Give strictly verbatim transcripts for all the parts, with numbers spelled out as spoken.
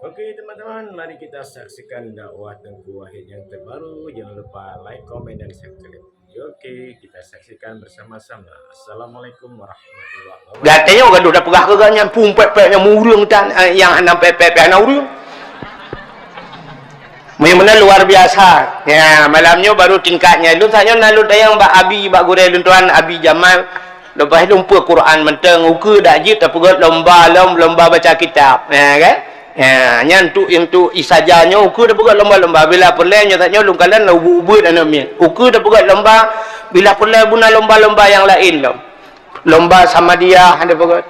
Oke, teman-teman, mari kita saksikan dakwah Teungku Wahid yang terbaru. Jangan lupa like, komen, dan subscribe. Oke, kita saksikan bersama-sama. Assalamualaikum warahmatullahi wabarakatuh. Gata nyoe gadoh tapeugah keu gata nyan, pum pek-pek nyang ureueng tan, eh, nyang hana pek-pek hana ureueng. Memang luar biasa. Ya, malam nyoe baru tingkat nyan. Lôn tanyoe na lôn tanyong bak Abi, bak gurée lôn tuan Abi Jamal. Lepas lôn peue Quran mantong, ukeue dak jeuet tapeugöt lomba, lom-, lomba baca kitab. Ya, kan? Ya, nyan tu, yang tu isaja nyoe ukeue tapeugöt lomba-lomba. Bila peureulée nyoe tanyoe lôn kalon lôn ubeuet aneuk miet. Ukeue tapeugöt lomba, bila peureulée beuna lomba-lomba nyang laén lom. Lomba Samadiyah ada peugöt.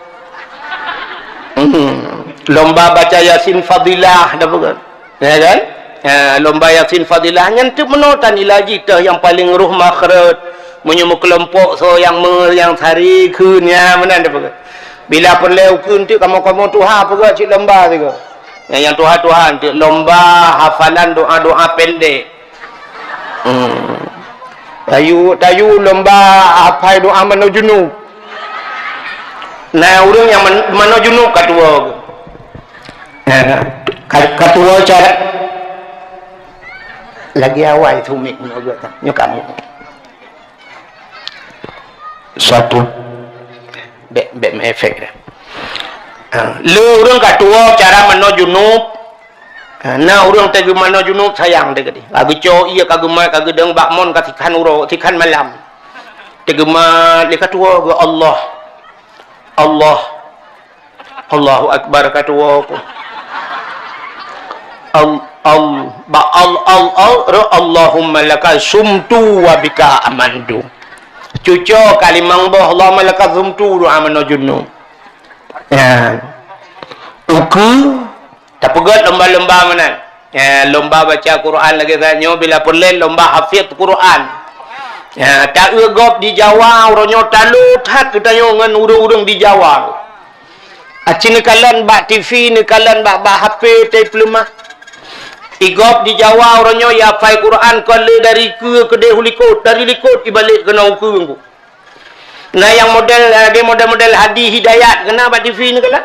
Hmm. Lomba baca Yasin Fadilah ada peugöt. Ya kan? Ha, lomba Yasin Fadilah nyan teuk meunoe tan ila jih teuh nyang paleng roh makhraj. Meunyoe meukelompok soe nyang meunyang sari kheun nya meunan ada peugöt. Bila peureulée ukeue teuk kamoe-kamoe tuha peugöt cit lomba sigoe. Nyang, nyang tuha-tuha teuk lomba hafalan doa-doa pendek. Hmm. Tayu, tayu lomba hafai doa manoe junub. Nah, ureueng nyang man-, manoe junub ka tuwoe. Nah, ka, ka tuwoe cara lagi awai sumik nyoe gata. Nyoe kamoe. Satu. Bèk, bèk meuefek dah. Ha, le ureueng ka tuwoe cara manoe junub. Ha, na ureueng teugeumanoe junub sayang teuh keudeh. Ka geucok ié, ka geumat, ka geudong bak mon ka sikhan uroe, sikhan malam. Teugeuma lé ka tuwoe geuh Allah. Allah. Allahu Akbar ka tuwoe ku. Al, al, ba, al, al, al, ro, Allahumma laka sumtu wa bika amantu. Cuco kalimang boh Allahumma laka sumtu doa manoe junub. Ya. Ukeue tapeugöt lomba-lomba meunan. Ya, lomba baca Quran lagèe saat nyoe bila peureulèe lomba hafiz Quran. Ya, taeu gob di Jawa uroe nyoe talo that geutanyoe ngon ureueng-ureueng di Jawa. Aci neukalon bak T V, neukalon bak, bak H P, tai peuleumah. Igob di Jawa uroe nyoe ya hafai Quran kon lé dari keue keudeh u likot, dari likot ibalek keunoe u keue. Na nyang model, lagèe model-model Hadi Hidayat keunan bak T V neukalon.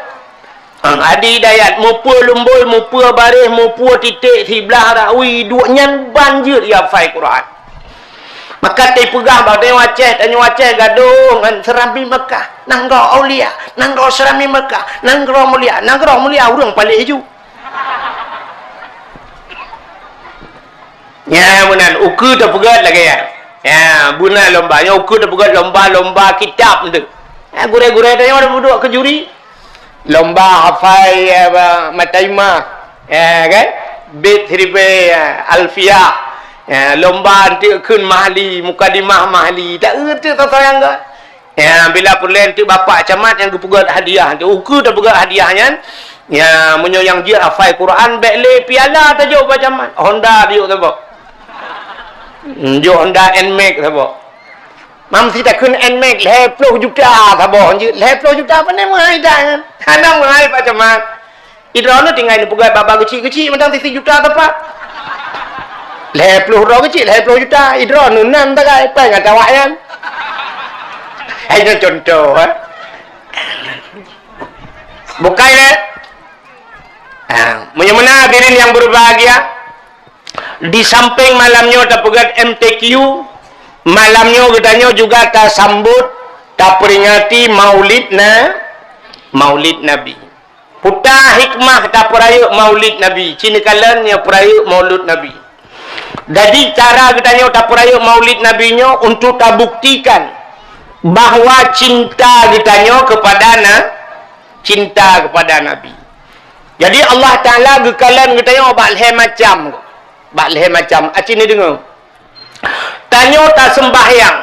Ha, Hadi Hidayat, mupeue lumbôi, mupeue baréh, mupeue titék siblah rawi, duek nyan ban jeuet ya hafai Quran. Maka teupeugah bak tanyoe Aceh, tanyoe Aceh gadôh ngon seurami Mekah, nanggroe aulia, nanggroe seurami Mekah, nanggroe mulia, nanggroe mulia ureueng paléh ju. Nya meunan, ukeue tapeugöt lagèe nyan. Ya, beuna lomba nyoe ukeue tapeugöt lomba, lomba kitab tu. Ya, gurèe-gurèe tanyoe tapeuduek keu juri. Lomba hafai, eh, ba, Mataimah, ya kan? Bait siribèe, ya, Alfiah. Ya, lomba eunteuk kheun Mahli, Mukadimah Mahli. Tak eunteuk soe-soe nyang ga. Ya, bila peureulèe eunteuk bapak camat nyang geupeugöt hadiah, eunteuk ukeue tapeugöt hadiah nyan. Ya, meunyoe nyang jeuet hafai Quran, bèk lé piala tajok bak camat. Honda tajok saboh. Hmm, jok Honda Nmax saboh. Mam si takheun Nmax lhèe ploh juta saboh, lhèe ploh juta pane meuhai dah nyan. Hana meuhai bak camat. Idroeneuh tinggai neupeugöt baba geuchik-geuchik mantong sisi juta tepat. Lhèe ploh droe geuchik, lhèe ploh juta. Idroeneuh nan tagai, pai ngon tawak nyan. Hai nyoe contoh, eh. Bukai lé. Ah, meunyoe meunan hadirin yang berbahagia, di samping malam nyoe tapeugöt M T Q, malam nyoe geutanyoe juga tasambot, taperingati Maulid Na-, Maulid Nabi. Peue hikmah tapeurayeuk Maulid Nabi? Ci neukalon nyoe peurayeuk Maulid Nabi. Jadi, cara geutanyoe tapeurayeuk Maulid Nabi nyoe untuk tabuktikan bahwa cinta geutanyoe kepada na-, cinta kepada Nabi. Jadi, Allah Taala geukalon geutanyoe bak lhèe macam. Bak lhèe macam. Aci neudeungoe. Tanyoe taseumbahyang.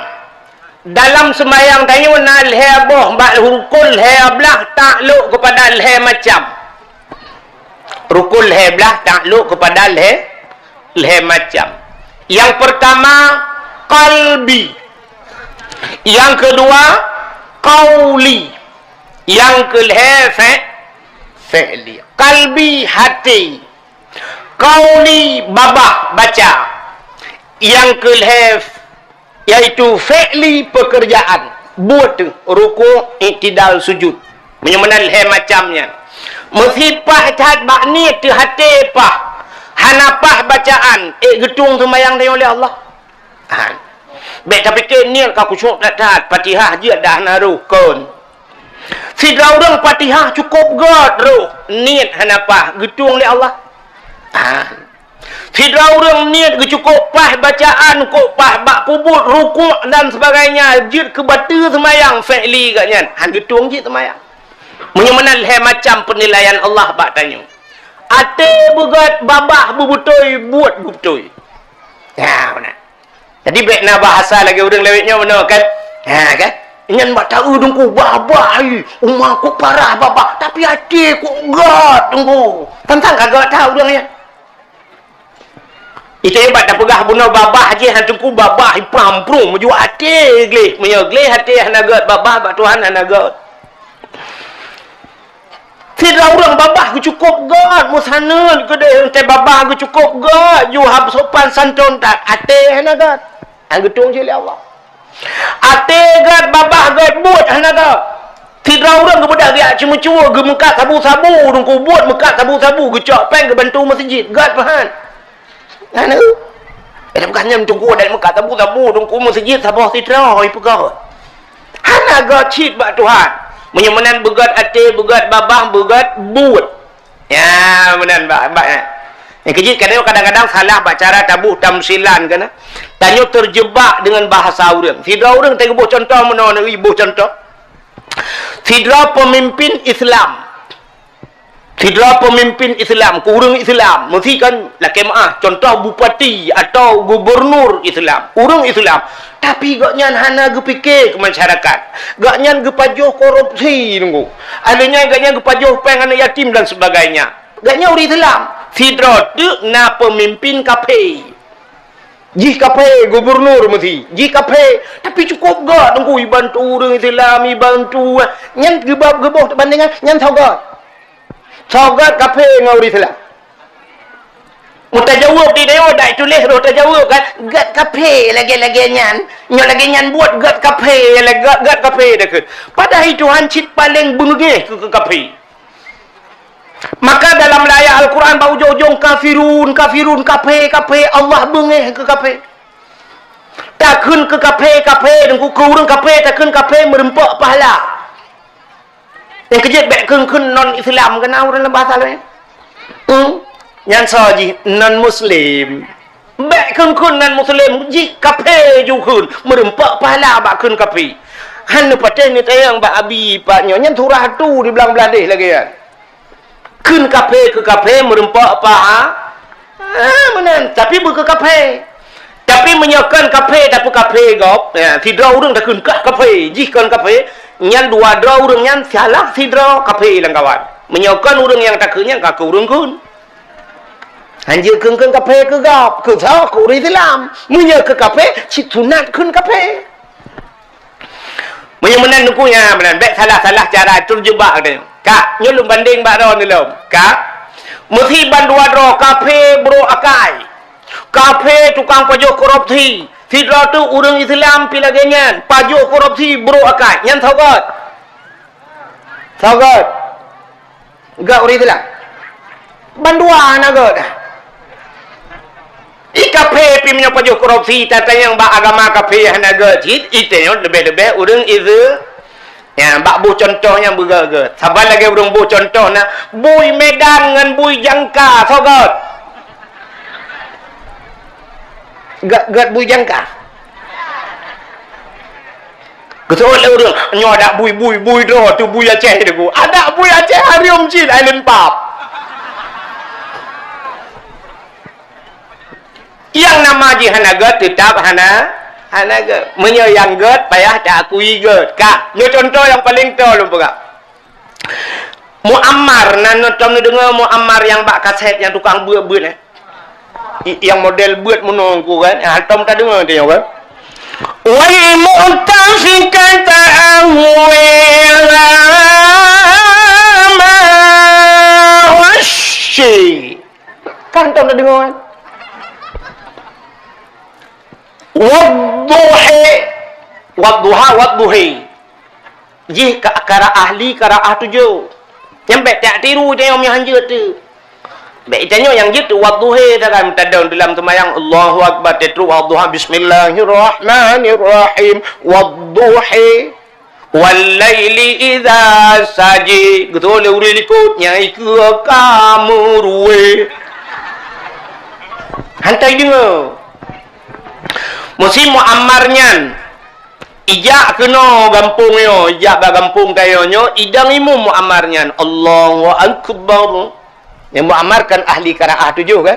Dalam seumbahyang tanyoe na lhèe boh, bak rukon lhèe blah taklok keupada lhèe macam. Rukon lhèe blah taklok keupada lhèe, lhèe macam. Nyang peurtama, qalbi. Nyang keudua, qauli. Nyang keulhèe, fi-, fi'li. Qalbi, haté. Qauli, babah, baca. Nyang keulhèe, yaitu fi'li, pekerjaan. Buet, ruku', i'tidal, sujud. Meunyoe meunan lhèe macam nyan. Meusi paih that bak niet teuh até paih, hana paih bacaan, ék geutueng seumayang tanyoe lé Allah. Ha. Bék tapike niet ka khusyuk that-that, Fatihah jeuet dak hana roh kon. Sidroe ureuëng Fatihah cukôp gét roh, niet hana paih, geutueng lé Allah. Ha. Sidroe ureuëng niet geucukôp paih bacaan, kôp paih bak peubuet, rukuk dan sebagainya, jeuet keu bateue seumayang, fi'li geuh nyan, han geutueng jih seumayang. Meunyoe meunan lhée macam penilaian Allah bak tanyoe. Até beugét, babah beubeutôi, buet beubeutôi. Ya, meunan. Jadi bék na bahasa lagée ureuëng lawét nyoe meunoe kan. Ha kan? Nyan bak taeu Teungku babah, uma kok parah babah, tapi até kok gét Teungku. Tantang ka gét that ureuëng nyan. Itu bak tapeugah bunoe babah jih han Teungku babah ipam prung meujua até gleh. Meunyoe gleh até hana gét babah bak Tuhan hana gét. Sidroe ureuëng babah geucukôp gét, meusaneut keudeh, teuntée babah geucukôp gét, ju hab sopan santun that, até hana gét. Nyang geutueng cit lé Allah. Até gét, babah gét, buet hana gét. Sidroe ureuëng geubeudôh geujak ceumeucue, geumeukat sabu-sabu, Teungku buet meukat sabu-sabu, geucok péng geubantu meuseujid, gét peuhan. Hana. Dalam gah nyan Teungku dan meukat sabu-sabu, Teungku meuseujid saboh sidroe, ipeugah. Hana gét cit bak Tuhan. Meunyoe meunan beugét até, beugét babah, beugét buet. Ya, meunan bak, bak, eh. Nyang keujeuet kadang-kadang salah bak cara taboh tamsilan kana. Tanyoe terjebak dengan bahasa ureuëng. Sidroe ureuëng teuboh contoh meunoe, neuboh contoh. Sidroe pemimpin Islam. Sidroe pemimpin Islam, keu ureuëng Islam, meusi kan lakée meuáh, contoh bupati atau gubernur Islam, ureuëng Islam, tapi gobnyan hana geupike keu masyarakat. Gobnyan geupajoh korupsi, Teungku. Akhirnya gobnyan geupajoh péng aneuk yatim dan sebagainya. Gobnyan ureuëng Islam. Sidroe teuk na pemimpin kaphé. Jih kaphé, gubernur meusi. Jih kaphé, tapi cukôp gét, Teungku, ibantu ureuëng Islam, ibantu. Nyan geubab geuboh bandingan, nyan soe gét. Soe gét kaphé ngon ureuëng Islam. Meutajaweueb di deungoe dak tuléh roh tajaweueb kan, gét kaphé lagée-lagée nyan. Nyoe lagée nyan buet gét kaphé, lagée gét, gét kaphé dah kheun. Padahai Tuhan cit paleng beungéh keu, keu kaphé. Maka dalam ayat Al-Quran bak ujong-ujong kafirun, kafirun, kaphé, kaphé, Allah beungéh keu kaphé. Takheun keu kaphé, kaphé, Teungku keu ureuëng kaphé, takheun kaphé meureumpok pahala. Nyang keujeuet bék kheun-kheun non Islam keunan ureuëng lam bahasa laén. Hmm? Nyan soe jih non Muslim. Bék kheun-kheun non Muslim jih kaphé ju kheun meureumpok pahala bak kheun kaphé. Han neupatéh neutanyong bak abi pat nyoe nyan surah tu di blang blah deh lagée nyan. Kheun kaphé keu kaphé meureumpok paha-, ah, meunan, tapi beu keu kaphé. Tapi meunyoe kon kaphé, tapi kaphé gob, ya, sidroe ureuëng takheun kah kaphé, jih kon kaphé, nyan dua droe ureuëng nyan salah sidroe kaphé lam kawan. Meunyoe kon ureuëng nyang takheun nyan ka keu ureuëng kheun. Hanjeuet kheun-kheun kaphé keu gob, keu soe keu ureuëng Islam. Meunyoe keu kaphé, cit sunat kheun kaphé. Meunyoe meunan Teungku, nyan meunan, bék salah-salah cara terjebak geutanyoe. Kak, nyoe lôn bandeng bak droeneuh lom. Kak, meusi bandua droe kaphé brôk akai. Kaphé tukang pajoh korupsi. Sidroe teuk ureuëng Islam pi lagée nyan, pajoh korupsi brôk akai. Nyan soe gét? Soe gét? Gét ureuëng Islam. Bandua hana gét. I kaphé pih meunyoe pajoh korupsi, tatanyong bak agama kaphé hana gét cit, i tanyoe leubeh-leubeh ureuëng Islam. Nyan, bak boh contoh nyang beugét-gét. Saban lagée ureuëng boh contoh na, bui Medan ngon bui Jangka, soe gét? Gét, gét bui Jangka. Geuseuôt lé ureuëng, nyoe adak bui, bui, bui droe teuh bui Aceh Teungku. Adak bui Aceh hareuem cit Island Pub. Nyang nama jih hana gét, teutap hana, hana gét. Meunyoe nyang gét, payah taakui gét. Kak, nyoe contoh nyang paleng toe lôn peugah. Muammar, na nonton neudeungoe Muammar nyang bak kaset nyang tukang beuet-beuet, eh? I-, nyang model beuet meunoe Teungku kan? Hantom tadeungoe teuh nyoe kan? Wal mu'tafikata ahwa. Kan hantom tadeungoe kan? Wadduha, wadduha, wadduhi. Jih ka, qiraah li, qiraah tujoh. Nyan bèk tak tiru tanyoe meunyoe han jeuet teuh. Bèk tanyoe nyang jeuet teuh wadduha sagai meutadong dalam seumayang, Allahu Akbar, tatrok wadduha, Bismillahirrahmanirrahim, wadduha, wal laili idza saja. Geutôi lé ureueng likot, nyang ikeue ka meuruwé. Hantai deungoe. Musim Muammar nyan, ijak keunoe gampông nyoe, ijak bak gampông tanyoe nyoe, idong imum Muammar nyan, Allahu Akbar. Nyang Muammar kan ahli qiraah tujoh kan?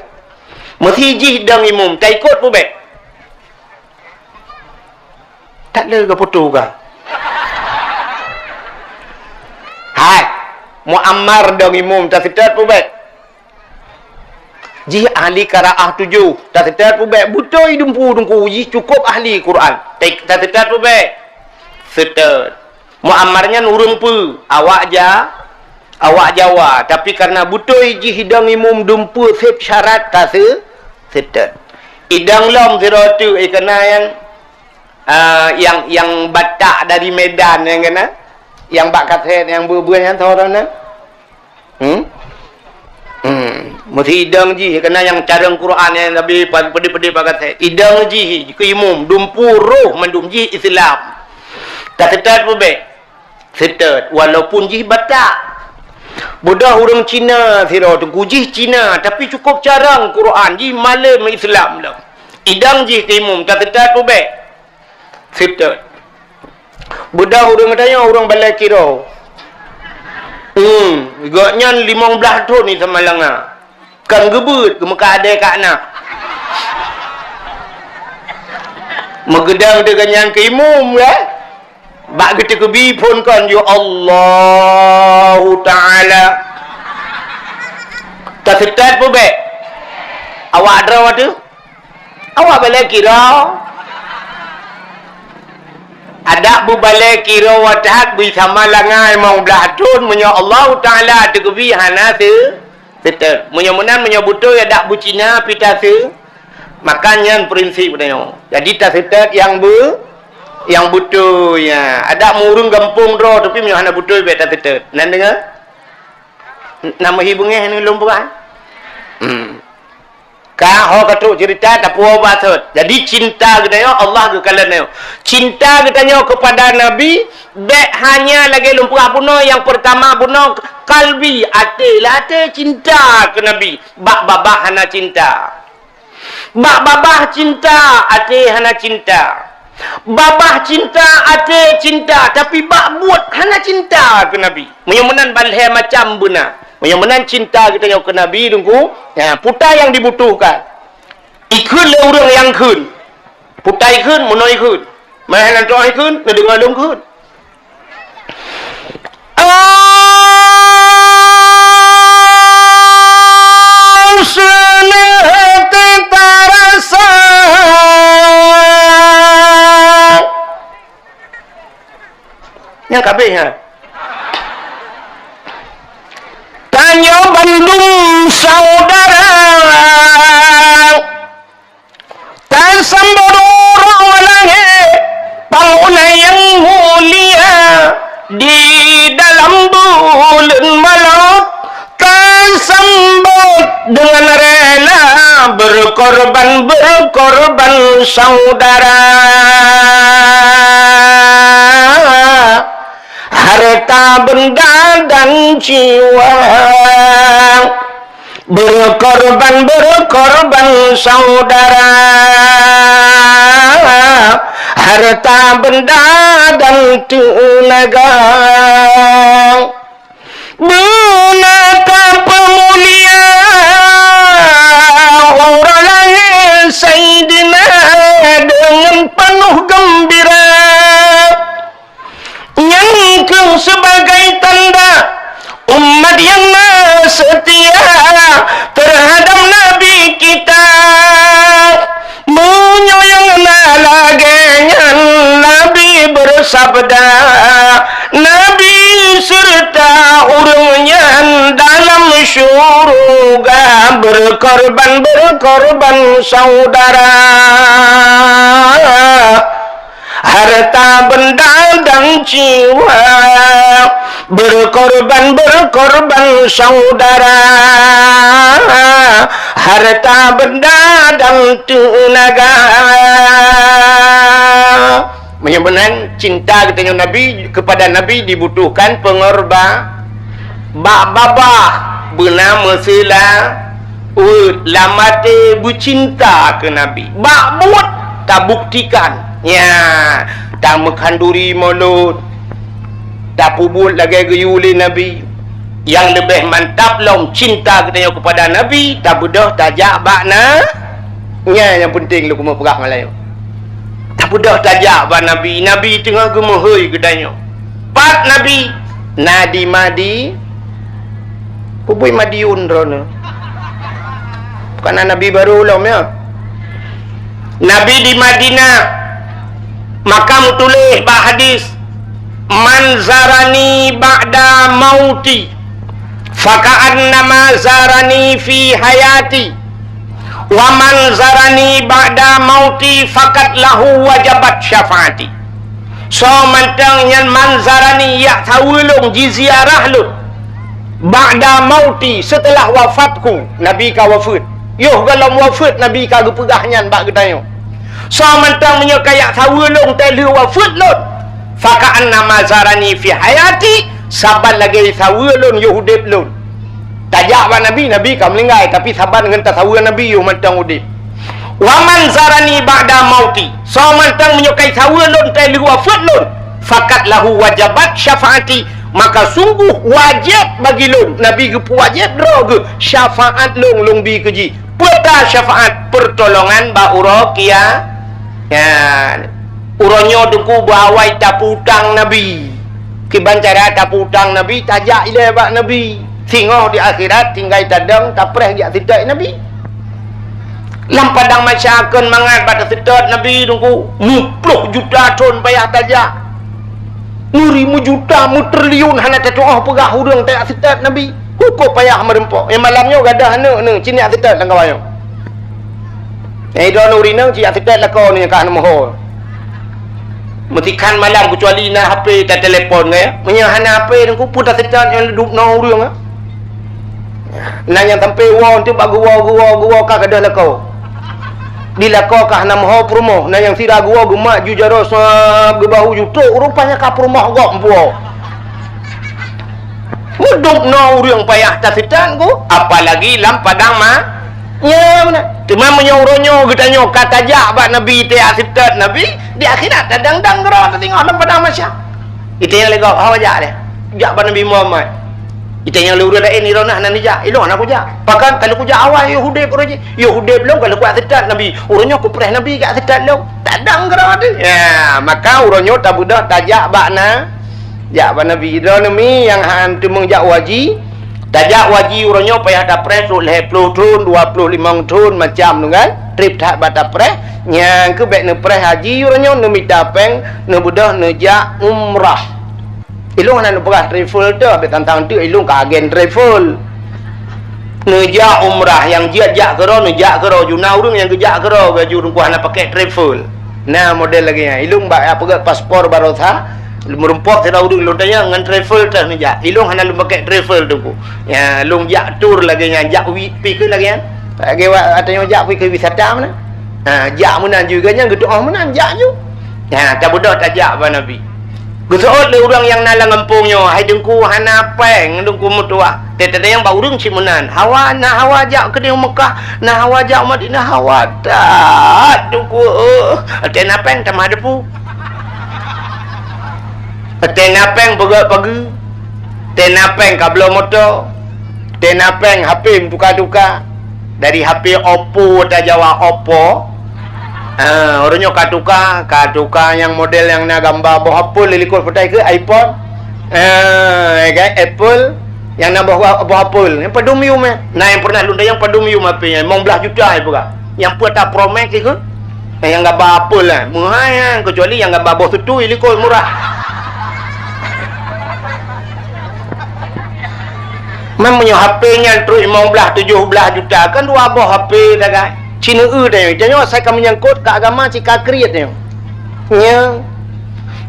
Meusi jih dong imum, taikot peubèk. Tak lé geuputoh ka. Hai, Muammar dong imum, taseutôt peubèk. Jih ahli qiraah tujoh, taseutôt peubèk. Beutôi dumpeue teungku jih cukôp ahli Quran. Ta-, taseutôt peubèk. Seutôt. Muammar nyan ureueng peue? Awak Ja-, awak Jawa. Tapi kareuna beutôi jih idong imum dumpeue sép syarat, taseu-, seutôt. Idong lom sidroe teuk, eh, keunan nyang, ah, nyang, nyang Batak dari Medan nyang keunan. Nyang bak kasét nyang beu-, beu nyan soe droeneuh? Hmm? Hmm. Meusidang jih, keunan nyang carông Quran nyang Nabi pa-, peudeh-peudeh pakat. Idang jih keu imum, dumpeue roh mandum jih Islam. Taseutôt peubèk. Seutôt, walaupun jih Batak. Beudôh ureueng Cina sidroe teungku, jih Cina, tapi cukôp carông Quran, jih malém Islam lom. Idang jih keu imum, taseutôt peubèk. Seutôt. Beudôh ureueng geutanyoe ureueng balèe kiroe. Hmm, gobnyan limong blaih thôn di Samalanga. Kan geubeuet, geumeukat adèe ka na. Meugeudong teuh gobnyan keu imum, ya. Bak geuteukeubi phôn kon, "Ya Allahu Ta'ala." Taseutôt peubèk. Awak droe teuh. Awak balèe kiroe. Adak beubalèe kiroe that beusamalanga limong blaih thôn, meunyoe Allahu Ta'ala teukeubi hana seu-, seutôt. Meunyoe meunan, meunyoe beutôi adak beucina pih taseu-, maka nyan prinsip geutanyoe. Jadi taseutôt nyang beu-, nyang beutôi, ya. Adak meu ureueng gampông droe, tapi meunyoe hana beutôi bèk taseutôt. Nan deungö? Na meuhi beungèh ngon lôn peugah? Hmm. Ka ho ka trok ceurita, tapuwoe bak sot. Jadi cinta geutanyoe Allah geukalon nyoe. Cinta geutanyoe keupada Nabi bèk hanya lagèe lôn peugah bunoe, nyang peurtama bunoe kalbi, até, lam até cinta keu Nabi. Bak babah hana cinta. Bak babah cinta, até hana cinta. Babah cinta, até cinta, tapi bak buet hana cinta keu Nabi. Meunyoe meunan ban lhèe macam beuna. Meunyoe meunan cinta geutanyoe keu Nabi, Teungku, ya, peue nyang dibutuhkan. Ikheun lé ureueng nyang kheun. Peue ikheun, meunoe ikheun. Meuhana hana ikheun, neudeungoe lôn kheun. Nyan ka abéh nyan. Tanyoe bandum syedara. Tasambot uroe langèt, panghulèe nyang mulia, di dalam buleuen malam, tasambot deungon rela, berkorban, berkorban saudara. Harta benda dan jiwa. Berkorban, berkorban saudara, harta benda dan tenaga. Beuna tapeumulia uroe lahé Saidina deungon peunoh geumbira. Nyan kheueh sibagai tanda umat nyang na seutia teuhadap Nabi kita. Meunyoe nyang na lagèe nyan, Nabi beusabda, Nabi seureuta ureueng nyan dalam syeuruga, berkorban, berkorban saudara. Harta benda dan jiwa, berkorban-berkorban saudara, harta benda dan tenaga. Meunyoe meunan cinta geutanyoe Nabi, kepada Nabi dibutuhkan pengorba-, bak babah beuna meuseula, Uet lam até beucinta keu Nabi. Bak buet tabuktikan. Nya, tameukhanduri mulod, tapeubuet lagée geuyue lé Nabi. Nyang leubeh mantap lom cinta geutanyoe keupada Nabi, tabeudôh tajak bak na. Nya nyang peunteng lôn keumeung peugah ngon lagée nyoe. Tabeudôh tajak bak Nabi. Nabi teungoh geumeuhôi geutanyoe. Pat Nabi? Na di Madi-, Peubui Madiun droeneuh. Bukan Nabi barô lom, ya. Nabi di Madinah. Maka meutuléh bak hadis, "Man zarani ba'da mauti, faka'annama zarani fi hayati. Wa man zarani ba'da mauti, faqad lahu wajabat syafaati." Soe mantong nyang man zarani, jak saweue lôn, jiziarah lôn, ba'da mauti, seuteulah wafatku, Nabi ka wafeuet. Yoh gohlom wafeuet Nabi ka geupeugah nyan bak geutanyoe. Soe mantong meunyoe ka jak saweue lôn watée lheueh wafeuet lôn, faka'annama zarani fi hayati, saban lagée saweue lôn yoh udeb lôn. Tajak bak Nabi, Nabi ka meuninggai, tapi saban ngon tasaweue Nabi yoh mantong udeb. "Wa man zarani ba'da mauti," soe mantong meunyoe ka jisaweue lôn watée lheueh wafeuet lôn, "faqad lahu wajabat syafaati," maka sungguh wajéb bagi lôn, Nabi geupeuwajéb droe geuh, syafaat lôn, lôn bi keu jih. Peue ta syafaat? Peurtolongan bak uroe kia-, nyan. Uroe nyoe Teungku beuawai tapeu-utang Nabi. Kiban cara tapeu-utang Nabi, tajak ilée bak Nabi. Singoh di akhirat tinggai tadong, tapreh jak seutôt Nabi. Lam padang mahsyar kon mangat bak taseutôt Nabi Teungku, muploh juta thon payah tajak. Meuri meujuta, meutriliun hana tatuoh peugah ureuëng tajak seutôt Nabi. Hukôh payah meureumpok. Nyang malam nyoe gadôh aneuk neuh, ci neujak seutôt lam kawan nyoe. Nyang idroe ureuëng inong ci jak seutôt lakoe neuh nyang ka hana meuho. Meusikhan malam keucuali na H P tatelepon, kan, ya. Meunyoe hana H P Teungku, peue taseutôt nyang duek ngon ureuëng, ya. Na nyang sampoe woe teuk bak geuwoe, geuwoe, geuwoe ka gadôh lakoe. Di lakoe ka hana meuho peurumoh, na nyang sira geuwoe geumat ju jaroe sab geubahu ju trok, rupanya ka peurumoh gob meupuwoe. Meuduek ngon ureuëng payah taseutôt Teungku, apalagi lam padang ma-, nya meunan. Teuma meunyoe uroe nyoe geutanyoe ka tajak bak Nabi, tajak seutôt Nabi, di akhirat tadang-dang keudroe tasingoh lam padang mahsyar. Itanyong lé gob, "Ho jak lé?" "Jak bak Nabi Muhammad." Itanyong lé ureuëng laén, "Droeneuh hana neujak?" "Ilôn hana kujak." "Pakon?" "Ka lheueh kujak awai, yoh udeb uroe jih. Yoh udeb lôn ka lheueh kujak seutôt Nabi. Uroe nyoe kupreh Nabi jak seutôt lôn." Tadang keudroe teuh. Ya, maka uroe nyoe tabeudôh tajak bak na-, jak bak Nabi. Droeneuh mi nyang han teumeung jak haji, tajak haji uroe nyoe payah tapreh trok lhée ploh thon, dua ploh limong thon, macam tu kan. Treb that bak tapreh, nyang keuh bék neupreh haji uroe nyoe, neumita péng, neubeudôh neujak umrah. Ilôn hana neupeugah travel teuh, bék tantang teuk ilôn ka agen travel. Neujak umrah, nyang jeuet jak keudroe, neujak keudroe, ju na ureuëng nyang geujak keudroe, bak ju Teungku hana pakai travel. Na model lagée nyan. Ilôn bak peugét paspor baroesa, meureumpok sidroe ureuëng lôn tanyong ngon travel teuh neujak. Ilôn hana lôn pakai travel Teungku. Ya, lôn jak tur lagée nyan, jak wi-, pi keuh lagée nyan. Lagée wa-, ateueh nyoe jak pi keuh wisata meunan. Ha, jak meunan ju, geuhnyan geutuoh meunan, jak ju. Ha, tabeudôh tajak bak Nabi. Geuseuôt lé ureuëng nyang na lam gampông nyoe, "Hai Teungku, hana péng Teungku meutuah." Teuntée nyang bak ureuëng cit meunan, "Hawa, na hawa jak keudeh u Meukah, na hawa jak u Madinah, hawa that Teungku, eh." Teuntée na péng tamah depu. Teuntée na péng beugét pageue. Teuntée na péng ka bloe moto. Teuntée na péng H P meutuka-tuka. Dari H P Oppo tajak Oppo. Ah, uroe nyoe ka tuka, ka tuka nyang model nyang na gamba boh apel di likot, peue ta kheun, iPhone. Ah, ya kan, Apple. Nyang na boh, boh apel. Nyang padum yum, eh. Na nyang pernah lôn tanyong padum yum H P nyan, limong blaih juta, eh, peugah. Nyang peue ta Pro Max kheun. Nyang gamba apel, eh. Meuhai, eh. Kecuali nyang gamba boh seutui likot, murah. Man meunyoe H P nyan trok limong blaih, tujoh blaih juta, kan dua boh H P dah, kan? Ci neueu teuh nyoe. Tanyoe asai ka meunyangkot keu agama, ci ka kriet nyoe. Nyoe,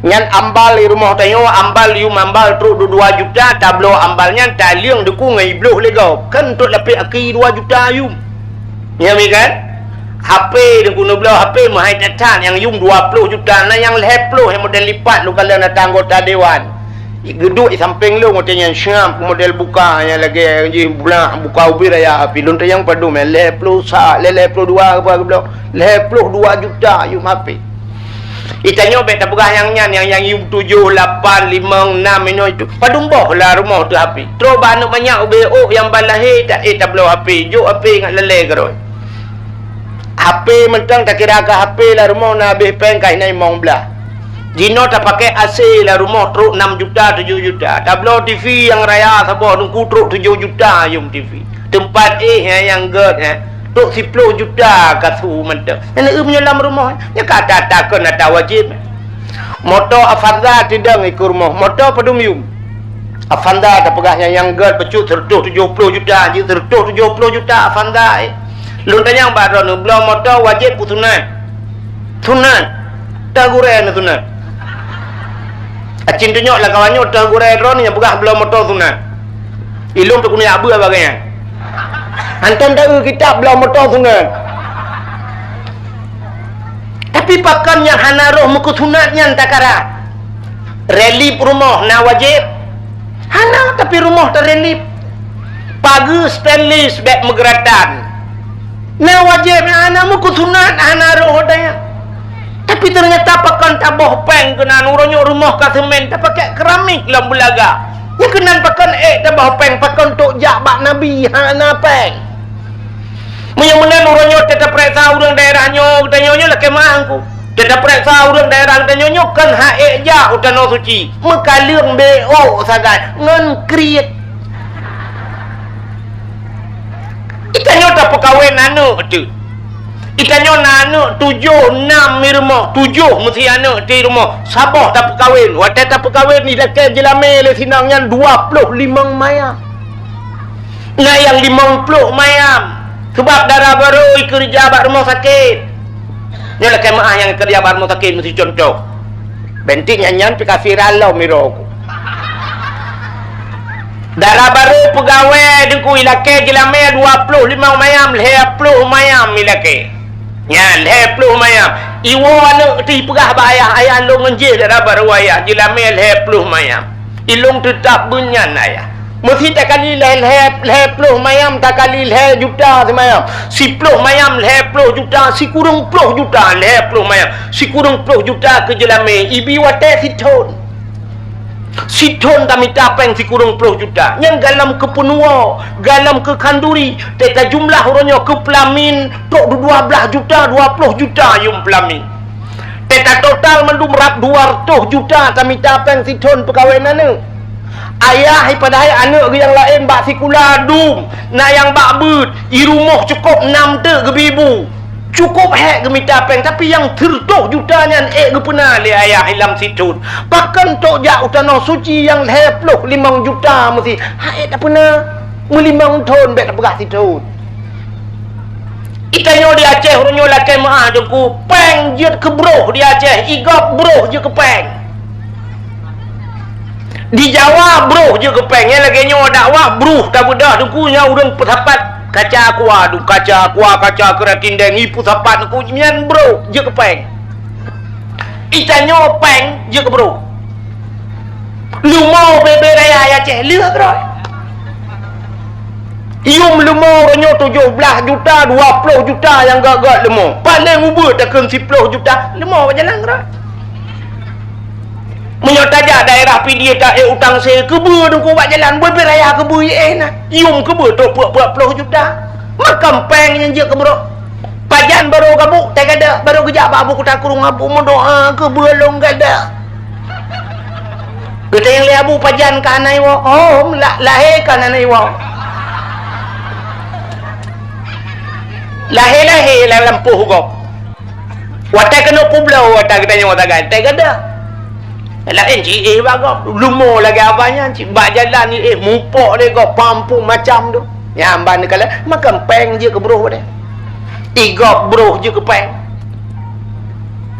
Nyan ambal di rumoh tanyoe, ambal yum ambal trok dua juta, tabloe ambal nyan taleueng deuku ngon ibloh lé gob. Kan trok lapek aki dua juta yum. Nyan mi kan? H P deuku neubloe H P meuhai that-that nyang yum dua ploh juta, na nyang lhèe ploh nyang model lipat lôn kalon ata anggota dewan. Geuduek di sampéng lôn watèe nyan siap model buka nyang lagèe jih buka ubit raya api lôn tanyong padum lhèe ploh sa, lhèe ploh dua apa geubloe. Lhèe ploh dua juta yum H P. Di tanyoe bèk tapeugah nyang nyan, nyang, nyang yum tujoh, lapan, limong, nam inoe itu. Padum boh lam rumoh teuh H P. Trok bak aneuk manyak ubé ôk nyang ban lahé, ta-, eh, tabloe H P, jok H P ngat lalè keudroe. H P mantong takira keu H P lam rumoh na habéh péng ka hina limong blah. Jinoe tapakèk A C lam rumoh trok nam juta, tujoh juta. Tabloe T V nyang raya saboh teungku trok tujoh juta yum T V. Teumpat éh nyang gèt, eh. Trok siploh juta ka su mantong. Nyan eu meunyoe lam rumoh, nyan ka ata-ata kon ata wajéb. Moto Avanza tidong ikeue rumoh, moto padum yum. Avanza tapeugah nyang, nyang gèt bacut seureutôh tujoh ploh juta, jih seureutôh tujoh ploh juta Avanza, eh. Lôn tanyong bak droeneuh, bloe moto wajéb peue sunat? Sunat. Teuh gurèe neuh sunat. Acin tunyok lam kawan nyoe teuh gurèe droeneuh nyang peugah bloe moto sunat. Ilôn teuh keuneuk jak beuet bagai nyan. Hantom taeu kitab bloe moto sunat. Tapi pakon nyang hana roh meukeusunat nyan takara? Relief rumoh na wajéb? Hana, tapi rumoh tarelief. Pageue stainless bèk meugeuratan. Na wajéb, hana meukeusunat, hana roh daya. Tapi teunyata pakon taboh péng keunan uroe nyoe rumoh ka seumén tapakèk keramik lam beulaga. Nyan keunan pakon ék taboh péng, pakon tok jak bak Nabi hana péng. Meunyoe meunan uroe nyoe teuta pareksa ureueng daerah nyoe geutanyoe nyoe lakèe meu'ah ku. Teuta pareksa ureueng daerah geutanyoe nyoe kon ha ék jak u Tanoh Suci. Meukaleueng B O sagai ngon kriet. Geutanyoe tapeukawen aneuk teuh. Geutanyoe na aneuk tujoh nam di rumoh, tujoh meusi aneuk di rumoh. Saboh tapeukawen. Watèe tapeukawen ilakèe jeulamé lé sinang nyan dua ploh limong mayam. Na nyang limong ploh mayam, sabab dara barô ikeureuja bak rumoh sakét. Nyoe lakèe meu'ah nyang ikeureuja bak rumoh sakét meusi cuntoh. Bentik nyan nyan pih ka viral lom iroe ku. Dara barô peugawée deungku ilakèe jeulamé dua ploh limong mayam, lhèe ploh mayam ilakèe. Nyan, lhèe ploh mayam. Iwoe aneuk teuh ipeugah bak ayah, "Ayah, lôn ngon jih dara barô ayah, jeulamé lhèe ploh mayam." Ilôn teutab beunyan ayah. Meusi takali lhèe, lhèe, lhèe ploh mayam takali lhèe juta simayam. Siploh mayam lhèe ploh juta, sikureueng ploh juta lhèe ploh mayam. Sikureueng ploh juta keu jeulamé, ibi watèe sithon. Sithon tamita péng sikureueng ploh juta. Nyan galom keu peunuwoe, galom keu khanduri. Teuka jumlah uroe nyoe keu peulamin trok dua blaih juta, dua ploh juta yuem peulamin. Teuka total mandum rab dua reutôh juta tamita péng sithon peukawen aneuk. Ayah, padahai aneuk geuh nyang laén bak sikula dum, na nyang bak beuet, i rumoh cukôp nam teuk geubi bu. Cukôp hék geumita péng, tapi nyang sireutoh juta nyan ék geupeuna lé ayah ilam sithon. Pakon tok jak u Tanoh Suci nyang lhèe ploh limong juta meusi, han ék tapeuna, meulimong thon bèk tapeugah sithon. Itanyoe di Aceh uroe nyoe lakèe meu'ah deungku, péng jeuet keu broh di Aceh, igop broh jeuet keu péng. Di Jawa broh jeuet keu péng, nyang lagèe nyoe dakwah broh tabeudoh deungku nyoe ureueng peusapat kaca aqua, dum kaca aqua, kaca keuratindeng, ipeusapat deungku nyan broh jeuet keu péng. Itanyoe péng jeuet keu broh. Leumo bèe-bèe raya Aceh lheueh keudroe. Yuem leumo uroe nyoe tujoh blaih juta, dua ploh juta nyang gèt-gèt leumo. Paléng ubeut takheun siploh juta, leumo bak jalan keudroe. Meunyoe tajak daerah Pidie taék utang sé keubeue deungku bak jalan, bèe-bèe raya keubeue iéh na. Yuem keubeue trok peuet ploh juta. Makam péng nyang jeuet keu broh. Pajan barô gabuk, teugadôh, barô geujak bak Abu Kuta Krueng, "Abu, meudoa keubeue lôn gadôh." Geutanyong lé Abu, "Pajan ka hana iwoe?" "Oh, la-, lahé ka hana iwoe." Lahé-lahé lam lampôh gob. Watèe keuneuk peubloe, watèe geutanyoe sagai, teugadôh. Laén jiéh bak gob, leumo lagèe abah nyan, cit bak jalan jiéh, mupok lé gob, pampung macam tu. Nyan ban neukalon, makam péng jeuet keu broh watèe. Igop broh jeuet keu péng.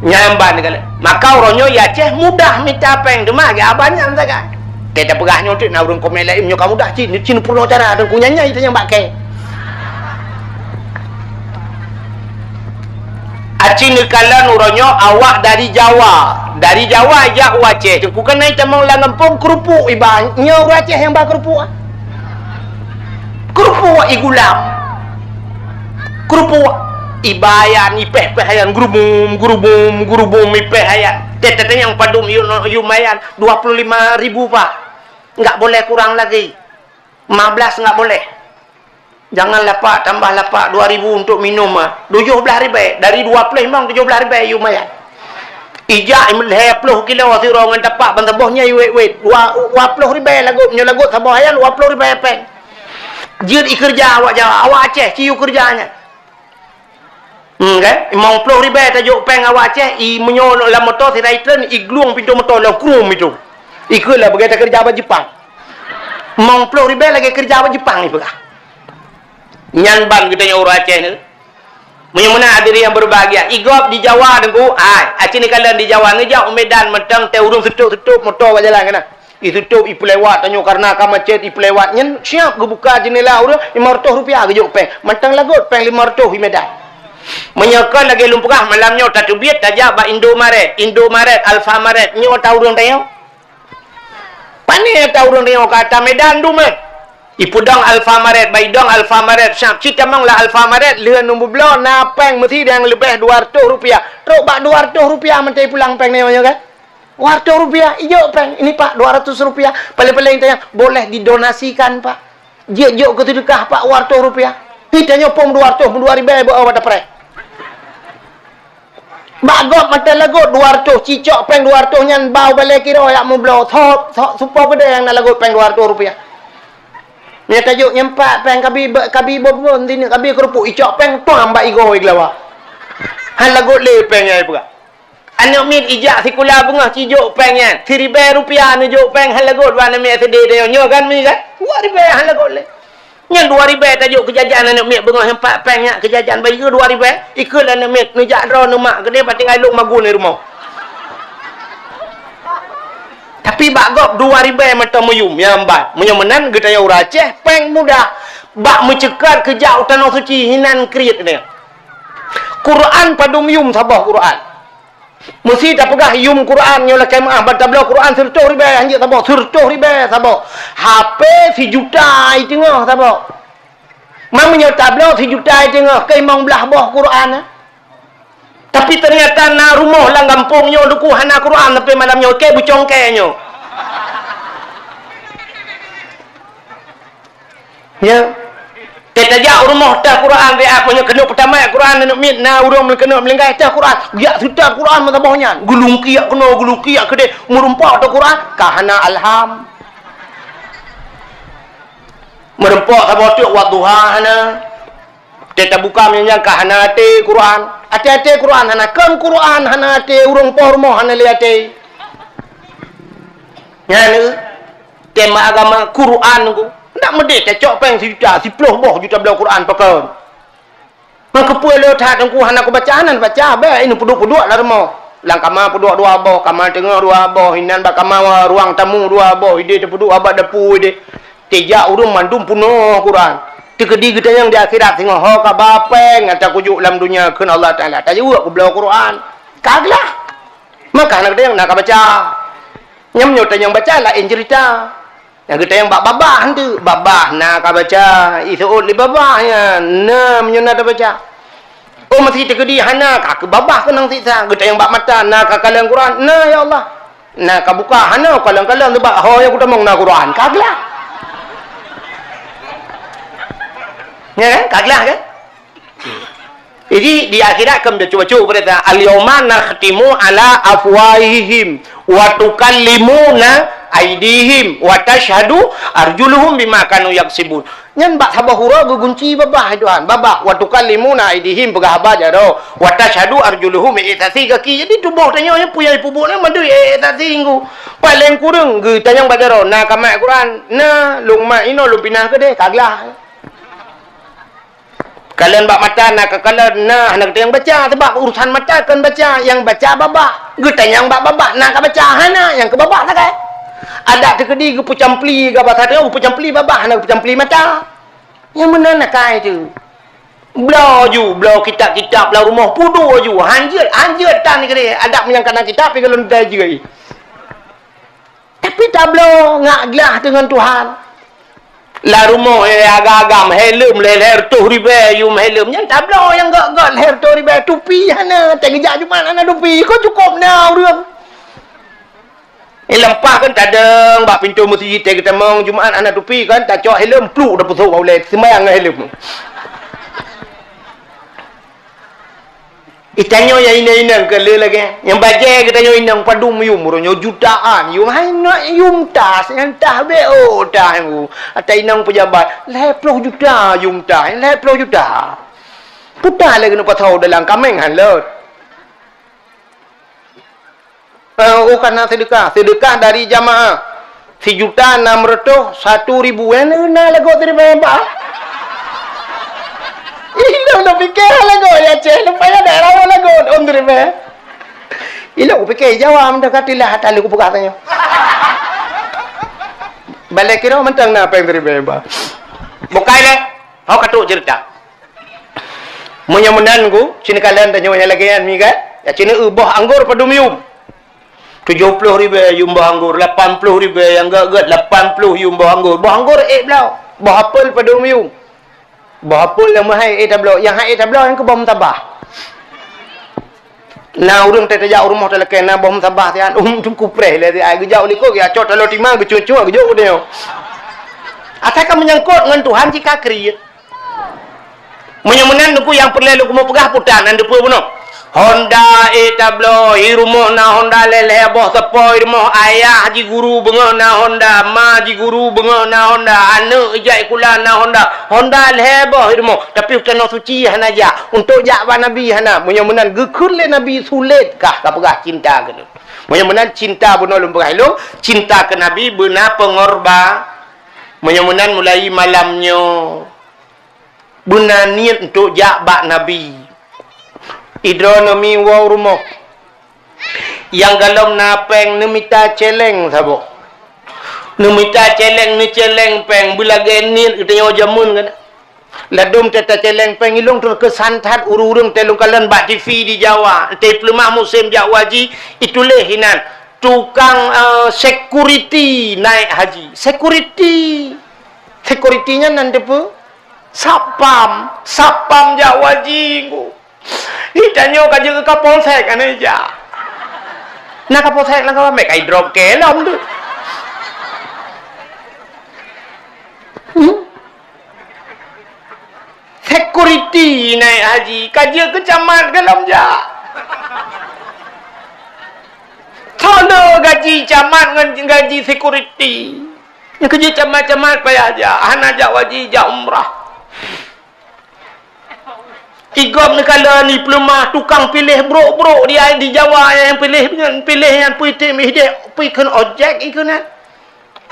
Nyan ban kali. Maka uroe nyoe i Aceh mudah mita péng, teuma lagèe abang nyan sagai. Teupeugah nyoe teuk na ureueng komen laén nyoe ka mudah, cit, cit peurunoe cara teungku nyan nyang itanyong bak kèe. Aci neukalon uroe nyoe awak dari Jawa. Dari Jawa jak u Aceh. Teungku keunan itamong lam gampông keurupuk iba. Nyoe ureueng Aceh nyang ba keurupuk, ah. Keurupuk igulam. Keurupuk iba nyan, ipéh-péh nyan, gurubum, gurubum, gurubum, ipéh nyan. Teuh-teuh nyang padum yum, yum nyan, dua puluh lima ribu, Pak. Enggak boleh kurang lagi. Lima belas enggak boleh. Jangan lapak tambah lapak dua ribu untuk minum, ah. Tujoh blah ribèe. Dari dua ploh limong, tujoh blah ribèe yum nyan. Ijak lhèe ploh kilo sidroe ngon tapak ban saboh nyan iwét-wét. Dua, dua ploh ribèe lagot, nyoe lagot saboh nyan dua ploh ribèe péng. Jeuet ikeureuja awak Jawa, awak Aceh ci yue keureuja nyan. Hmm, kan? Limong ploh ribèe tajok péng awak Aceh, i meunyoe lam moto sira itreun, iglueng pintoe moto lom krum itu. Ikheun lah bagaih takeureuja bak Jepang. Limong ploh ribèe lagèe keureuja bak Jepang ipeugah. Nyan ban geutanyoe ureueng Aceh nyoe. Meunyoe meunan hadirin yang berbahagia, i gob di Jawa teungku, hai, aci neukalon di Jawa, neujak u Medan mantong teuh ureueng seutôp-seutôp moto bak jalan keunan. Iseutôp ipeulewat tanyoe karena ka macet ipeulewat nyan, siap geubuka jeundela ureueng, lima reutôh rupiah geujok péng. Mantong lagot péng lima reutôh i Medan. Meunyoe kon lagèe lôn peugah malam nyoe tateubiet tajak bak Indomaret, Indomaret, Alfamaret, nyoe ata ureueng tanyoe. Pane ata ureueng tanyoe ka ata Medan dumeh. Ipeudong Alfamaret, bak idong Alfamaret, siap cit tamong lam Alfamaret, lheueh nibloe na péng meusi nyang leubeh dua reutôh rupiah. Trok bak dua reutôh rupiah mantong ipulang péng nyoe kan? Dua reutôh rupiah, ijok péng. Ini, Pak, dua ratus rupiah. Paléng-paléng tanyong, boleh didonasikan, Pak. Jeuet jok keu seudeukah, Pak, dua reutôh rupiah. Hi, tanyoe phon dua reutôh, dua ribèe beu awak dapreh. Bak gob mantong lagot dua reutôh, cicok péng dua reutôh nyan bak u balèe kiroh jak mubloe. Sop, sop, supo keudè nyang na lagot péng dua reutôh rupiah. Nyan tajok nyan pat péng kabi, kabi bobon, sineuk kabi keurupuk, icok péng, tuang bak igoe geulawa. Han lagot lé péng nyang ipeugah. Aneuk miet ijak sikula beungoh ci jok péng nyan. Siribèe rupiah neujok péng, han lagot bak aneuk miet SD tanyoe. Nyoe kan mi kan? Dua ribèe han lagot lé. Nyan dua ribèe tajok keu jajan aneuk miet beungoh nyan pat péng nyan keu jajan bayeue dua ribèe. Ikheun lé aneuk miet neujak droeneuh mak keudéh, bah tinggai lôn magun di rumoh. Tapi bak gob dua ribèe mantong meuyum, nyan ban. Meunyoe meunan geutanyoe ureueng Aceh, péng mudah. Bak meuceukat keujak u Tanoh Suci hinan kriet nyan. Quran padum yum saboh Quran. Meusi tapeugah yum Quran nyoe lakèe meu'ah ban tabloe Quran seureutôh ribèe, hanjeuet saboh, seureutôh ribèe saboh. Hapé sijuta i teungoh saboh. Man meunyoe tabloe sijuta i teungoh, keu limong blah boh Quran, eh. Tapi teunyata na rumoh lam gampông nyoe teungku hana Quran sampoe malam nyoe, kèe beucongkèe nyoe. Ya. Teuh tajak u rumoh teuh Quran, meunyoe keuneuk peutamat Quran aneuk miet, na ureueng keuneuk meulinggai teuh Quran. Geujak seutôt Quran meusaboh nyan. Geulungkiek keunoe, geulungkiek keudéh, meurumpok teuh Quran, ka hana alham. Meurumpok saboh teuk Wadduha hana. Teuh tabuka meunyan ka hana até Quran. Até-até Quran hana, kon Quran hana até, ureueng poh rumoh hana lé até. Nyan, eh, tema agama Quran ku. Ndak meudeh tacok péng sijuta, siploh boh juta bloe Quran pakon. Meukeupeu le that teungku hana kubaca, hana baca, bèk ini peuduek-peuduek lam rumoh. Lam kama peuduek dua boh, kama teungoh dua boh, inan bak kama ruang tamu dua boh, idéh teupeuduek bak dapu idéh. Tijak ureueng mandum peunoh Quran. Teukeudi geutanyong di akhirat singoh, "Ho ka ba péng nyang takujok lam donya?" Kheun Allah Taala, "Tajaweueb kubloe Quran." Ka glah. Maka hana geutanyong na ka baca. Nyang meunyoe tanyong baca laén ceurita. Nyang geutanyong bak babah enteuk, babah na ka baca, iseuôt lé babah nyan, na meunyoe na tabaca. Oh, meusé teukeudi hana, ka keu babah keunong siksa, geutanyong bak mata, na ka kalon Quran, na ya Allah. Na ka buka, hana kalon-kalon, sabab ho nyang kutamong na Quran, ka glah. Ya kan? Ka glah kan? Jadi, di akhirat kan bacut-bacut peurintah, "Al-yauma nakhtimu ala afwahihim, wa tukallimuna aidihim, wa tashhadu arjuluhum bima kanu yaksibun." Nyan bak saboh uroe geugunci babah Tuhan, babah, "Wa tukallimuna aidihim," peugah haba jaroe, "wa tashhadu arjuluhum," ék saksi gaki. Jadi, tuboh tanyoe nyan peue nyang jipeubuet nyan mandum ék saksi teungku. Paléng kureueng geutanyong bak jaroe, "Na ka mat Quran?" "Na, lôn mat inoe, lôn pinah keudéh," ka glah. Ka Kalon bak mata na ka kalon, na hana geutanyoe baca, sabab urusan mata kon baca, nyang baca babah. Geutanyong bak babah na ka baca, hana, nyang keu babah sagai. Adak teukeudi geupeucampli, gaba sadeue geupeucampli babah, hana geupeucampli mata. Nyang meunan na kai teuh. Bloe ju, bloe kitab-kitab lam rumoh, pudoe ju, hanjeuet, hanjeuet tan keudeh. Adak meunyoe kana kitab, pi golom tajui. Tapi tabloe ngat glah deungon Tuhan. Lam rumoh, eh, agam-agam, helm lhèe-lhèe reutôh ribèe yum helm. Nyan tabloe nyang gèt-gèt lhèe reutôh ribèe, tupi hana, teuh geujak Jumat hana tupi, kon cukôp na ureueng. Eh, leumpah kan tadong bak pintoe meuseujid, teuh geutamong Jumat hana tupi kan, tacok helm, pluk, tapeusôk bak ulèe, seumbahyang ngon helm. Geutanyoe nyang inong-inong keu lé lagèe. Nyang bajèe geutanyoe inong padum yum, uroe nyoe jutaan yum. Hai nak yum tas, nyang tas beu tas nyoe. Ata inong pejabat, lhèe ploh juta yum tas, lhèe ploh juta. Puta lé keuneuk pasoe dalam kaméng han lôt. Eh, oh, kana seudeukah. Seudeukah dari jamaah. Sijuta nam reutôh satu ribu. Eh, na lagot siribèe bah. Ilôn na pike lagot ya, Ceh. Leupah ya daerah lagot, ôn siribèe. Ilôn kupike Jawa, meudah ka tilah, tak lé kupeugah tanyoe. Balèe kiro mantong na péng siribèe bah. Bukai lé. Ho ka trok ceurita. Meunyoe meunan ku, ci neukalon tanyoe nyang lagèe nyan mi kan? Ya, ci neu boh anggor padum yum. Tujoh ploh ribèe yum boh anggor, lapan ploh ribèe nyang gèt-gèt, lapan ploh yum boh anggor. Boh anggor ék bloe. Boh apel padum yum. Boh apel nyang meuhai ék tabloe, nyang han ék tabloe nyang keu boh meutabah. Na ureueng teuh tajak u rumoh talakèe na boh meutabah siat, um, teungku preh lé siat, geujak u likot, geujak cot taloe tima, geucue-cue, geujok u nyoe. Asai ka meunyangkot ngon Tuhan cit ka kriet. Meunyoe meunan, Teungku, nyang peureulèe lôn keumeung peugah putan, nyan teupeue bunoe. Honda ék tabloe, i rumoh na Honda lhèe-lhèe boh, sapo i rumoh, ayah jiguru beungoh na Honda, ma jiguru beungoh na Honda, aneuk ijak sikula na Honda. Honda lhèe boh i rumoh, tapi u Tanoh Suci hana jak. Untôk jak bak Nabi hana. Meunyoe meunan geukheun lé Nabi, sulet kah kapeugah cinta keu lôn. Meunyoe meunan cinta bunoe lôn peugah ilôn, cinta keu Nabi beuna peungorba-. Meunyoe meunan mulai malam nyoe, beuna niet untôk jak bak Nabi. Idroeneuh mi woe u rumoh. Nyang galom na péng neumita céléng saboh. Neumita céléng, neucéléng péng, beulagèe niet geutanyoe jameun kan. Ladôm teuh tacéléng péng, ilôn teukeusan that ureueng-ureueng teuh lôn kalon bak T V di Jawa. Teuh peuleumah musém jak haji, ituléh inan, tukang, eh, security naik haji. Security. Security nyan nan teupeue? Satpam. Satpam jak haji, Teungku. Ih, tanyoe ka jeuet keu Kapolsek, hana jak. Na Kapolsek lam kawan, meukai drop kelom tu. Hmm? Security naik haji, ka jeuet keu camat kelom jak. Tho le gaji camat ngon gaji security. Nyang ka jeuet camat-camat payah jak, hana jak haji, jak umrah. Igop neukalon i peuleumah tukang piléh brok-brok di, di Jawa nyang piléh nyan, piléh nyan pui tem idéh, pui kheun ojek ikheun nyan.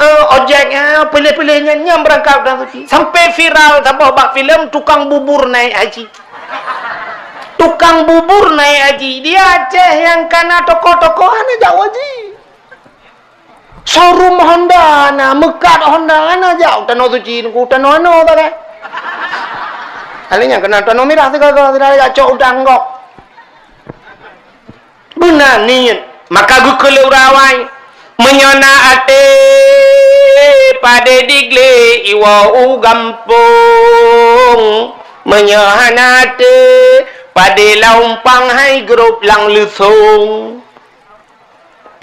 Eh, ojek nyan, piléh-piléh nyan, nyan beurangkat u Tanoh Suci. Sampai viral saboh bak filem tukang bubur naik haji. Tukang bubur naik haji. Di Aceh nyang kana toko-toko hana jak haji. Showroom Honda na, meukat Honda na jak u Tanoh Suci, Teungku, u tanoh anoe sagai. Kali nyan keunan tanoh mirah sigoe-goe, sira jak cok u tanggok. Beuna niet, maka geukheun lé ureueng awai, meunyoe na até padé diglé iwoe u gampông, meunyoe hana até padé lam umpang hai grôp lam leusông.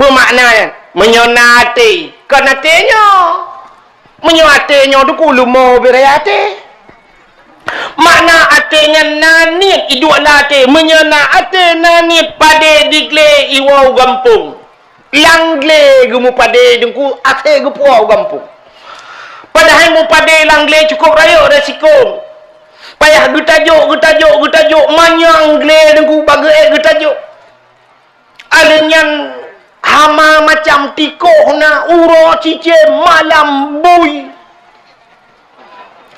Peue makna nyan? Meunyoe na até, kon até nyoe. Meunyoe até nyoe Teungku leumo beu raya até. Makna até nyan na niet iduek lam até. Meunyoe na até na niet padé diglé iwoe u gampông. Lam glé geumeupadé Teungku até geupuwoe u gampông. Padahai meupadé lam glé cukôp rayeuk resiko. Payah geutajok, geutajok, geutajok, manyang glé Teungku bak geuék geutajok. Alèh nyan hama macam tikoh na, uroe cicém, malam bui.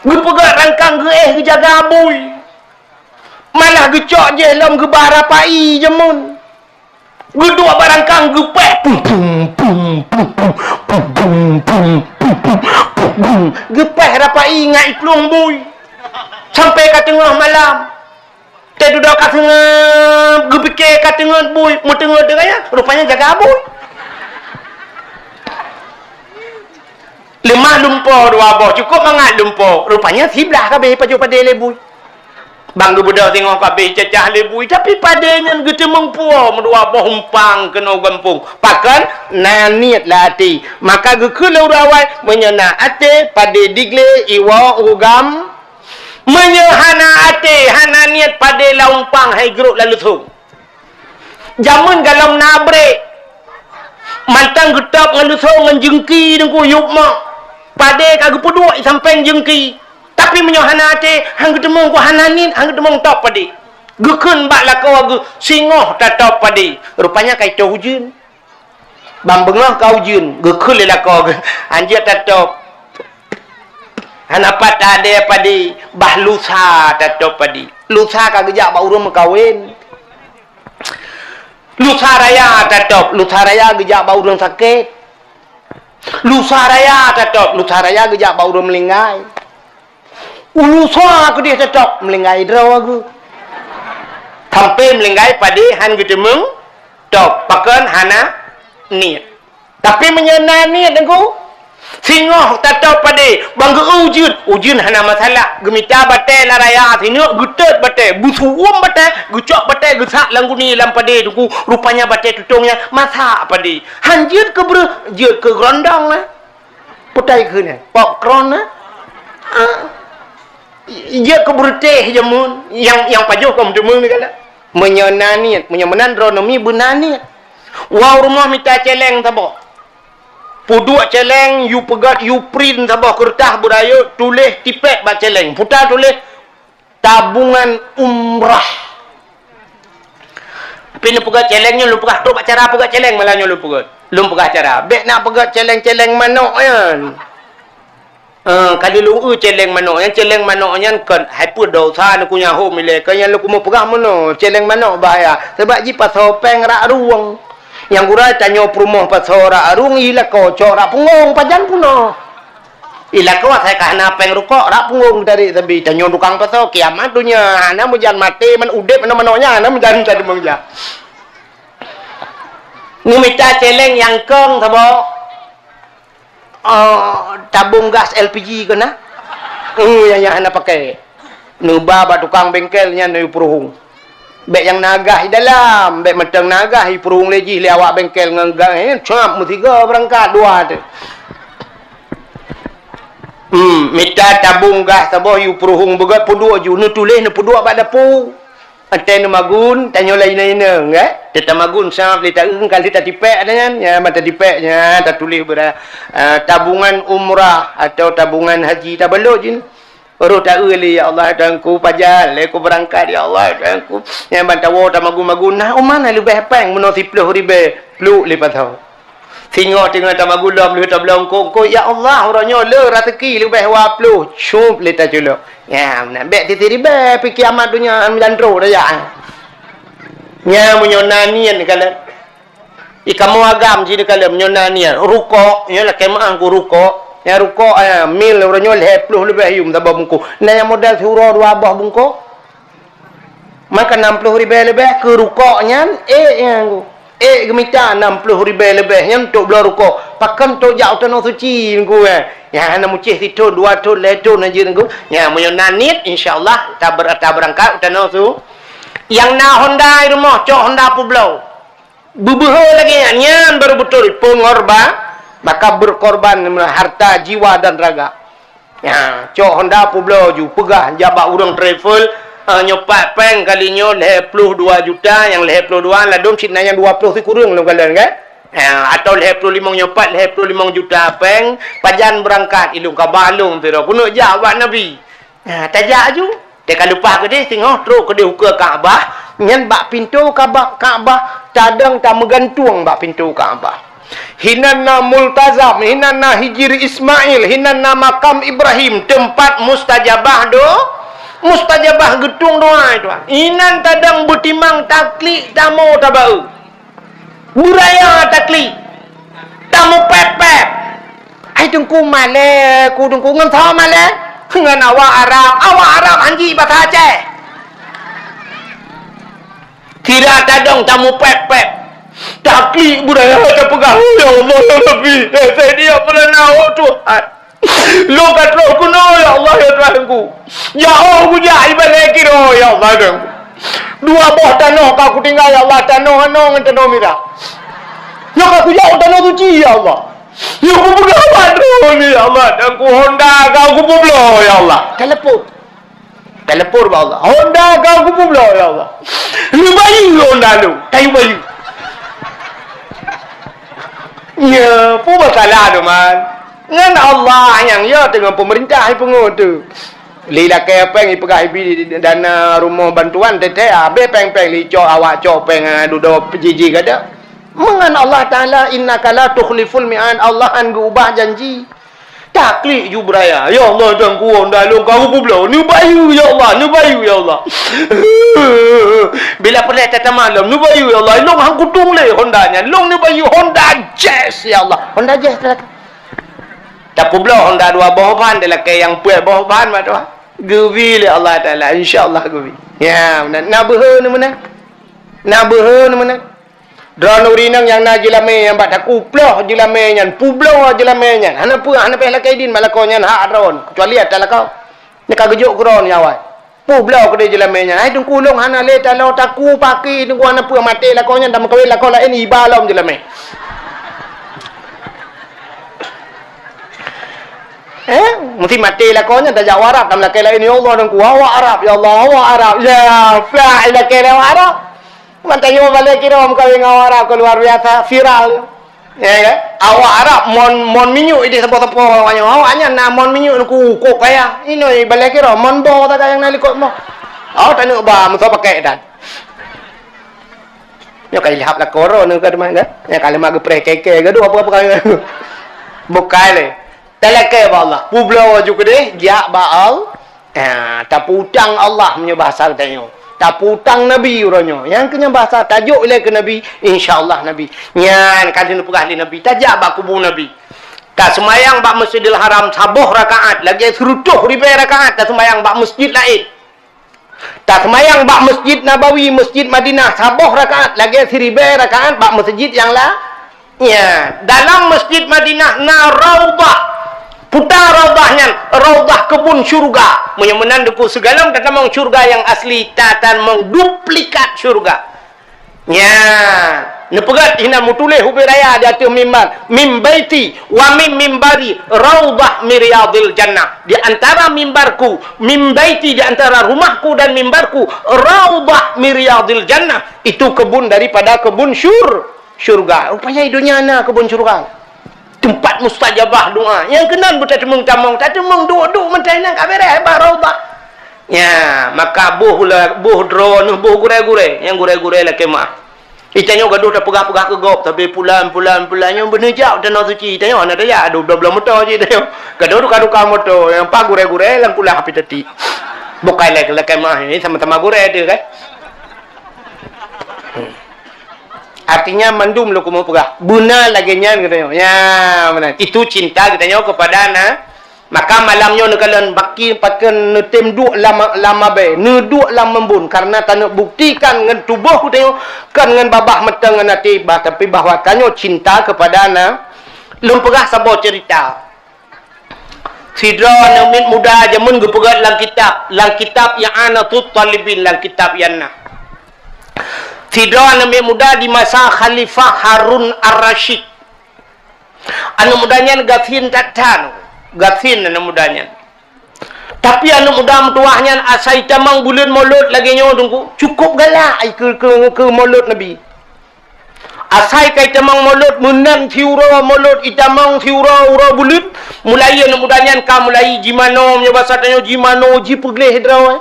Geupeugah rangkang geuéh geujaga bui. Geucok jih lom geubah rapai jameun. Geuduek barangkang geupéh. Pum, pum, pum, pum. Geupéh rapai ngat iplueng bui. Sampai ka teungoh malam. Teududoe ka seungab, geupike ka teungeut bui, meuteungeut deungon nyan, rupanya jaga bui. Leumah lumpoe dua boh, cukup mangat lumpoe, rupanya siblah ka abéh pajoh padé lé bui. Ban geubeudôh singoh ka abéh cacah lé bui, tapi padé nyan geuteumeung puwoe meudua boh umpang keunoe gampông. Pakon? Na niet lam até. Maka geukheun lé ureueng awai, meunyoe na até, padé diglé, iwoe u gam-, Meunyoe hana até, hana niet, padé lam umpang hai grok lam leusong. Jameun galom na brek. Mantong geutôb ngon leusong ngon jeungki teungku yup mak. Padé ka geupeuduek i sampéng jeungki. Tapi meunyoe hana até, han geuteumeung ku hana niet, han geuteumeung tôb padé. Geukheun bak lakoe geuh, singoh tatôb padé. Rupanya ka itôh ujeuen. Ban beungoh ka ujeuen, geukheun lé lakoe geuh, "Hanjeuet tatôb." Hana pat tadé padé, bah lusa tatôb padé. Lusa ka geujak bak ureueng meukawen. Lusa raya tatôb, lusa raya geujak bak ureueng sakét. Lusa raya tatôb, lusa raya geujak bak ureueng meulinggai. Ulu soe keudeh teutôb meulinggai droe geuh. Sampoe meulinggai padé han geuteumeung tôb, pakon hana niet. Tapi meunyoe na niet teungku, singoh tatôb padé, ban geu-eu ujeuen, ujeuen hana masalah. Geumita batée lam raya sineuk, geutot batée, beusu'uem batée, geucok batée geusak lam guni lam padé teungku, rupanya batée tutong nyan masak padé. Han jeuet keu breueh, jeuet keu geurondong na. Putai keu nyan, popcorn na. Ah. Jeuet keu beureuteh jameun nyang, nyang pajoh kon meuteumé ni galak. Meunyoe na niet, meunyoe meunan droeneuh mi beuna niet. Woe u rumoh mita céléng saboh. Peuduek céléng, yue peugét, yue print saboh keureutah beurayeuk, tuléh tipék bak céléng. Puta tuléh, tabungan umrah. Tapi neupeugah céléng nyoe, lôn peugah trok bak cara peugah céléng malam nyoe lôn peugah. Lôn peugah cara. Bék na peugah céléng-céléng manok nyan. Eh, ka lôn eu céléng manok nyan, céléng manok nyan kon hai peue dosa neukunyah hom ilée, kon nyan lôn keumeung peugah meunoe, céléng manok bahaya. Sabab jipasoe péng rak rueng. Nyang gura tanyoe peurumoh pasoe rak rueng, i lakoe cok rak punggong, pajan peunoh. I lakoe asai ka hana péng rukok, rak punggong tarék sabe. Tanyoe tukang pasoe, kiamat donya, hana meujan maté, man udeb, hana manoe nyan, hana meujan, meujan, meujan. Neumita céléng nyang kong saboh, oh, tabong gas L P G keu na? Oh, nyang, nyang hana pakai. Neuba bak tukang bengkel nyan, neu peuruhueng. Bék nyang na gah i dalam, bék mantong na gah i peuruhueng lé jih lé awak bengkel ngon gah, eh, cap meusigoe beurangkat dua teuh. Hmm, mita tabong gah saboh yue peuruhueng beugét peuduek ju, neutuléh neupeuduek bak dapu. Watée neumagun, tanyoe laén-laén, eh? Teuh tamagun sab lé taeu, ka lheueh tatipék ada nyan, nyan ban tatipék nyan tatuléh beura-, eh, tabungan umrah atau tabungan haji tabalot jih. Roh taeu lé, "Ya Allah, Tuhanku, pajan lé ku beurangkat, ya Allah, Tuhanku." Nyan ban tawoe tamagun-magun, "Na u mana leubeh péng meunoe siploh ribée?" Pluek lé pasoe. Singoh teungoh tamagun lom lheueh tabloe eungkôt-eungkôt, "Ya Allah, uroe nyoe le raseuki leubeh dua ploh." Cup lé taculok. Nyan, na bék sisiribée, pih kiamat donya meujan trok daya. Nyan meunyoe na niet kalon. I kamoe agam jih neukalon nyoe na niet, rukok, nyoe lakée meu'ah ku rukok. Nyang rukok, eh, mil uroe nyoe lhée ploh leubeh yum saboh bungkôh. Na nyang modal siuroe dua boh bungkôh. Maka nam ploh ribée leubeh keu rukok nyan, ék nyan ku. Ék geumita nam ploh ribée leubeh nyan untuk bloe rukok. Pakon untuk jak u Tanoh Suci ku, eh. Nyang hana mucéh sithon, dua thon, lhée thon hana jeuet ku. Nyan meunyoe na niet, insya Allah taber-, tabeurangkat u Tanoh Su-, nyang na Honda i rumoh, cok Honda peubloe. Beubeuhe lagée nyan, nyan baru beutôi pengorban, maka berkorban harta, jiwa dan raga. Nya, cok Honda peubloe ju, peugah jak bak ureuëng travel, eh, nyoe pat péng kali nyoe lhée ploh dua juta, nyang lhée ploh dua ladôm cit na nyang dua ploh sikureueng lom kalon kan? Ha, atau lhée ploh limong nyoe pat, lhée ploh limong juta péng, pajan beurangkat ilong ka balong sidroe keuneuk jak bak Nabi. Ha, tajak aju. Teuka leupah keudeh singoh trok keudeh ukeue Ka'bah, nyan bak pintoe Ka'bah, Ka'bah tadong tameugantung bak pintoe Ka'bah. Hinan na Multazam, hinan na Hijri Ismail, hinan na makam Ibrahim, teumpat mustajabah do-, Mustajabah geutueng doa itu. Inan tadong beutimang taklik tamu tabaeu. Beuraya taklik. Tamu pep-pep. Ai teungku malée, ku teungku ngon soe malée? Ngon awak Arab. Awak Arab hanji bahasa Aceh. Sira tadong tamu pep-pep. Taklik beuraya tapeugah, "Ya Allah, ya Rabbi, eh, saya dia pernah nahu Tuhan. Lôn ka troh keunoe, ya Allah, ya Tuhanku. Jauh kujak ibalai kiro, ya Allah, Tuhanku. Dua boh tanoh ka kutinggai, ya Allah, tanoh anoe ngon tanoh mirah. Nyoe ka kujak u tanoh suci, ya Allah. Nyoe kupeugah bak droeneuh, ya Allah, Tuhanku, honda ka kupeubloe, ya Allah." Telepon. Telepon bak Allah. "Honda ka kupeubloe, ya Allah. Neubayeue honda lôn, kayu bayeue." Nyoe peue masalah teuma? Ngon Allah nyang yo teungoh peumeurintah ipeungeut teuh. Lé lakée péng ipeugah ibi dana rumoh bantuan teuntée, habéh péng-péng lé cok awak cok péng, eh, dudoe jiji gada. Meungon Allah Taala, "Innaka la tukhliful mi'ad", Allah han geuubah janji. Taklik ju beuraya, "Ya Allah, Tuhanku, honda lôn ka kupeubloe. Neubayeue, ya Allah, neubayeue, ya Allah. Bila peureulée tatamah lom, neubayeue, ya Allah. Lôn han kutueng lé honda nyan. Lôn neubayeue honda Jazz, ya Allah." Honda Jazz teulakée. Tapeubloe honda dua boh ban, teulakée nyang peuet boh ban, mak tuha. Geubi lé Allah Taala, insya Allah geubi. Ya, na, na beuhe nyoe meunan. Na beuhe nyoe meunan. Droeneuh ureueng inong nyang na jeulamé nyang bak takue ploh jeulamé nyan, peubloe jeulamé nyan. Hana peue, hana payah lakée idin bak lakoe nyan hak droeneuh, keucuali atra lakoe. Nyoe ka geujok keu droeneuh awai. Peubloe keudeh jeulamé nyan. Hai teungku, lôn hana lé taloe takue paki teungku, hana peue, maté lakoe nyan tameukawen lakoe laén iba lom jeulamé. Eh, meusti maté lakoe nyan tajak u Arab tameulakée laén, ya Allah teungku, awak Arab, ya Allah, awak Arab. Ya, plak ilakée lé awak Arab. Mantong nyoe balée kiro meukawen ngon awak Arab ka luar biasa, viral. Ya kan? Awak Arab mon, mon minyeuk ideh sapo-sapo awak nyoe. Awak nyan na mon minyeuk teungku, kok kaya. Inoe balée kiro mon boh sagai nyang na likot boh. Oh, taneuk ba meusoe pakék dan. Nyoe ka ilhab lakoe droeneuh ka teuma kan? Nyoe ka leumak geupreh keke gadoh apa-apa kan? Bukai lé. Talakée bak Allah. Peubloe ju keudeh, jak bak Allah. Ha, tapeutang Allah meunyoe bahasa geutanyoe. Tapeutang Nabi uroe nyoe. Nyang keu nyan bahasa tajok ilée keu Nabi, insya Allah Nabi. Nyan ka lheueh neupeugah lé Nabi, tajak bak kubu Nabi. Taseumayang bak Masjidil Haram saboh rakaat, lagée sireutôh ribée rakaat taseumayang bak masjid laén. Taseumayang bak Masjid Nabawi, Masjid Madinah saboh rakaat, lagée siribée rakaat bak masjid nyang la-, Nya, dalam Masjid Madinah na raudhah. Puta raudhah nyan, raudhah keubun syurga. Meunyoe meunan teungku, sigohlom tatamong syurga nyang asli, tatamong duplikat syurga. Nya, neupeugét hinan meutuléh ubé raya di ateueh mimbar, "Mim baiti wa mim mimbari raudhah min riyadil jannah." Di antara mimbarku, mim baiti, di antara rumahku dan mimbarku, raudhah min riyadil jannah. Itu kebun daripada kebun syur-, syurga. Rupanya di dunia na kebun syurga. Tempat mustajabah doa. Nyang keunan beutateumong tamong, tateumong duek-duek meutai nan ka beres bak raudhah. Nya, maka boh la-, boh droeneuh, boh gurée-gurée, nyang gurée-gurée lakée meu'ah. Itanyoe gadoh tapeugah-peugah keu gob, tapi pulan, pulan, pulan nyoe beuneujak tanoh suci. Itanyoe hana tajak, adoh bloe-bloe moto cit itanyoe. Gadoh duka-duka moto, nyang pa gurée-gurée lam kulah api teuti. Bukai lé lakée meu'ah, ini sama-sama gurée tu kan. Artinya mandum lôn keumeung peugah. Beuna lagée nyan geutanyoe. Nya, meunan. Itu cinta geutanyoe kepada na-, maka malam nyoe neukalon baki pakon neutem duek lam, lam abée, neuduek lam eumbon karena taneuk buktikan ngon tuboh geutanyoe, kon ngon babah meuteung ngon até bah, tapi bahwa tanyoe cinta kepada na-, lôn peugah saboh cerita. Sidroe aneuk miet muda jameun geupeugét lam kitab, lam kitab I'anatut Talibin, lam kitab nyan na. Sidroe aneuk miet muda di masa Khalifah Harun Ar-Rasyid. Aneuk muda nyan gasien that-that, gasien aneuk muda nyan. Tapi aneuk muda meutuwah nyan asai tamong buleuen Molot lagée nyoe teungku, cukôp galak ai keu, keu, keu Molot Nabi. Asai ka itamong Molot meunan siuroe Molot, itamong siuroe uroe buleuen, mulai aneuk muda nyan ka mulai jimano, meunyoe basa tanyoe jimano, jipeugleh droe.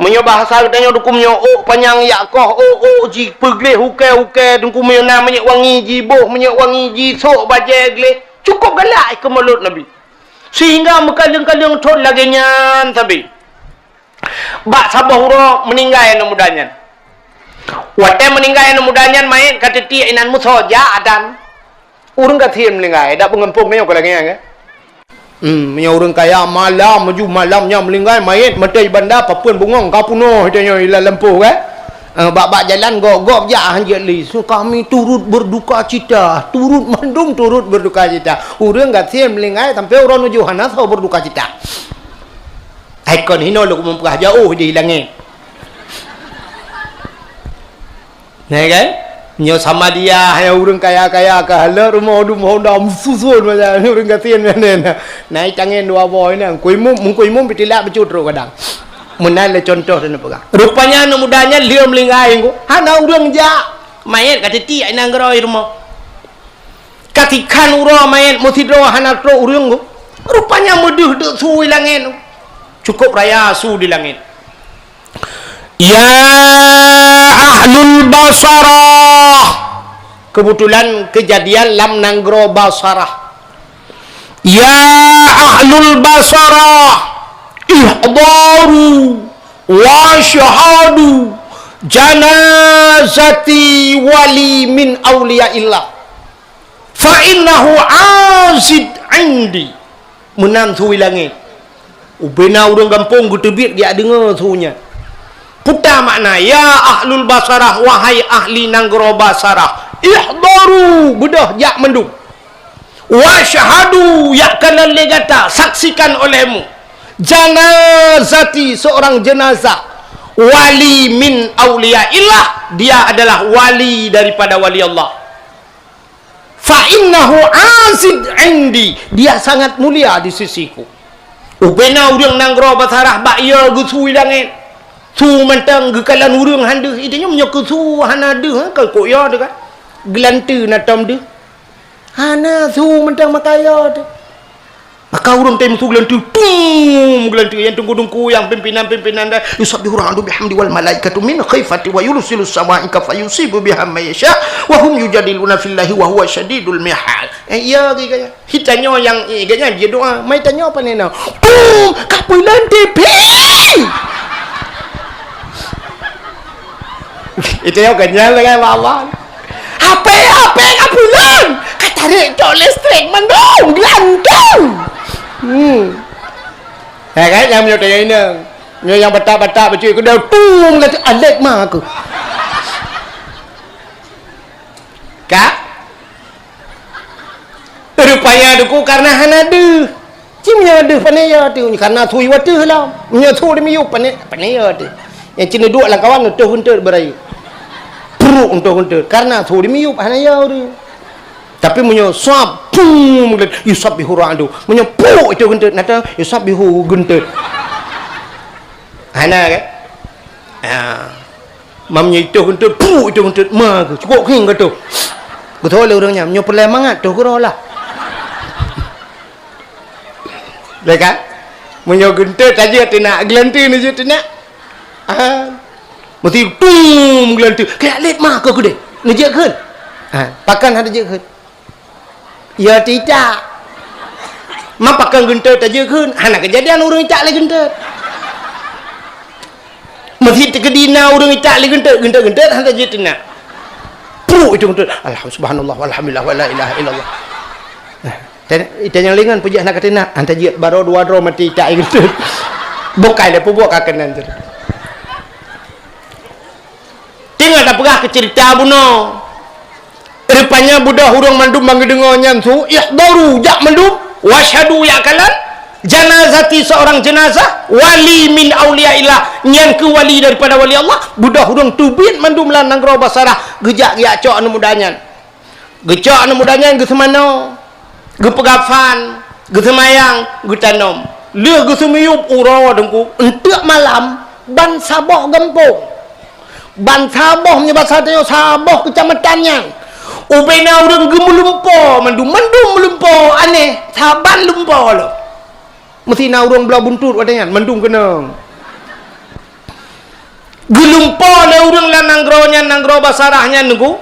Meunyoe bahasa geutanyoe dukun nyoe, ôk panyang yak koh, ôk, ôk, jipeugleh ukée-ukée, dukun meunyoe na minyeuk wangi jiboh, minyeuk wangi jisôk bajée gleh. Cukôp galak keu Molot Nabi. Sehingga meukaleueng-kaleueng thon lagée nyan sabe. Bak saboh uroe meuninggai aneuk muda nyan. Watée meuninggai aneuk muda nyan, manyét ka teutiek inan musoh jak dan ureuëng gasien meuninggai, dak peungampông nyoe ka lagée nyan, kan? Hmm, meunyoe ureuëng kaya malam, meunyoe malam nyan meuninggai, manyét meutai banda papeuen bungong ka peunoh tanyoe ilam lampôh, kan? Eh, bak-bak jalan gop-gop jak hanjeuet lé. Su kami turut berduka cita, turut mandum turut berduka cita. Ureuëng gasien meuninggai sampoe uroe nujoh hana soe berduka cita. Hai kon hinoe lôn meupeugah jaoh di langét. Nah, kan? Nyoe sama dia, hai ureuëng kaya-kaya ka halot rumoh dum honda meususon macam ureuëng gasien nyan. Nah, tangen dua boh nyan. Ku imum, mungku imum pitilak becut trok kadang. Meunan lé contoh dan peugah. Rupanya aneuk muda nyan lheueh meuninggai ngku. Hana ureuëng jak. Manyét ka teutiek inan geuroi rumoh. Ka tikhan uroe manyét meusidroe hana trok ureuëng ngku. Rupanya meudeuh deuk su di langét. Cukup raya su di langét. Ya ahlul Basarah. Kebetulan kejadian lam nanggroe Basarah. Ya ahlul Basarah, ihdaru wa syahadu janazati wali min auliyaillah. Fa innahu azid indi. Meunan su di langét. Ubena ureuëng gampông geuteubiet geujak deungoe su nyan. Peue makna, ya ahlul Basarah, wahai ahli nanggroe Basarah, ihdaru, beudôh jak mandum. Wa syahadu, yak kalon lé gata, saksikan olehmu. Janazati, seorang jenazah. Wali min auliyaillah, dia adalah wali daripada wali Allah. Fa innahu azid indi, dia sangat mulia di sisiku. Ubena ureuëng nanggroe Basarah bak yo geusu di langét. Su mantong geukalon ureuëng han deuh, itu nyoe meunyoe keu su hana deuh, kan kok yo teuh kan. Geulanteue na tom deuh. Hana su mantong maka yo teuh. Maka ureuëng teuh meusu geulanteue, tum, geulanteue nyang teungku-teungku nyang pimpinan-pimpinan dan yusabbihu ra'du bihamdi wal malaikatu min khifati wa yursilu sawa'iqa fayusibu biha man yasha wa hum yujadiluna fillahi wa huwa syadidul mihal. Eh, iya, geuh gaya. Hi tanyoe nyang, eh, gaya jeuet doa. Mai tanyoe pane na. Tum, ka peulan T V. Itu yang kenyal dengan Allah. Apa, apa yang ka peulan? Ka tarek cok listrik mandum, gelantung. Hmm. Ya kan, yang meunyoe tanya inong. Nyoe nyang batak-batak bacut keudah tum kata alek ma aku. Ka? Rupanya duku karena hana deuh. Ci meunyoe deuh pane ya teuh, karena su iwa teuh lah. Meunyoe su di miyup pane, pane ya teuh. Nyang cina duek lam kawan utoh geuntôt beurayeuk. Pruk utoh geuntôt. Karena su di miyup hana ya ureuëng. Tapi meunyoe sab, pum, yusabbihu ra'du. Meunyoe pruk utoh geuntôt, nata yusabbihu geuntôt. Hana kan? Ha. Mam nyoe itoh geuntôt, puh itoh geuntôt, ma keuh, cukôp khieng ka toh. Geutho lé ureuëng nyan, nyoe peureulée mangat toh keudroe lah. Lé kan? Meunyoe geuntôt tajeuet teunak, geulanteue neujeuet teunak. Ah. Meusti tum geulanteue, keuyak lét ma keuh keudeh, neujeuet kheun. Ah, pakon hana jeuet kheun. Ya tidak. Ma pakon geuntôt tajeuet kheun, hana keujadian ureuëng itak lé geuntôt. Meusti teukeudi na ureuëng itak lé geuntôt, geuntôt-geuntôt hana jeuet teunak. Pruh itu geuntôt. Alhamdulillah, subhanallah, walhamdulillah, wala ilaha illallah. Nah, tan-, itanyong lingon peujeuet hana kateunak, hana jeuet baroe dua droe mati itak lé geuntôt. Bukai lé peubuet ka keunan tu. Tinggai tapeugah keu ceurita bunoe. Rupanya beudôh ureuëng mandum ban geudeungoe nyan su, ihdaru, jak mandum, wasyhadu, yak kalon, janazati, seorang jenazah, wali min auliyaillah, nyan keuh wali daripada wali Allah, beudôh ureuëng teubiet mandum lam nanggroe Basarah, geujak geujak cok aneuk muda nyan. Geucok aneuk muda nyan geuseumanoe. Geupeugafan, geuseumayang, geutanom. Lheueh geuseumiyueb uroe teungku, eunteuk malam, ban saboh gampông. Ban saboh meunyoe basa tanyoe saboh keucamatan nyan. Ubena ureuëng geumeulumpoe mandum, mandum meulumpoe aneh, saban lumpoe lom. Meusti na ureuëng bloe buntut watée nyan, mandum keunong. Geulumpoe lé ureuëng lam nanggroe nyan, nanggroe Basarah nyan teungku.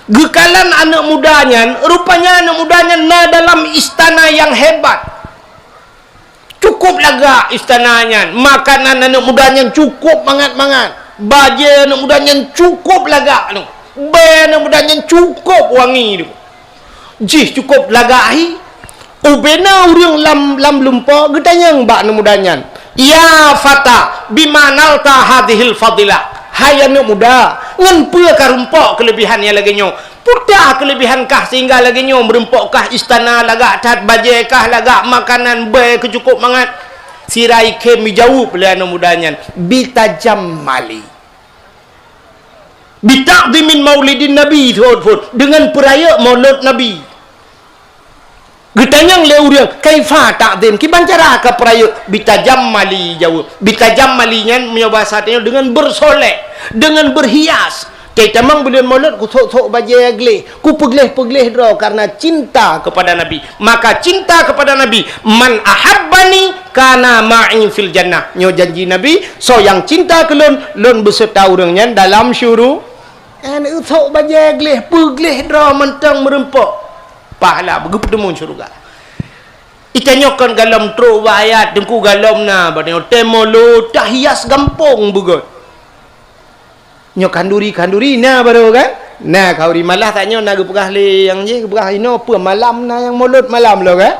Geukalon aneuk muda nyan, rupanya aneuk muda nyan na dalam istana nyang hebat. Cukup Cukup lagak istana nyan, makanan aneuk muda nyan cukup mangat-mangat, bajée aneuk muda nyan cukup lagak, bée aneuk muda nyan cukup wangi. Jih cukup lagak hi. Ubena ureuëng lam, lam lumpo geutanyong bak aneuk muda nyan, "Ya fata, bima nalta hadhil fadilah?" Hai aneuk muda, ngon peue karumpok keulebihan nyang lagée nyoe? Peue keulebihan kah sehingga lagée nyoe, meurumpok kah istana lagak that, bajée kah lagak, makanan bée keucukup mangat? Sira ikhém jaweueb lé aneuk muda nyan, "Bitajammali." "Bita'dhimin maulidin Nabi," thot-thot, deungon peurayeuk maulud Nabi. Geutanyong lé ureuëng, "Kaifa ta'dhim? Kiban cara kapeurayeuk?" "Bitajammali," jaweueb. "Bitajammali" nyan meunyoe bahasa tanyoe deungon beusolek, deungon beuhias. Teutamong buleuen maulud kusok-sok bajée gleh, kupeugléh-peugléh droe karena cinta kepada Nabi. Maka cinta kepada Nabi, "Man ahabbani kana ma'i fil jannah." Nyoe janji Nabi, "Soe nyang cinta keu lôn, lôn beuseureuta ureuëng nyan dalam syuru-" Nyan eusok bajée gleh, peugléh droe mantong meurumpok. Pahala beugeupeuteumon syeuruga. Itanyoe kon galom trok bak ayat, teungku galom na, bak nyoe tée maulud tahias gampông beugét. Nyoe khanduri-khanduri na baroe kan? Na khanduri malah tanyoe na geupeugah lé nyang jih, geupeugah inoe peue malam na nyang maulud malam lo kan?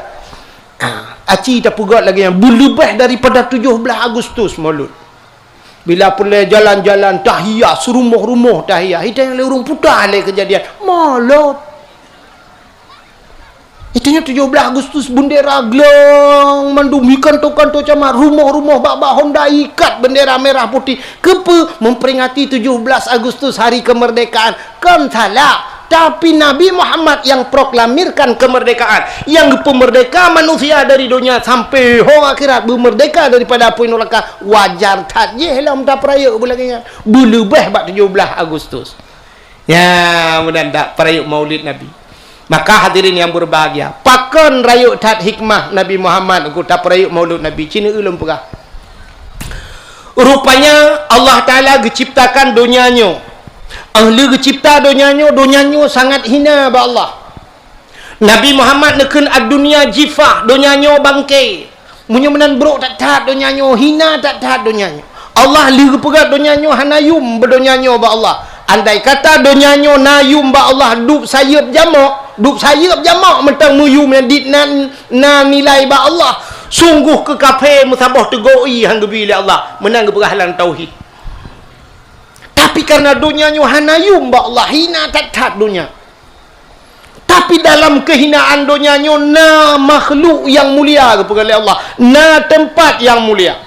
Ah, aci tapeugét lagée nyan, beuleubeh daripada tujoh blaih Agustus maulud. Bila peureulée jalan-jalan tahias, rumoh-rumoh tahias, itanyoe lé ureuëng puta lé keujadian maulud. Itanyoe tujoh blaih Agustus, bendera glong mandum, di kanto-kanto camat, rumoh-rumoh, bak-bak honda ikat bendera merah putih. Keupeue? Memperingati tujoh blaih Agustus, hari kemerdekaan. Kon salah. Tapi Nabi Muhammad nyang proklamirkan kemerdekaan, nyang geupeumerdeka manusia dari donya sampai ho akhirat, beumerdeka daripada apui nuraka, wajar that jih lom tapeurayeuk beulagée nyan. Beuleubeh bak tujoh blaih Agustus. Ya, mudah-mudahan peurayeuk Maulid Nabi. Maka hadirin yang berbahagia, pakon rayeuk that hikmah Nabi Muhammad keu tapeurayeuk Maulid Nabi, ci neueu lôn peugah. Rupanya Allah Taala geuciptakan donya nyoe. Ahli geucipta donya nyoe, donya nyoe sangat hina bak Allah. Nabi Muhammad neukheun, "Ad-dunya jifah," donya nyoe bangke. Meunyoe meunan brok that-that donya nyoe, hina that-that donya nyoe. Allah lheueh geupeugah donya nyoe hana yum bak donya nyoe bak Allah. Andai kata donya nyoe na yum bak Allah, dub sayeuep jamok, dub sayeuep jamok mantong meuyum nyang dit nan na nilai bak Allah. Sungguh keu kafé meusaboh teugok ié han geubi lé Allah. Meunan geupeugah lam tauhid. Tapi karena donya nyoe hana yum bak Allah, hina that-that donya. Tapi dalam kehinaan donya nyoe na makhluk nyang mulia geupeugah lé Allah, na teumpat nyang mulia.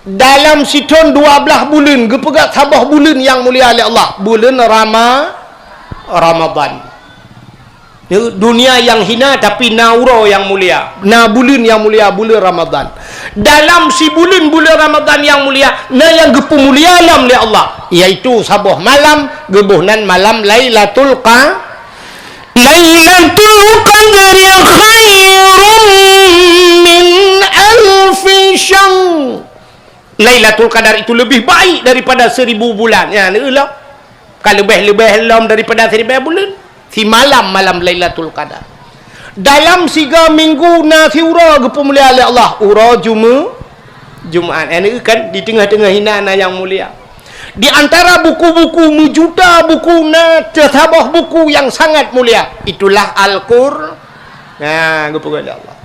Dalam sithon dua blaih buleuen geupeugah saboh buleuen nyang mulia lé Allah, buleuen Rama-, Ramadan. Dunia nyang hina tapi na uroe nyang mulia, na buleuen nyang mulia, buleuen Ramadan. Dalam sibuleuen buleuen Ramadan nyang mulia, na nyang geupeumulia lom lé Allah, yaitu saboh malam geuboh nan malam Lailatul Qa-, Lailatul Qadri khairum min alfi syahr. Lailatul Qadar itu lebih baik daripada seribu bulan. Ya, neueu lom. Ka leubeh-leubeh lom daripada seribu bulan. Simalam malam Lailatul Qadar. Dalam siga minggu na siuroe geupeumulia lé Allah. Uroe Jume-, Jumaat. Ya, neueu kan, di teungoh-teungoh hina na nyang mulia. Di antara buku-buku meujuta buku na teusaboh buku nyang sangat mulia. Itulah Al-Qur-, nah, geupeugah lé Allah.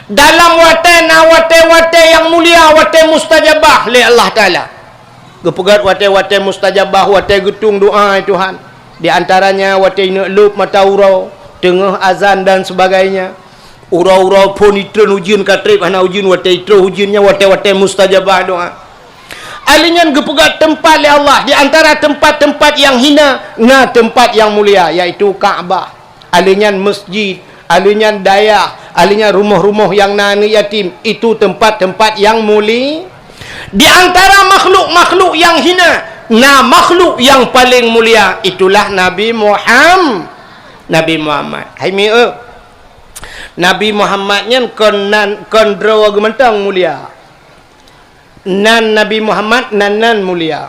Dalam watée na watée-watée nyang mulia, watée mustajabah lé Allah Taala. Geupeugét watée-watée mustajabah, watée geutueng doa, hai Tuhan. Di antaranya watée ineuk lôb mata uroe, teungoh azan dan sebagainya. Uroe-uroe phon itreun ujeuen ka treb hana ujeuen, watée itroh ujeuen nyan watée-watée mustajabah doa. Alheuh nyan geupeugét teumpat lé Allah, di antara teumpat-teumpat nyang hina, na teumpat nyang mulia, yaitu Ka'bah. Alheuh nyan masjid, alheuh nyan dayah, alheuh nyan rumoh-rumoh nyang na aneuëk yatim, itu teumpat-teumpat nyang muli-, di antara makhluk-makhluk nyang hina, na makhluk nyang paleng mulia, itulah Nabi Muham-, Nabi Muhammad. Hai mi, eh. Nabi Muhammad nyan kon nan, kon droe geuh mantong mulia. Nan Nabi Muhammad nan-nan mulia.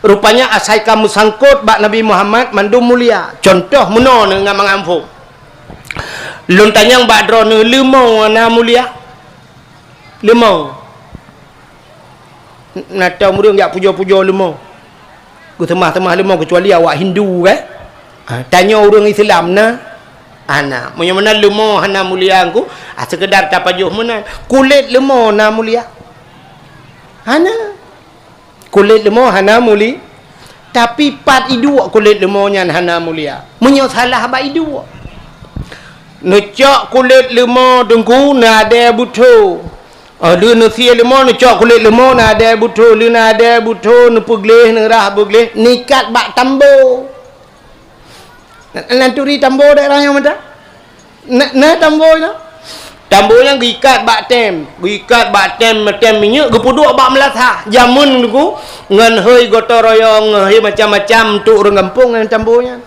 Rupanya asai ka meusangkot bak Nabi Muhammad mandum mulia. Cuntoh meunoe ngon mangat phon. Lôn tanyong bak droeneuh, leumo na mulia? Leumo. Na tom ureuëng jak pujoe-pujoe leumo. Geuseumah-seumah leumo, keucuali awak Hindu, kan? Ha, tanyoe ureuëng Islam na. Hana. Meunyoe meunan leumo hana mulia Teungku, ah, sekedar tapajoh meunan. Kulét leumo na mulia? Hana. Kulét leumo hana muli-, tapi pat iduek kulét leumo nyan hana mulia. Meunyoe salah bak iduek. Neucok kulét leumo Teungku, neuadée butho. Oh, lheueh neusie leumo, neucok kulét leumo, neuadée butho, lheueh neuadée butho, neupeugleh, neurah beugleh, neuikat bak tambo. Nan turi tambo daerah nyoe mantong? Na, na tambo nyoe? Tambo nyan geuikat bak tem, geuikat bak tem, tem minyeuk, geupeuduek bak meulasah. Jameun Teungku, ngon hôi gotong royong, ngon hôi macam-macam untuk ureuëng gampông ngon tambo nyan.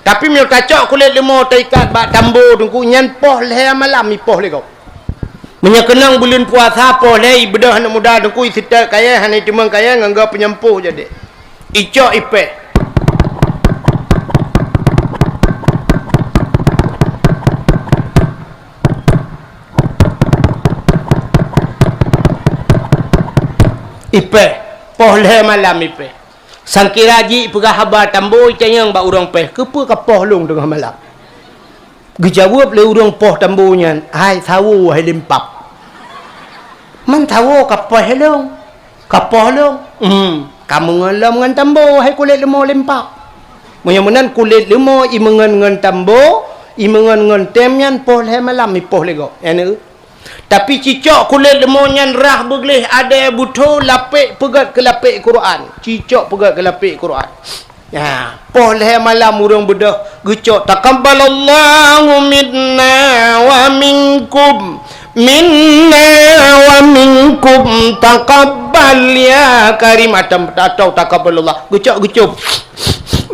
Tapi meunyoe tacok kulét leumo taikat bak tambo Teungku, nyan poh lhée malam ipoh lé gob. Meunyoe keunong buleuen puasa, poh lhée ibeudôh aneuk muda Teungku, iseutôt kayée, hana iteumeung kayée, ngon goe peunyampôh jadi. Icok ipéh. Ipéh. Poh lhée malam ipéh. Sangkira jih peugah haba tambo itanyong bak ureuëng péh, "Keupeue ka poh lôn teungoh malam?" Geujaweueb lé ureuëng poh tambo nyan, "Hai sawo, hai limpab." "Man sawo ka poh lôn, ka poh lôn." "Hmm, ka meungon lom ngon tambo, hai kulét leumo limpab." Meunyoe meunan kulét leumo imeungon ngon tambo, imeungon ngon tem nyan poh lhée malam ipoh lé gob. Nyan Tapi cicok kulét leumo nyan rah beugleh adée butho lapék peugét keu lapék Quran. Cicok peugét keu lapék Quran. Nah, poh lhée malam ureuëng beudôh geucok, "Taqabbalallahu minna wa minkum, minna wa minkum taqabbal ya karim," atau, atau "Taqabbalallah." Geucok geucom.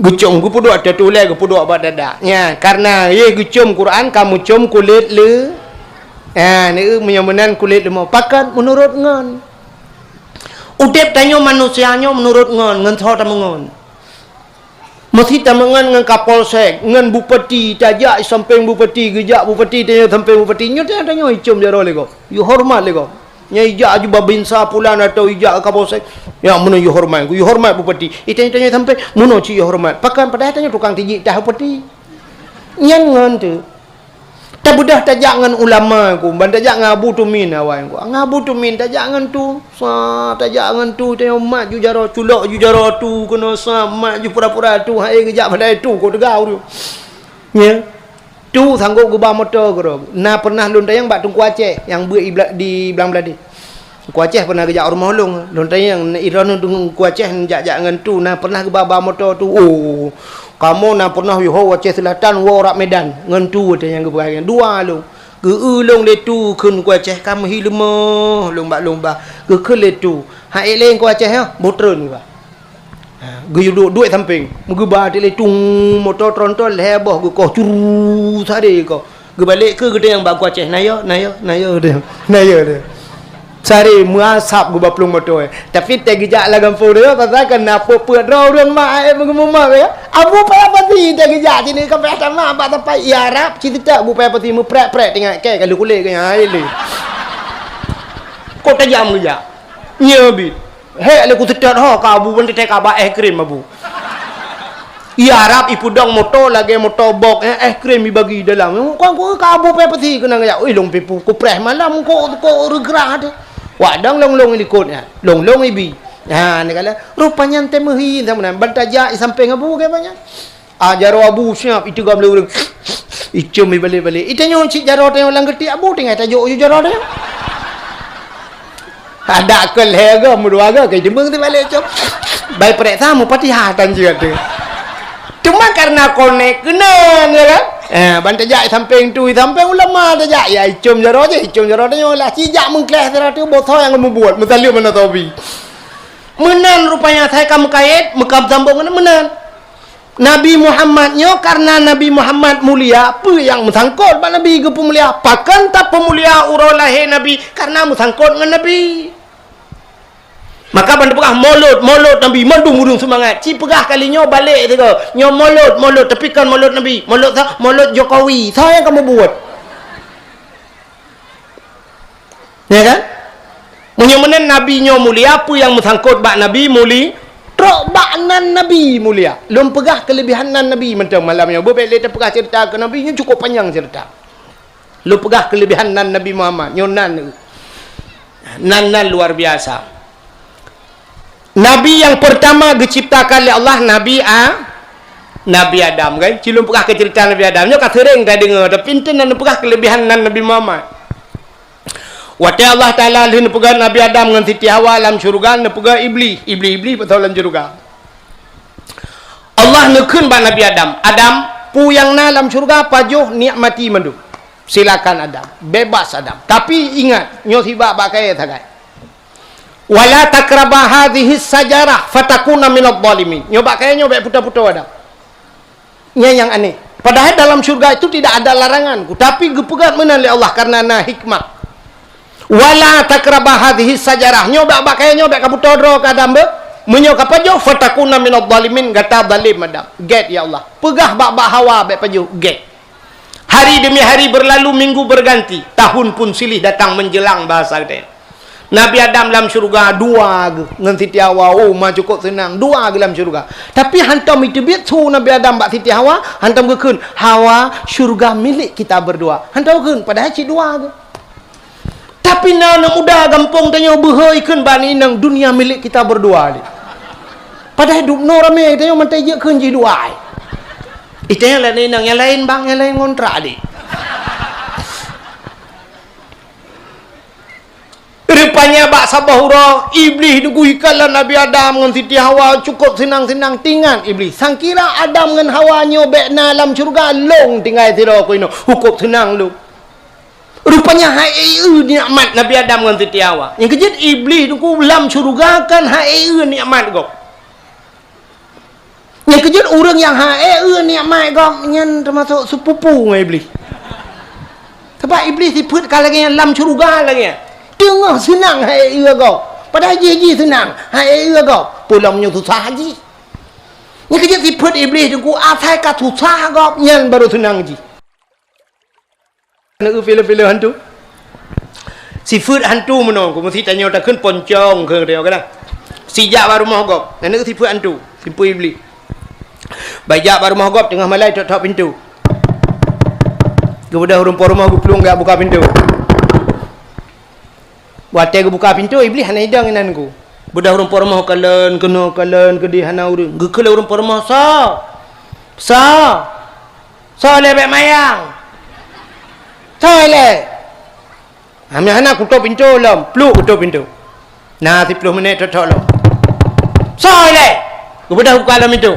Geucom geupeuduek ateueh tulée, geupeuduek bak dada. Nya, karena yeh geucom Quran, kamu com kulét le Ha, ni meunyoe meunan kulét leumo. Pakon? Meunurot ngon. Udeb tanyoe manusia nyoe meunurot ngon, ngon soe tameungon. Meusé tameungon ngon kapolsek, ngon bupati, tajak sampéng bupati, geujak bupati, tanyoe sampéng bupati. Nyoe tanyoe, tanyoe icom jaroe lé gob. Yue horeumat lé gob. Nyan ijak aju babinsa pulan atau ijak kapolsek. Ya, meunoe yue horeumat, yue horeumat bupati. Itanyoe, tanyoe sampéng, meunoe cit yue horeumat. Pakon? Padahai tanyoe tukang tijik tah bupati. Nyan ngon teuh. Tabeudôh tajak ngon ulama ku, ban tajak ngon Abu Tumin awai ku. Ngon Abu Tumin tajak ngon tu, sa tajak ngon tu, tanyoe mat ju jaroe, culok ju jaroe tu, keunoe sa mat ju pura-pura tu, hai geujak padahai tu, kok teuga ureuëng. Nya. Tu sanggop geuba moto keudroe. Na pernah lôn tanyong bak Teungku Aceh nyang beuet di Bla-, di Blang Blahdeh. Teungku Aceh pernah geujak u rumoh lôn. Lôn tanyong, "Droeneuh Teungku Aceh jak-jak ngon tu, na pernah geuba-ba moto tu?" "Oh, kamoe na pernah yoh u Aceh Selatan, woe rab Medan ngon tu," watée nyan geupeugah. Dua lôn. Geu-eu lôn lé tu kheun Teungku Aceh, ka meuhi leumoh lôn bak lôn ba. Geukheun lé tu, "Ha ék lé Teungku Aceh nyoe, boh treun geuba." Ha, geuyue duek duek sampéng, meugeuba teuk lé tung, moto tronton lhée boh geukoh, curu, sare koh. Geubalek keu geutanyong bak Teungku Aceh, "Na yo, na yo, na yo," geutanyong. "Na yo," geutanyong. Sare meuasap geuba plueng moto, eh. Tapi teuh geujak lam gampông nyoe, pasal kan na peuet-peuet droe ureuëng mak, eh, meugeumeumap, ya. Abu payah pati teuh geujak sini, ka payah tamat bak tapai, ya Rab, ci teutak Abu payah pati meuprek-prek teuingat, kée ka lheueh kulét keu nyan, hai lé. Kok tajam geujak? Nyoe bit. Hék lé kuseutôt ho ka Abu, ban teutai ka ba éh krém Abu. Iya Rab ipeudong moto lagée moto box, eh, éh krém ibagi dalam. Kon ku ka Abu payah pati keunan geujak. Ui, lôn pipu, kupreh malam ko, ko reugrah teuh. Wak dong lôn-lôn ilikot nyan. Lôn-lôn ibi. Ha, ni kala, rupanya teuh meuhi, sama nan. Ban tajak isampéng Abu keu banyak. Ah, jaroe Abu siap, iteugam lé ureuëng. Icom ibalek-balek. Itanyoe cit jaroe tanyoe lam geutik Abu, tinggai tajok ju jaroe tanyoe. Adak keu lhée goe, meudua goe, keu jeumeung teubalek com. Bai preksa Mupatihah tan jeuet teuh. Cuma karena konek keunan, ya kan? Eh, ban tajak sampéng tu, sampéng ulama tajak. Ya, icom jaroe jih, icom jaroe tanyoe lah. Ci jak meukleh sidroe teuh, boh soe nyang meubuet, meutaleuem meunan tobi. Meunan rupanya sai ka meukayét, meukam sambông ngon meunan. Nabi Muhammad nyoe, karena Nabi Muhammad mulia, peue nyang meusangkot bak Nabi geupeumulia? Pakon tapeumulia uroe lahé Nabi? Karena meusangkot ngon Nabi. Maka ban teupeugah molot, molot Nabi, mandum ureuëng seumangat. Ci peugah kali nyoe balek sigoe. Nyoe molot, molot, tapi kon molot Nabi. Molot sa-, molot Jokowi. Soe nyang ka meubuet? Ya kan? Meunyoe meunan Nabi nyoe mulia, peue nyang meusangkot bak Nabi muli-, trok bak nan Nabi mulia. Lôn peugah keuleubihan nan Nabi mantong malam nyoe. Beubek lé tapeugah ceurita keu Nabi nyoe, cukôp panyang ceurita. Lôn peugah keuleubihan nan Nabi Muhammad. Nyoe nan, nan, nan luar biasa. Nabi nyang peurtama geuciptakan lé Allah, Nabi A-, Nabi Adam, kan? Cilôn peugah keu ceurita Nabi Adam. Nyoe ka seuréng tadeungoe, tapi enteuk nan peugah keuleubihan nan Nabi Muhammad. Watée Allah Taala lheueh neupeugét Nabi Adam ngon Siti Hawa lam syeuruga, neupeugét Iblih. Iblih-iblih pasoe lam syeuruga. Allah neukheun bak Nabi Adam, "Adam, peue nyang na lam syeuruga pajoh, nikmati mandum. Silakan Adam, bebas Adam. Tapi ingat, nyoe sibak bak kayée sagai. Wala taqraba hadhihi syajarah fatakuna minadh dhalimin." Nyoe bak kayée nyoe bék puto-puto Adam. Nyan nyang aneh. Padahai dalam syeuruga itu tidak ada larangan, tapi geupeugét meunan lé Allah karena na hikmah. "Wala taqraba hadhihi syajarah." Nyoe bak, bak kayée nyoe bék kaputo droe keu Adam beuh. Meunyoe kapajoh, "fatakuna minadh dhalimin", gata zalim Adam. Gét ya Allah. Peugah bak, bak Hawa bék pajoh, gét. Hari demi hari berlalu, minggu berganti, tahun pun silih datang menjelang, bahasa geutanyoe. Nabi Adam lam syeuruga dua geuh ngon Siti Hawa, oh, ma cukôp seunang, dua geuh lam syeuruga. Tapi hantom jiteubiet su Nabi Adam bak Siti Hawa, hantom geukheun, "Hawa, syeuruga milék kita berdua." Hantom geukheun, padahai cit dua geuh. Tapi na aneuk muda gampông tanyoe beuhe jikheun bak aneuk inong, "Dunia milik kita berdua," deh. Padahai dubnoe ramé tanyoe mantong jikheun jih dua. Itanyoe lé aneuk inong, "Nyang laén bang, nyang laén ngontrak," deh. Rupanya bak saboh uroe, Iblih neugui kalon Nabi Adam ngon Siti Hawa cukôp seunang-seunang. Teuingat Iblih, sangkira Adam ngon Hawa nyoe bék na lam syeuruga, lôn tinggai sidroe keunoe, cukôp seunang lôn. Rupanya han ék eu nikmat Nabi Adam ngon Siti Hawa. Nyang keujeuet Iblih teungku lam syeuruga kan han ék eu nikmat gob. Nyang keujeuet ureuëng nyang han ék eu nikmat gob nyan teumasok seupupu ngon Iblih. Sabab Iblih sifeuet ka lagée nyan lam syeuruga lagée nyan. Teungoh seunang han ék eu gob. Padahai jih-jih seunang han ék eu gob. Peue lom nyoe susah jih. Nyang keujeuet sifeuet Iblih teungku asai ka susah gob nyan barô seunang jih. Aneuk filem-filem hantu. Sifeuet hantu meunoe, ku meusi tanyoe takheun poncong keu tanyoe keunan. Sijak bak rumoh gob, aneuk sifeuet hantu, sifeuet Iblih. Bak jak bak rumoh gob teungoh malam tok-tok pintoe. Geubeudôh ureuëng po rumoh geuplueng geujak buka pintoe. Watée geubuka pintoe, Iblih hana idong inan ku. Beudôh ureuëng po rumoh kalon keunoe kalon keudeh hana ureuëng. Geukheun lé ureuëng po rumoh, "Soe? Soe?" "Soe lé bék mayang? Soe lé?" Hana, hana kuto pintoe lom, pluek kuto pintoe. Na siploh minét tok-tok lom. "Soe lé?" Geubeudôh buka lom pintoe.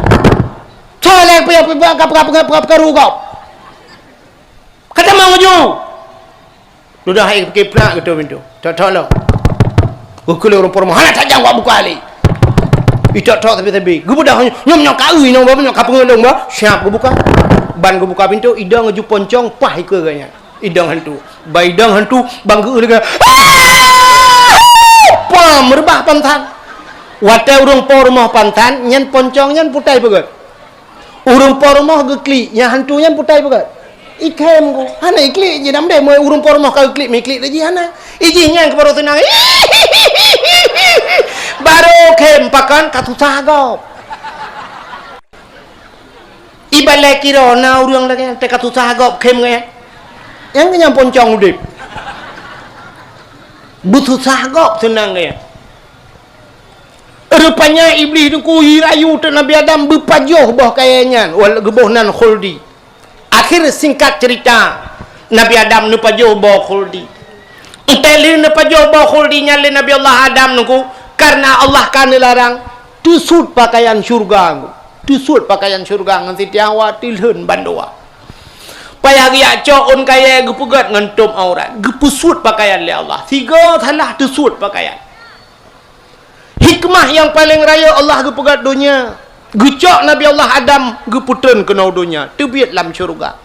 "Soe lé peue, peue, peue, peue, peue, peue, peue, peue, peue, Ka tamong laju." Dudoe hai pike prak geuto pintoe. Tok-tok lom. Geukheun lé ureuëng po rumoh, "Hana tajam wak buka lé." Itok-tok sabe-sabe. Geubeudôh nyoe, nyoe ka eu, nyoe, nyoe ka peungeulong bah. Siap geubuka. Ban geubuka pintoe, idong laju poncong, pah ikeue geuh nyan. Idong hantu. Ban idong hantu, ban geu-eu lagée, "Ah!" Pah, meureubah pansan. Watée ureuëng po rumoh pansan, nyan poncong nyan putai peugét. Ureuëng po rumoh geuklik, nyang hantu nyan putai peugét. Ikhém ku, hana iklik jih dam deh, meu ureuëng po rumoh ka geuklik, meuiklik lé jih hana. Ijih nyan keu barô seunang. Barô khém pakon ka susah gob. Ibalai kiro na ureuëng lagée nyan, teuka susah gob khém nyan. Nyang keunyan poncong udeb. Beususah gob seunang gaya. Rupanya Iblih teungku jirayu teuk Nabi Adam beupajoh boh kayée nyan, wal-, geuboh nan khuldi. Akhir singkat cerita, Nabi Adam neupajoh boh khuldi. Entée lheueh neupajoh boh khuldi nyan lé Nabi Allah Adam teungku, karena Allah ka neularang, teusut pakaian syurga teungku. Teusut pakaian syurga ngon Siti Hawa teulheun bandua. Payah geujak cok ôn kayée geupeugét ngon tom aurat, geupeusut pakaian lé Allah. Sigoe salah teusut pakaian. Hikmah nyang paleng rayeuk Allah geupeugét donya, geucok Nabi Allah Adam geupeutrön keunoe donya, teubiet lam syeuruga.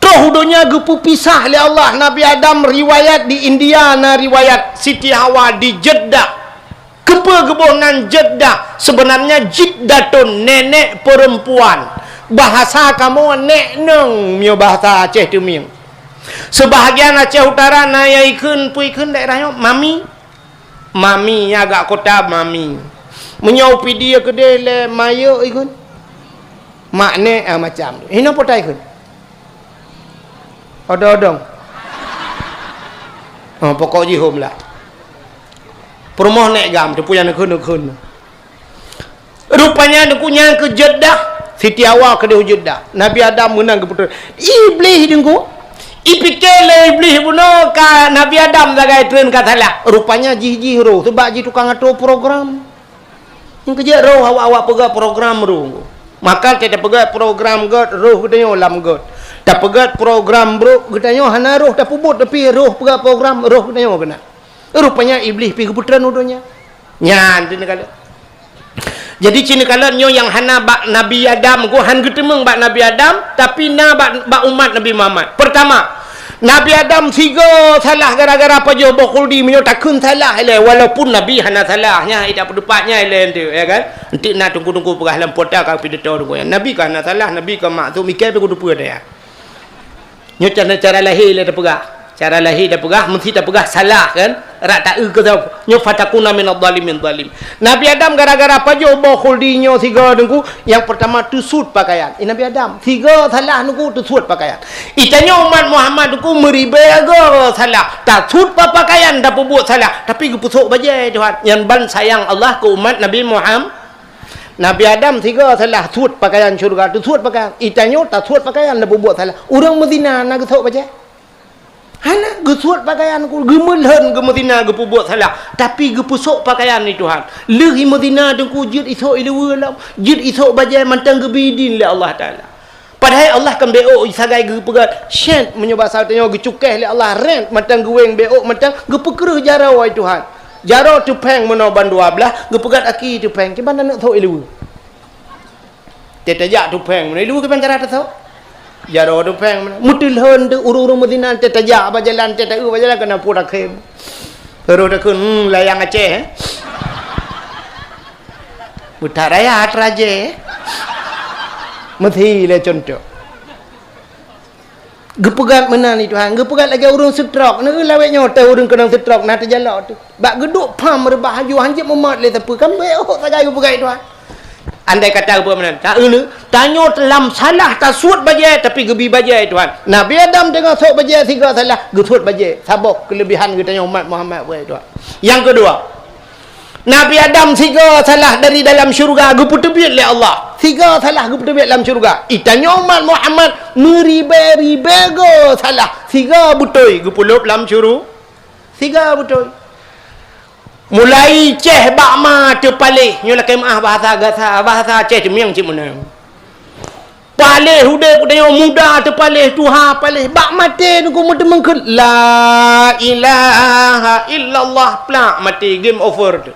Troh u donya geupeupisah lé Allah Nabi Adam, riwayat di India na riwayat Siti Hawa di Jeddah. Keupeue geuboh nan Jeddah? Seubeunarnya Jiddatun, nenek perempuan. Bahasa kamoe nek nong, meunyoe bahasa Aceh teumieng. Seubahagian Aceh Utara na nyang ikheun, peue ikheun daerah nyoe? Mami. Mami, nyang agak kota Mami. Meunyoe u Pidie keudeh lé Mayeu ikheun. Mak nèk, ah, macam tu. Hinoe po ta ikheun. Odong-odong. Oh, pokok jih hom lah. Peurumoh nèk gam, teupeu nyang neukheun-neukheun. Rupanya Teungku nyan keu Jeddah, Siti Hawa keudeh u Jeddah. Nabi Adam meunan geupeutreun. Iblih Teungku. Ipike lé Iblih bunoe ka Nabi Adam sagai treun ka salah. Rupanya jih-jih roh, sebab jih tukang atur program. Nyang keujeuet roh awak-awak peugah program roh. Maka teupeugah program gét roh geutanyoe lam gét. Tapeugah program brok geutanyoe hana roh tapeubuet, tapi roh peugah program roh geutanyoe keunan. Rupanya Iblih pi geupeutreun u donya. Nyan teuh neukalon. Jadi ci neukalon nyoe nyang hana bak Nabi Adam, ku han geuteumeung bak Nabi Adam, tapi na bak, bak umat Nabi Muhammad. Pertama, Nabi Adam sigoe salah gara-gara pajoh boh khuldi, meunyoe takheun salah ilée, walaupun Nabi hana salah, nyan ida peudeupat nyan ilée tu, ya kan? Entik na teungku-teungku peugah lam pota ka pidato teungku nyan. Nabi ka hana salah, Nabi ka maksum, ikai pih kuteupeu daya. Nyoe cara, cara lahé lé tapeugah. Cara lahé tapeugah, meusti tapeugah salah kan? Rak taeu keu sab-, nyoe fatakuna minadh dhalimin dhalim. Nabi Adam gara-gara pajoh boh khuldi nyoe sigoe teungku, nyang pertama teusut pakaian. Eh, Nabi Adam, sigoe salah teungku teusut pakaian. Itanyoe umat Muhammad teungku meuribée goe salah. Tasut pa-, pakaian tapeubuet salah, tapi geupeusok bajée Tuhan. Nyan ban sayang Allah keu umat Nabi Muham-, Nabi Adam sigoe salah sut pakaian syurga, teusut pakaian. Itanyoe tasut pakaian tapeubuet salah. Ureuëng meuzina na geusok bajée? Hana, geusut pakaian ku, geumeulhon geumeuzina geupeubuet salah, tapi geupeusok pakaian lé Tuhan. Lheueh imeuzina teungku jeuet isok iluweue lom, jeuet isok bajée mantong geubri idin lé Allah Taala. Padahai Allah kan béok sagai geupeugah, syét, meunyoe basa tanyoe geucukéh lé Allah, rét mantong geuwéng béok mantong geupeukreueh jaroe, wahai Tuhan. Jaroe teupéng meunoe ban dua blaih, geupeugah aki teupéng, kiban aneuk thok iluweue. Teuh tajak teupéng, meunan iluweue kiban cara tasok. Jaroe teupéng, meunan. Meuteulhon teuh ureuëng-ureuëng meuzina, teuh tajak bak jalan, teuh taeu bak jalan, keunan pue takheun. Roh takheun, hmm, layang Aceh, eh. Buta raya teuraje, eh. Meuthi lé contoh. Geupeugah meunan lé Tuhan, geupeugah lagée ureuëng seutrok. Neu lawét nyoe teuh ureuëng keunong seutrok na teujalok teuh. Bak geuduek pham reubah aju hanjeuet mumat lé sapeue, kan béok sagai geupeugah lé Tuhan. Andai kata geupeugah meunan, ta-, tanyoe lam salah tasuet bajée, tapi geubi bajée lé Tuhan. Nabi Adam teungoh sot bajée sigoe salah, geusuet bajée. Saboh keuleubihan geutanyoe umat Muhammad, wahai Tuhan. Nyang keudua, Nabi Adam sigoe salah dari dalam syeuruga geupeuteubiet lé Allah. Sigoe salah geupeuteubiet lam syeuruga. Itanyoe umat Muhammad meuribée-ribée goe salah. Sigoe beutôi geupeulop lam syuru-, sigoe beutôi. Mulai ceh bak ma teupaléh, nyoe lakée meuáh bahasa gasa, bahasa Aceh teumieng cit meunan. Paléh udeb geutanyoe muda teupaléh, tuha paléh, bak maté teungku meuteumeukeun la ilaha illallah, plak maté, game over teuh.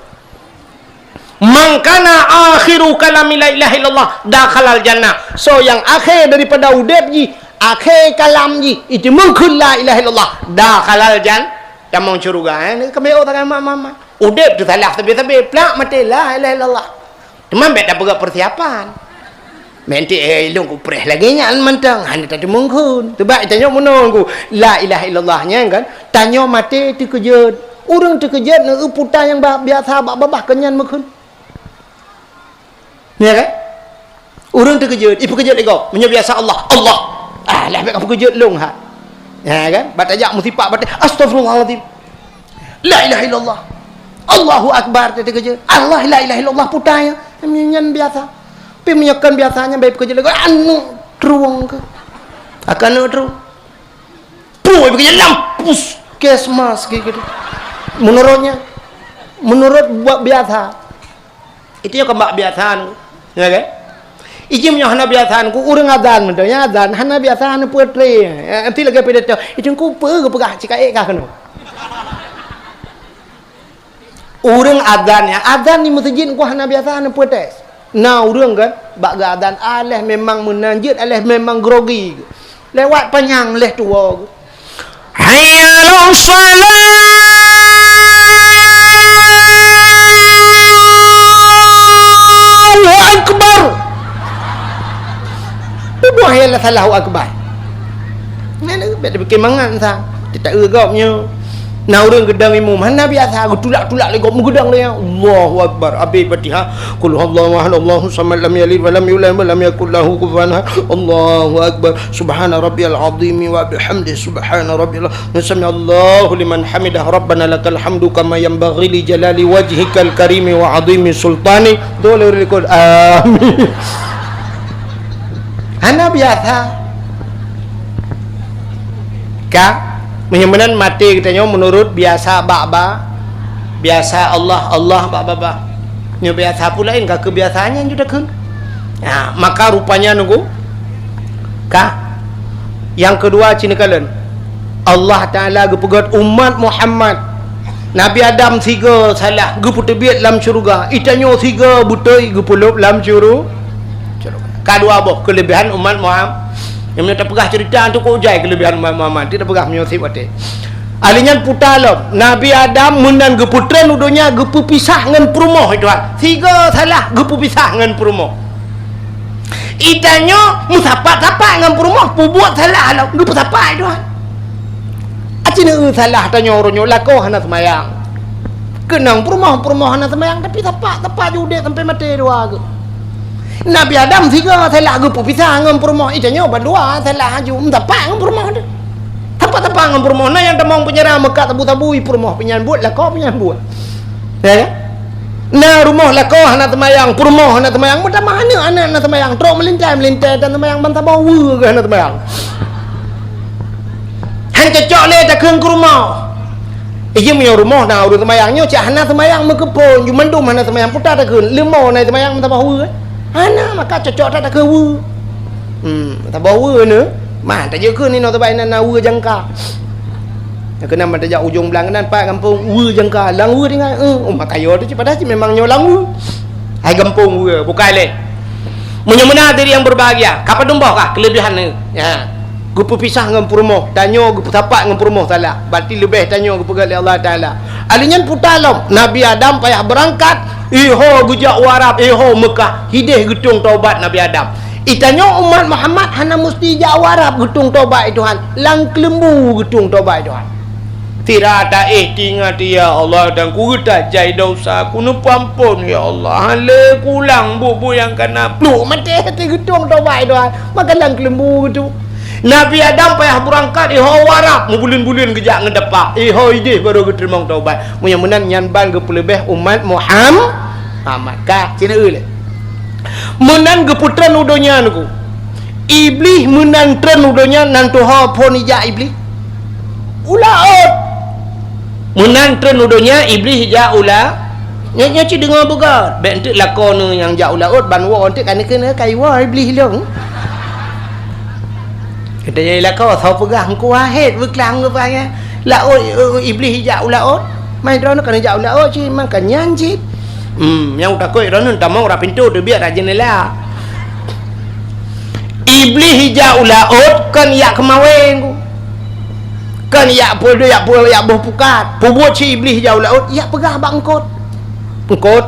Man kana akhiru kalami la ilaha illallah dakhalal jannah. Soe nyang akhé daripada udeb jih, akhé kalam jih, iteumeukeun la ilaha illallah, dakhalal jan-, tamong syeuruga, eh. Keubiet oh takai mak-mak. Udeb teuh salah sabe-sabe, plak maté la ilaha illallah. Teuma bék tapeugah persiapan. Meuntée, eh, ilong ku preh lagée nyan mantong, hana tateumeukeun. Sebab tanyoe meunoe ku, la ilaha illallah nyan kan, tanyoe maté teukeujot. Ureuëng teukeujot neu puta nyang ba-, biasa bak babah keunyan meukeun. Ya kan? Ureuëng teukeujot, ipeukeujot lé gob. Meunyoe biasa Allah, Allah. Ah, lah bék ka peukeujot lôn ha. Ya kan? Bak tajak musipak baté, astagfirullahalazim. La ilaha illallah. Allahu akbar, teukeujot. Allah, la ilaha illallah, puta ya. Nyan biasa. Pi meunyoe kon biasa nyan baik peukeujot lé gob, aneuk trueng ke. Akan aneuk trueng. Pui bagi lam puskesmas gitu. Menurutnya, menurut buat biasa. Itu yang kembak biasa, ya kan? Ijim yang hana biasa, ku urang azan betul ya, azan hana biasa, hana putri. Ya, nanti lagi pidato. Itu ku pe ke peugah cikaik kah kena. Ureuëng azan nyan, azan di meuseujid nyan hana biasa, hana protes. Na ureuëng kan, bak geuazan, aléh memang meunan jeuet, aléh memang grogi. Lewat panyang, leh tuwoe. Hayya 'alas shalah. Allahu Akbar. Bubuih hayya 'alas shalah, Allahu Akbar. Nyan, Bèk tapike mangat sa. Teuta eu gob nyoe. Na ureueng geudong imum, hana biasa, geutulak-tulak lé gob meugeudong lé, Allahu Akbar. Abéh Fatihah, Qul huwallahu ahad, Allahu samad, lam yalid wa lam yulad wa lam yakul lahu kufuwan ahad. Allahu Akbar. Subhana rabbiyal azimi wa bihamdi, subhana rabbiyal, sami'allahu liman hamidah, Rabbana lakal hamdu kama yanbaghi li jalali wajhikal karimi wa azimi sultani. Doa lé ureueng likot. Amin. Hana biasa. Ka, meunyoe meunan maté geutanyoe meunurot biasa bak-bak, biasa Allah, Allah bak-bak. Nyoe biasa peue laén ka keu biasa nyan ju takheun. Ha, maka rupanya nunggu. Ka. Nyang keudua, ci neukalon. Allah Taala geupeugét umat Muhammad. Nabi Adam sigoe salah geupeuteubiet lam syeuruga. Geutanyoe sigoe beutôi geupeulôb lam syeuruga. Ka dua boh keuleubehan umat Muhammad. Nyang meunyoe tapeugah ceurita, teuka jai keuleubehan umat Muhammad. Teuka tapeugah meunyoe seb watèe. Ahli nyan puta lom. Nabi Adam meunan geupeutreun u donya geupeupisah ngon peurumoh, Tuhan. Sigoe salah geupeupisah ngon peurumoh. Geutanyoe meusapat-sapat ngon peurumoh, peubuet salah lom, geupeusapat, Tuhan. Aci neu salah tanyoe uroe nyoe, lakoe hana seumayang. Keunong peurumoh, peurumoh hana seumayang, tapi sapat-sapat ju udép sampai maté dua geuh. Nabi Adam sigoe salah geupeupisah ngon peurumoh, geutanyoe bandua salah ju meusapat ngon peurumoh teuh. Sapat-sapat ngon peurumoh, na nyang tamong peunjara meukat sabu-sabu, i peurumoh pih nyan buet, lakoe pih nyan buet. Ya, ya? Na rumoh lakoe hana teumayang, peurumoh hana teumayang, meutamah aneuk, aneuk hana teumayang, trok meulintai, meulintai tan teumayang, ban saboh weue geuh hana teumayang. Han cocok lé takheun keu rumoh. Ijeuem meunyoe rumoh na ureueng teumayang nyoe, cit hana teumayang meukeupon, ju mandum hana teumayang, peue takheun, leumo na teumayang meusaboh weue. Hana, maka cocok that takheun weue. Hmm, saboh weue nyoe, mah tajeuet kheun inoe teubai nan na weue jangka. Keunan ban tajak ujong blang keunan, pat gampông weue jangka, lam weue tinggai. Eh, oh, maka yo teuh cit padahai cit memang nyoe lam weue. Hai gampông weue, bukai lé. Meunyoe meunan hadirin yang berbahagia, ka padum boh kah keuleubehan nyoe? Ya. Geupeupisah ngon peurumoh, tanyoe geupeusapat ngon peurumoh salah. Berarti leubeh tanyoe geupeugét lé Allah Taala. Ahli nyan puta lom, Nabi Adam payah beurangkat, iho geujak u Arab, iho Meukah, hideh geutueng taubat Nabi Adam. Geutanyoe umat Muhammad hana musti jak u Arab geutueng taubat, "Hai Tuhan, lam keuleumbu geutueng taubat, hai Tuhan." Sira taéh teuingat, "Ya Allah, dan ku geutajai dosa, ku neupeuampon, ya Allah. Hana lé kulang buet-buet nyang ka na." Pluek maté hati geutueng taubat, hai Tuhan. Maka lam keuleumbu geutueng. Nabi Adam payah beurangkat, iho u Arab, meubuleuen-buleuen geujak ngon dapa. Iho ideh barô geuteurimong taubat. Meunyoe meunan nyan ban geupeuleubeh umat Muham-, Muhammad. Ka, ci neu lé. Meunan geupeutreun u donya nyoe. Iblih meunan treun u donya nan tuha phon ijak Iblih. U laôt. Meunan treun u donya Iblih ijak u la-, nyoe, nyoe cit deungoe beugét. Bèk enteuk lakoe nyoe nyang jak u laôt ban woe enteuk ka neukheun ka iwoe Iblih lôn. Geutanyoe lakoe soe peugah Teungku Wahid beuklang geupeugah, laôt, eh, Iblih ijak u laôt. Mai droeneuh ka neujak u laôt cit, maka nyan cit. Hmm, nyang takot droeneuh tamong rot pintoe teubiet rot jeundela. Iblih ijak u laôt kon ijak keumawén ku. Kon ijak peue, ijak peue, ijak boh pukat. Peubuet cit Iblih ijak u laôt, ijak peugah bak eungkôt. Eungkôt,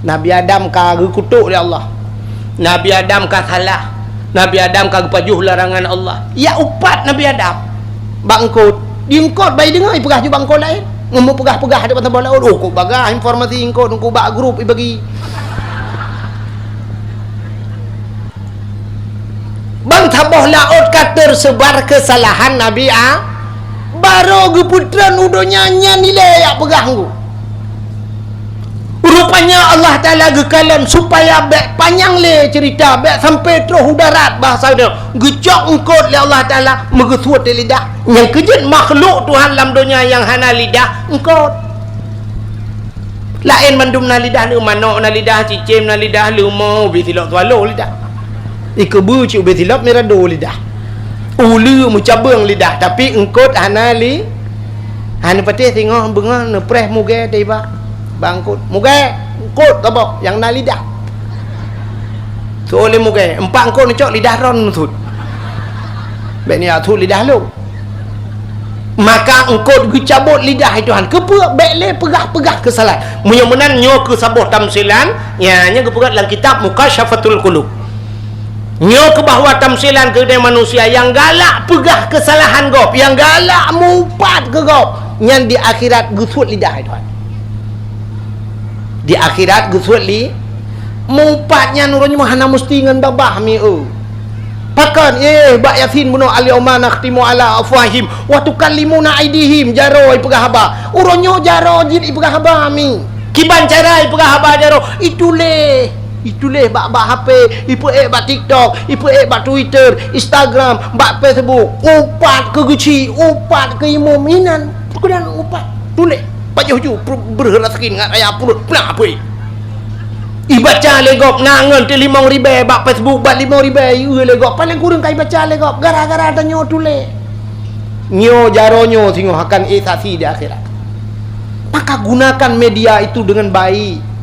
Nabi Adam ka geukutok lé Allah. Nabi Adam ka salah. Nabi Adam ka geupajoh larangan Allah. Ijak upat Nabi Adam. Bak eungkôt. Di eungkôt bai deungoe ipeugah ju bak eungkôt laén. Ngon meupeugah-peugah di mata boh laôt. Oh, kok bagah informasi eungkôt, eungkôt bak grup ibagi. Ban saboh laôt ka teuseubar keusalahan Nabi A-, barô geupeutreun u donya nyan ilée ijak peugah ngon. Rupanya Allah Taala geukalon supaya bèk panyang lé ceurita, bèk sampai troh u darat bahasa nyoe. Geucok eungkôt lé Allah Taala meugeusuet di lidah. Nyang keujeuet makhluk Tuhan lam donya nyang hana lidah, eungkôt. Laén mandum na lidah, lé manok na lidah, cicém na lidah, leumo ubé silop swallow lidah. Ikeubeue cit ubé silop mirado lidah. Uleue meucabeueng lidah, tapi eungkôt hana li-, hana patéh singoh beungoh neupreh mugée teuiba bak eungkôt. Mugée, eungkôt saboh nyang na lidah. Tuwoe lé mugée, empat eungkôt neucok lidah droen meusuet. Bèk neuyak suet lidah lôn. Maka eungkôt geucabot lidah, hai Tuhan. Keupeue bèk lé peugah-peugah keusalahan? Meunyoe meunan nyoe keuh saboh tamsilan, nya, nyan geupeugah lam kitab Mukasyafatul Qulub. Nyoe keubah tamsilan keu manusia nyang galak peugah keusalahan gob, nyang galak mupat keu gob, nyan di akhirat geusuet lidah, hai Tuhan. Di akhirat geusuet li-, mupat nyan uroe nyoe hana musti ngon babah mi, eu. Pakon, eh, bak Yasin bunoe, "Al-yauma nakhtimu ala afwahihim wa tukallimuna aidihim," jaroe ipeugah haba. Uroe nyoe jaroe jeuet ipeugah haba mi. Kiban cara ipeugah haba jaroe, ituléh. Ituléh bak, bak H P, ipeuék bak TikTok, ipeuék bak Twitter, Instagram, bak Facebook. Upat keu geuchik, upat keu imum, inan. Peukeudang upat. Tuléh. Pajoh ju, breuh, breuh rasakin ngat raya pruet, plah apui. Ibaca lé gob na ngon teuh limong ribèe bak Facebook, bak limong ribèe ieu lé gob. Paléng kureueng ka ibaca lé gob, gara-gara tanyoe tuléh. Nyoe jaroe nyoe singoh akan ék saksi di akhirat. Maka gunakan media itu dengan baik.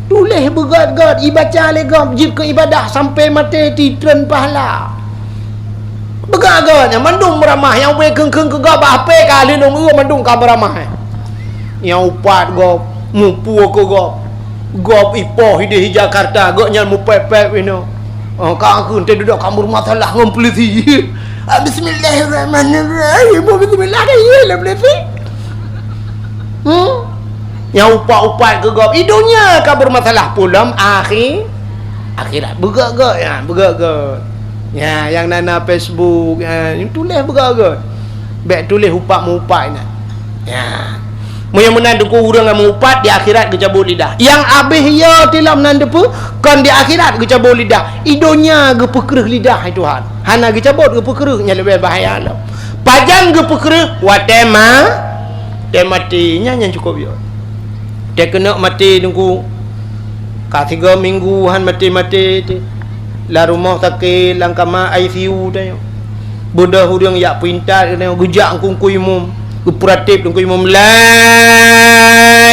Tuléh beugöt-göt, ibaca lé gob, jeuet keu ibadah sampai maté titreun pahala. Beugöt-göt nyan mandum meuramah, nyang ubé kheun-kheun keu gob bak H P ka lheueh lôn eu mandum ka meuramah. Nyang upat gob, mupue keu gob. Gob ipoh idéh i Jakarta, gobnyan mupép-pép inoe. Oh, ka kheun teududoe ka meumasalah ngon peulisi. Ah, bismillahirrahmanirrahim. Bismillah ka ye lé peulisi. Hmm? Nyang upat-upat keu gob, i donya ka bermasalah, peue lom akhi-, akhirat. Beugöt-göt nyan, beugöt-göt. Nyan, nyang na, na Facebook, nyan, tuléh beugöt-göt. Bèk tuléh upat meuupat nyan. Nyan. Meunyoe meunan teungku ureueng nyang meuupat, di akhirat geucabot lidah. Nyang abéh yo tilom nan teupeu, kon di akhirat geucabot lidah. I donya geupeukreueh lidah, hai Tuhan. Hana geucabot, geupeukreueh, nyan leubeh bahaya lom. Pajan geupeukreueh? Watèe ma-, watèe maté, nyan nyang cukôp yo. Watèe keuneuk maté teungku, ka sigoe minggu han maté-maté teuh. Lam rumoh sakét, lam kama I C U tanyoe. Beudôh ureueng jak peuintat tanyoe, geujak keu teungku imum, geupeuratéb teungku imum, "La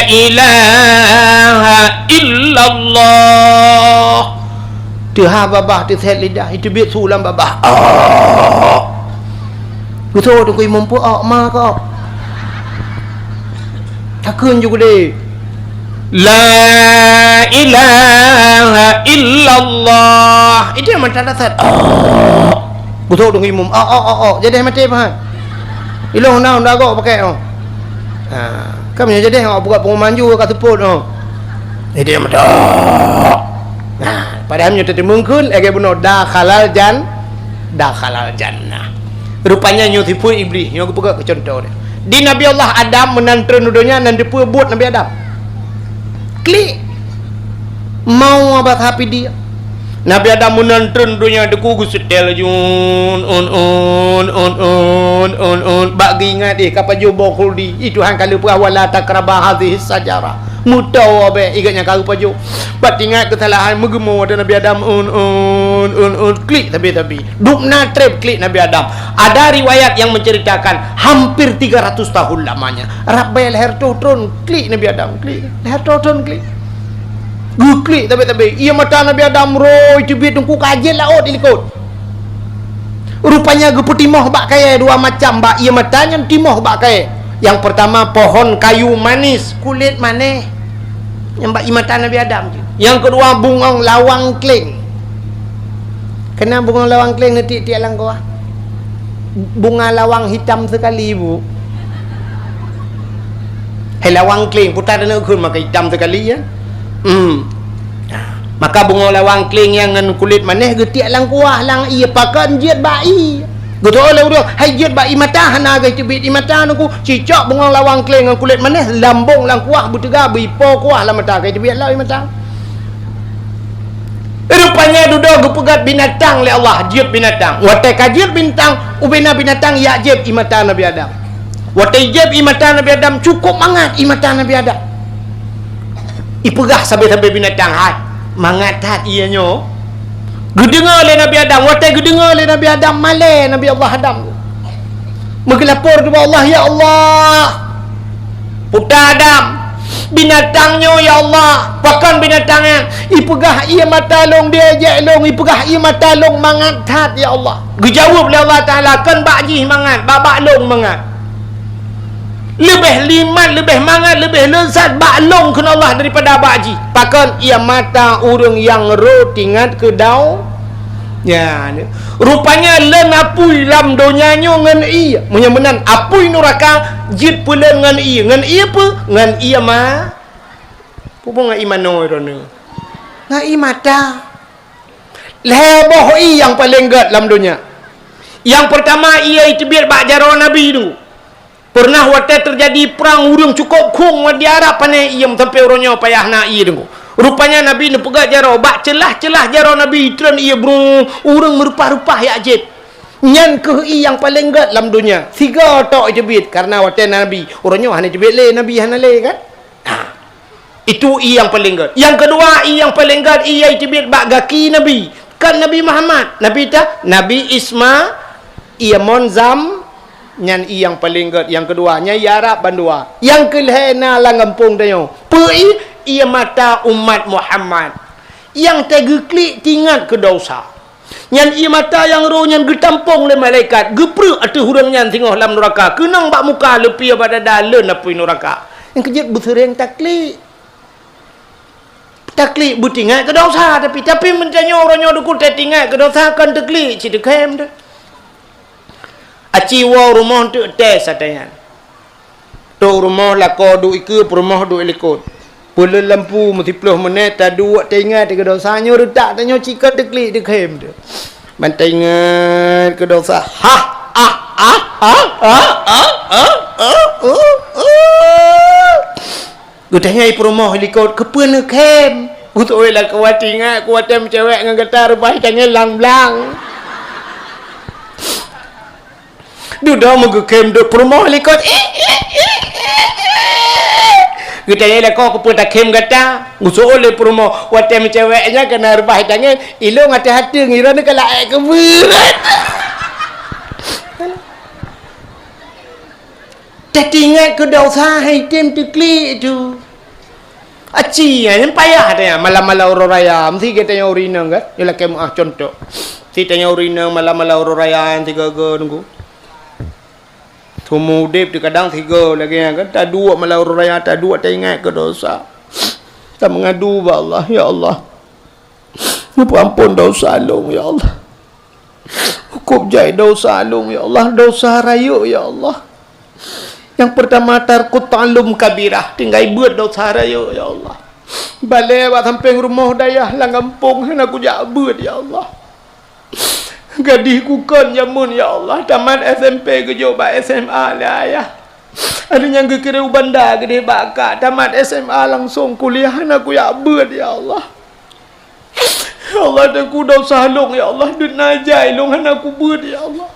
ilaha illallah." Teuhah babah, teusét lidah, iteubiet su lam babah. Oh. Geusoe teungku imum, peue ok ma kok. Takheun ju keudéh. "La ilaha illallah." Itu nyang mantap dasar. Oh. Geusoe teungku imum. Oh, oh, oh, oh. Jadi maté pahan. Ilong na, na gok pakai, oh. Ha. Kan meunyoe jadi, oh, buka pengumuman ju ka seupôt, oh. Jadi maté. Nah, padahal meunyoe teuteumengkeun, lagèe bunoe, dakhalal jan-, dakhalal jannah. Rupanya nyoe sifeuet Iblih, nyoe geupeugah keu cuntoh dia. Di Nabi Allah Adam meunan treun u donya nan teupeu buet Nabi Adam. Klik. Mau abah hapi dia. Nabi Adam meunan treun u donya teungku geuseutèl laju, un, un, un. Bak geuingat, eh, ka pajoh boh khuldi. Ih, Tuhan ka lheueh peugah, "Wala taqraba hadhihi syajarah." Meutoe bèk, i gobnyan ka geupajoh. Bak teuingat keusalahan, meugeumoe ata Nabi Adam, un, un, un, un, klik sabe-sabe. Dubna trép klik Nabi Adam. Ada riwayat yang menceritakan hampir tiga ratus tahun lamanya. Rab bèe lhèe reutôh thôn klik Nabi Adam, klik. Lhèe reutôh thôn klik. Geuklik sabe-sabe. Ié mata Nabi Adam rhoi teubiet teungku ka jeuet laôt dilikot. Rupanya geupeutimoh bak kayèe dua macam, bak ié mata nyan timoh bak kayèe. Nyang peurtama pohon kayu manis, kulét manéh. Nyang bak ié mata Nabi Adam jih. Nyang keudua bungong lawang kléng. Keunan bungong lawang kléng neutiek-tiek lam kuah. Bunga lawang hitam sekali, Bu. Hai lawang kléng, puta taneuk kheun maka hitam sekali, ya. Hmm. Maka bungong lawang kléng nyang ngon kulét manéh geutiek lam kuah lam ié, pakon jeuet bak ié. Geutoe lé ureueng, hai jeuet bak ié mata, hana geuh teubiet ié mata teungku, cicok bungong lawang kléng ngon kulét manéh, lambong lam kuah beuteuga, beuipo kuah lam mata, ka teubiet lom ié mata. Rupanya dudoe geupeugöt binatang lé Allah, jeuet binatang. Watèe ka jeuet binatang, ubena binatang jak jeuet ié mata Nabi Adam. Watèe jeuet ié mata Nabi Adam, cukôp mangat ié mata Nabi Adam. Ipeugah sabe-sabe binatang, "Hai, mangat that ié nyoe." Geudeungö lé Nabi Adam, watèe geudeungö lé Nabi Adam, malèe Nabi Allah Adam. Meugeulapor keu Allah, "Ya Allah, puta Adam, binatang nyoe, ya Allah, pakon binatang nyan? Ipeugah ié mata lôn diejek lôn, ipeugah ié mata lôn mangat that, ya Allah." Geujaweueb lé Allah Taala, "Kon bak jih mangat, bak, bak lôn mangat." Leubeh nikmat, leubeh mangat, leubeh leuzat bak lôn kheun Allah daripada bak jih. Pakon? Ié mata ureueng nyang rhot ingat keu dau-, Nyan, rupanya lôn apui lam donya nyoe ngon ié. Meunyoe meunan apui nuraka jeuet peulon ngon ié. Ngon ié peue? Ngon ié ma-, peue ngon ié manoe droeneuh? Ngon ié mata. Lhée boh ié nyang paleng gét lam donya. Nyang peurtama ié teubiet bak jaroe Nabi tu. Peureunah watée teujadi prang ureuëng cukôp khueng ngon di Arab pané iem sampoe uroe nyoe payah na ié deungoe. Rupanya Nabi neupeugah jaroe, bak ceulah-ceulah jaroe Nabi treun ié brung, ureuëng meureupah-reupah jak jép. Nyan kheueh ié nyang paleng gét lam donya. Sigoe tok iteubiet, kareuna watée na Nabi, uroe nyoe hana iteubiet lé, Nabi hana lé kan? Ha. Itu ié nyang paleng gét. Nyang keudua, ié nyang paleng gét, ié iteubiet bak gaki Nabi. Kan Nabi Muhammad, Nabi ta, Nabi Isma, ié mon zam, nyan ié nyang paleng gét. Nyang keudua, nyan ié Arab bandua. Nyang keulhée na lam gampông tanyoe. Peue ié? Ié mata umat Muhammad. Nyang teugeuklik teuingat keu desya. Nyan ié mata nyang roh nyan geutampong lé malaikat, geupreuek ateueh ureuëng nyan singoh lam nuraka, keunong bak muka leupie bak dada lôn apui nuraka. Nyang keujeuet beuseureng taklik. Taklik beuteuingat keu desya, tapi, tapi meunyoe uroe nyoe dukut teuingat keu desya kon taklik, cit teukhém deh. Aci woe rumoh teuk tes ateueh nyan. Tok rumoh lakoe duek ikeue, peurumoh duek likot. Peuleueh lampu meusiplôh meunét, taduek teuingat keu desya nyoe reutak tanyoe cikot teuklik teukhém tu. Ban teuingat keu desya. Hah, ah, ah. Geutanyai peurumoh likot, keupeue neukhém? Beutôi lah kuat ingat, kuat tem cewek ngon gata reubah tangieng lang-blang. Dudoe meugeukhém dot peurumoh likot. Geutanyai lakoe keupeue takhém gata? Geusoe lé peurumoh, watée meucewek nyan kana reubah tangieng, ilong até hate ngira neukalak ék keubeurot. Teuingat keu desya hai tem teuklik tu. Aci, nyan payah tanya malam-malam uroe raya, meusti geutanyoe ureueng inong kan? Nyoe lakée meuah contoh. Si tanyoe ureueng inong malam-malam uroe raya nyan sigoe-goe nunggu. Seumeu udeb teu kadang sigoe lagée nyan kan, taduek malam uroe raya, taduek taingat keu desya. Tameungadu bak Allah, "Ya Allah, neupeuampon desya lôn, ya Allah. Hukôb jai desya lôn, ya Allah, desya rayeuk, ya Allah." Nyang peurtama, tarkut ta'allum kabirah, tinggai beuet desya rayeuk, ya Allah. Balée bak sampéng rumoh dayah lam gampông hana kujak beuet, ya Allah. Gadih kukon jameun, ya Allah, tamat S M P geujok bak S M A lé ayah. Ada nyang geukirém u Banda geudeh bak kak, tamat S M A langsong kuliah, hana kujak beuet, ya Allah. Ya Allah, Teungku, desya lôn, ya Allah, deuet na jai lôn hana kubeuet, ya Allah.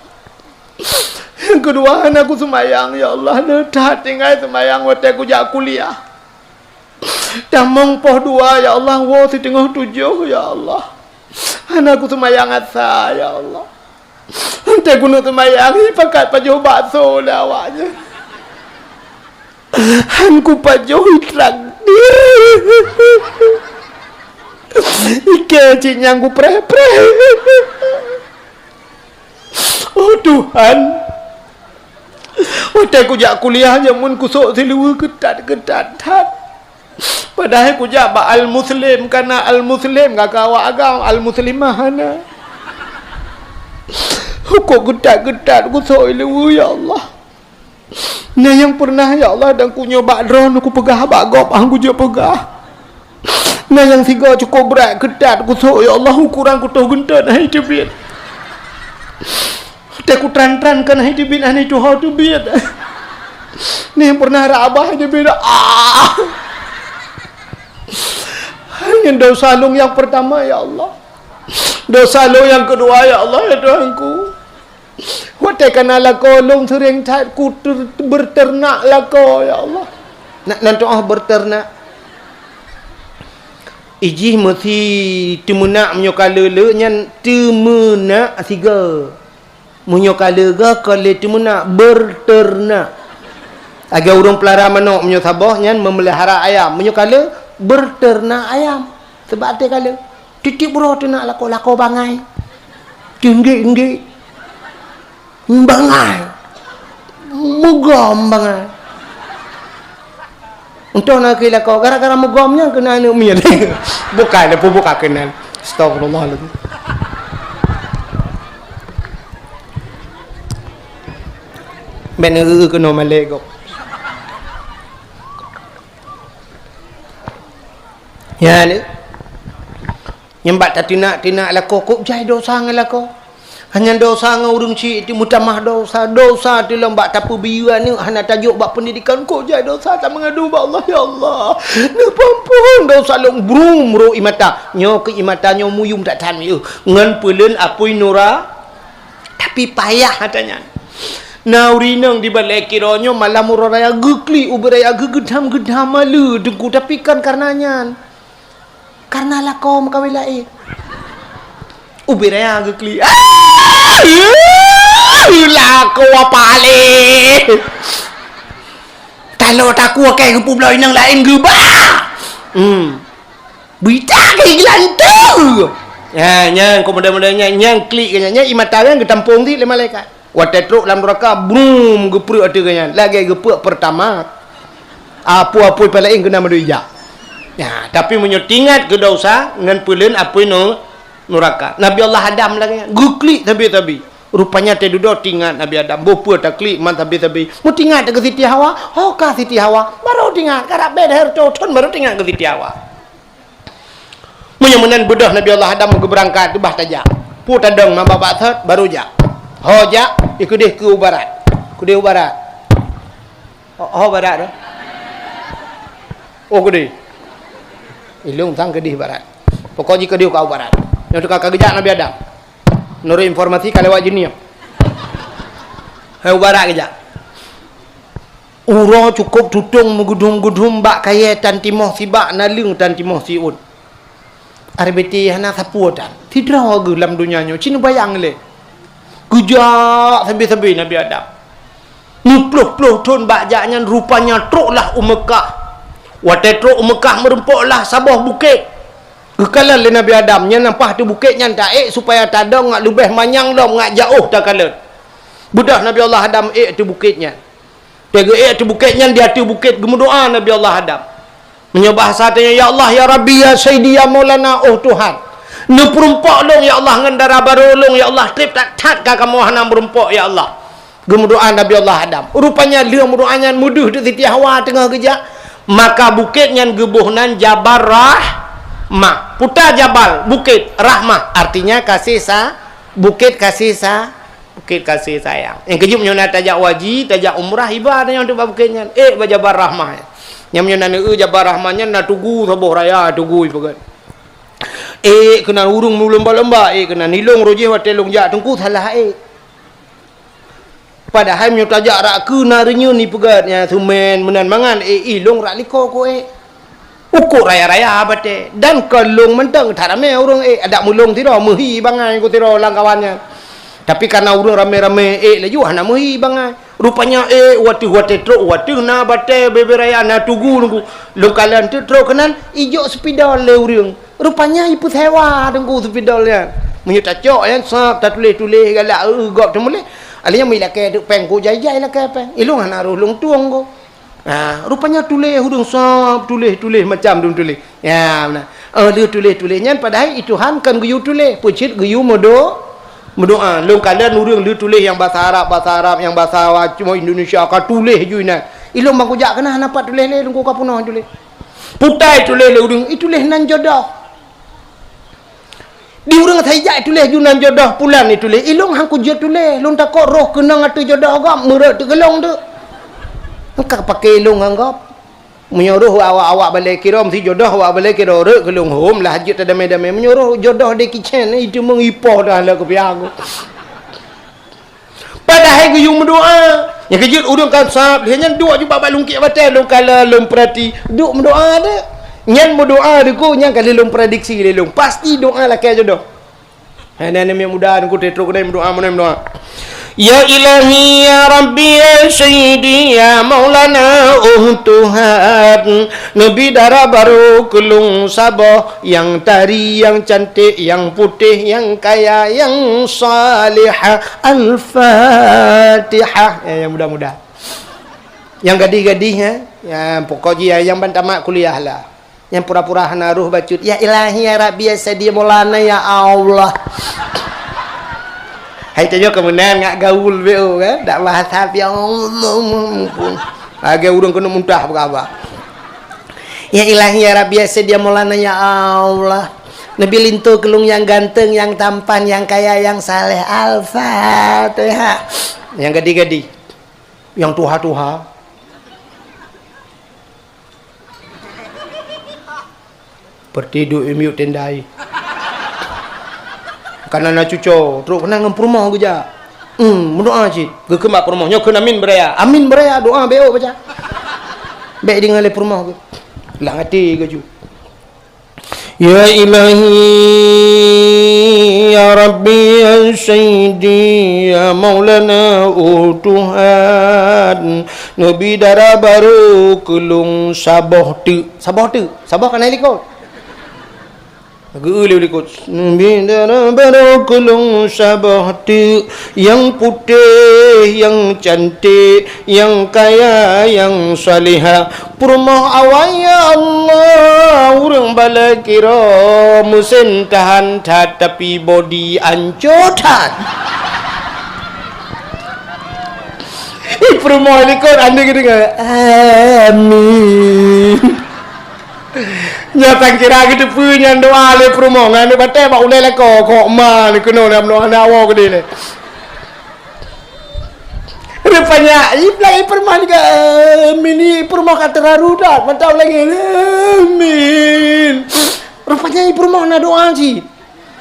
Nyang keudua, hana kuseumayang, ya Allah, le that tinggai seumayang watée kujak kuliah. Tamong poh dua, ya Allah, woe siteungoh tujoh, ya Allah. Hana kuseumayang asa, ya Allah. Watée keuneuk seumayang, ipakat pajoh bakso lé awaknyan. Han kupajoh itrak. Ikée cit nyang kupreh-preh. Oh Tuhan, watée kujak kuliah jameun kusok siluweue keutat-keutat that. Padahai kujak bak al-muslim, kana al-muslim ka awak agam, al-muslimah hana. Hukôb geutat-geutat kusok i luweue, ya Allah. Na nyang peureunah, ya Allah, dan kunyoe bak droeneuh kupeugah bak gob, han kujeuet peugah. Na nyang sigoe cukôp brat, keutat kusok, ya Allah, ukoran kutoh geunteuen hai teubiet. Teuku tran-tran kan hai teubiet, hana tuho teubiet. Ni pernah rabah teubiet. Ah. Nyan desya lôn nyang peurtama, ya Allah. Desya lôn nyang keudua, ya Allah, ya Tuhanku. Watée kana lakoe lôn seuring that ku ter-, beuteunak lakoe, ya Allah. Nak nan tu'oh beuteunak. Ijih meusi teumeunak meunyoe ka le-le nyan teumeunak sigoe. Meunyoe ka le goe kon le teumeunak, beuteunak. Lagée ureuëng peulara manok meunyoe saboh nyan meumeulihara ayam. Meunyoe ka le, beuteunak ayam. Sabab até ka le, tieb-tieb uroe teunak lakoe, lakoe bangai. Teunggek-nggek. Bangai. Meugom bangai. Entah na keu lakoe, gara-gara meugom nyan keunan aneuëk miet. Bukan, bukan keunan. Astagfirullahaladzim. Bèk neueu keunoe malèe gob. Nyan, nyan bak tateunak-teunak lakoe, kok jai dosa ngon lakoe. Hana dosa ngon ureueng chik, teumeutamah dosa. Dosa teulông bak tapeubiyeu aneuk, hana tajok bak peundidikan, kok jai dosa, tameungadu bak Allah, "Ya Allah, neupeuampôn dosa lôn." Brum, rô ie mata. Nyoe keuh ie mata nyoe muyum that-that, ngon peuleueng apui nura. Tapi payah ata nyan. Na ureueng inong di balèe kiroe nyoe malam uroe raya geuklik ubit raya geugeudam-geudam maleue Teungku, tapi kon kareuna nyan. Kareuna lakoe meukawen laén. Ubit raya geuklik. Ah! Lakoe paléh. Taloe takue keu geupeubloe inong laén geuba. Hmm. Beurita keu geulanteue. Ha, nyan kok model-model nyan, nyan klik nyan, nyan ie mata nyan geutampông cit lé malaikat. Watèe trok lam nuraka, brum, geupreuek ateueh geuh nyan, lagèe geupreuek Pertamax. Apui-apui pih laén keunan mandum ijak. Nah, tapi meunyoe teuingat keu dosa ngon peuleueng apui nu-, nuraka. Nabi Allah Adam lagèe nyan, geuklik sabe-sabe. Rupanya teududoe teuingat Nabi Adam, boh peue taklik man sabe-sabe. Meuteuingat keu Siti Hawa, ho ka Siti Hawa, barô teuingat, karab bèe hareuta thôn barô teuingat keu Siti Hawa. Meunyoe meunan beudôh Nabi Allah Adam geubeurangkat, bah tajak. Peue tadong mabak-bak thot, barô jak. Ho jak, ikeudeh keu u barat. Keudeh u barat. Ho, ho barat tu. Oh, keudeh. Ilông sang keudeh barat. Pokok jih keudeh ka u barat. Nyoe teuka ka geujak Nabi Adam. Menurut informasi ka lewat jeunia. Hai u barat geujak. Uroe cukôp tutông meugeudum-geudum bak kayèe tan timoh sibak, naleueng tan timoh siôn. Aré beutôi hana sapeue tan. Sidroe geuh lam donya nyoe, ci neubayang lé. Geujak sabe-sabe Nabi Adam. Meuploh-ploh thôn bak jak nyan rupanya troklah u Meukah. Watèe trok u Meukah meurumpoklah saboh bukét. Geukalon lé Nabi Adam, nyan lam paih ateueh bukét nyan taék supaya tadong ngat leubeh manyang lom ngat jiôh takalon. Beudôh Nabi Allah Adam ék ateueh bukét nyan. Watèe geuék ateueh bukét nyan, di ateueh bukét geumeudoa Nabi Allah Adam. Meunyoe bahasa tanyoe, "Ya Allah, ya Rabbi, ya Sayyidi, ya Maulana, oh Tuhan. Neupeurumpok lôn, ya Allah, ngon dara barô lôn, ya Allah, trép that-that ka kamoe hana meurumpok, ya Allah." Geumeudoa Nabi Allah Adam. Rupanya lheueh meudoa nyan meudeuh di Siti Hawa teungoh geujak. Maka bukét nyan geuboh nan Jabal Rahmah. Puta jabal, bukét, rahmah, artinya kasih sa-, bukét kasih sa-, Bukét kasih sayang. Nyang keujeuet meunyoe na tajak haji, tajak umrah, iba tanyoe bak bukét nyan. Ék bak Jabal Rahmah nyan. Nyan meunyoe na neueu Jabal Rahmah nyan na tugu saboh raya tugu ipeugét. Ék keunan ureueng meulumba-lumba, ék keunan ilông roh jih watèe lôn jak Teungku salah ék. Padahai meunyoe tajak rak keue na reunyeun ipeugét nyan seumén meunan mangat, ék ilông rak likô ku ék. Ukôt raya-raya batèe, dan kon lông mantong that ramé ureueng ék, adak meulông sidroe meuhi bangai ngon sidroe lam kawan nyan. Tapi kareuna ureueng ramé-ramé ék laju hana meuhi bangai. Rupanya ék watèe, watèe trok, watèe na batèe bèe-bèe raya na tugu nunggu. Lông kalon teuk trok keunan ijok seupidol lé ureueng. Rupanya ipeusewa teungku seupidol nyan. Meunyoe tacok nyan sab tatuléh-tuléh galak eu gob teumuléh. Alèh nyan meulakèe teuk pèng ku jai-jai lakèe pèng. Ilông hana roh lông tueng ku. Ha, rupanya tuléh ureueng sab tuléh-tuléh macam dum tuléh. Ya, meunan. Oh, lheueh tuléh-tuléh nyan padahai i Tuhan kon geuyue tuléh, peucit geuyue meudo-, meudoa. Lôn kalon ureueng lheueh tuléh nyang basa Arab, basa Arab, nyang basa Indonesia ka tuléh ju inan. Ilông ban kujak keunan hana pat tuléh lé, lôn ka peunoh tuléh. Putai tuléh lé ureueng, ituléh nan jodoh. Di ureueng saijak ituléh ju nan jodoh pulan ituléh. Ilông han kujeuet tuléh, lôn takot roh keunong ateueh jodoh gob meureuet teugeulong tu. Engka paké ilông ngon gob. Meunyoe roh awak-awak balèe kirom si jodoh awak balèe kirom reuet keu lông hom lah jeuet tadamé-damé. Meunyoe roh jodoh deh kicén itu mengipoh dah lah keupiang. Padahai geuyue meudoa. Nyang keujeuet ureueng kan sab, lheueh nyan duek jubah bak lungkiek batèe, lôn kalon, lôn peurati. Duek meudoa deh. Nyan meudoa deh ku, nyan ka lheueh lôn prediksi lé lôn. Pasti doa lakèe jodoh. Hai nyan miet muda nungku teutro keudeh meudoa, meudoa, meudoa. Ya Ilahi, ya Rabbi, ya Sayyidi, ya Maulana, oh Tuhan. Neubi dara barô keu lôn saboh, nyang tari, nyang cantik, nyang putéh, nyang kaya, nyang salihah. Al-Fatihah. Ya, nyang muda-muda. Nyang gadih-gadih, eh. Ya, pokok jih, ya, nyang ban tamat kuliah lah. Nyang pura-pura hana roh bacut, "Ya Ilahi, ya Rabbi, ya Sayyidi, ya Maulana, ya Allah." Hai tanyoe keumeunang ngat gaul B O kan? Dak bahasa piang. Lagèe ureueng keuneuk muntah beugaba. Ya Ilahi, ya Rabbi, ya Sayyidi, ya Maulana, ya Allah. Neubi linto keu lôn nyang ganteng, nyang tampan, nyang kaya, nyang saleh. Al-Fatihah. Nyang gadi-gadi. Nyang tuha-tuha. Peureuti duek miyueb tendai. Kana na cuco, trok keunan ngon peurumoh geujak. Hmm, meudoa cit. Geukheun bak peurumoh, nyoe kheun amin beuraya. Amin beuraya, doa B O baca. Bèk deungö lé peurumoh geuh. Lam até geuh ju. Ya Ilahi, ya Rabbi, ya Sayyidi, ya Maulana, oh Tuhan, neubi dara barô keu lôn saboh teuk. Saboh teuk? Saboh ka na likot. Geu-eu lé likot. Neubi dara barô keu lôn saboh teuk, nyang putéh, nyang cantik, nyang kaya, nyang salihah. Peurumoh awai, ya Allah, ureueng balèe kiro, meusén tahan that, tapi bodi anco that. Ih, peurumoh likot, aneuk geudeungoe. Amin. Nyoe tan kira geuteupeue nyan doa lé peurumoh ngon aneuk batèe bak ulèe lakoe, kok ma ni keunoe lam noe hana awoe keudéh lé. Rupanya, ih, peulai peurumoh ni ka, amin, ih, peurumoh ka teuraru that, mantong lagèe, amin. Rupanya, ih, peurumoh na doa cit.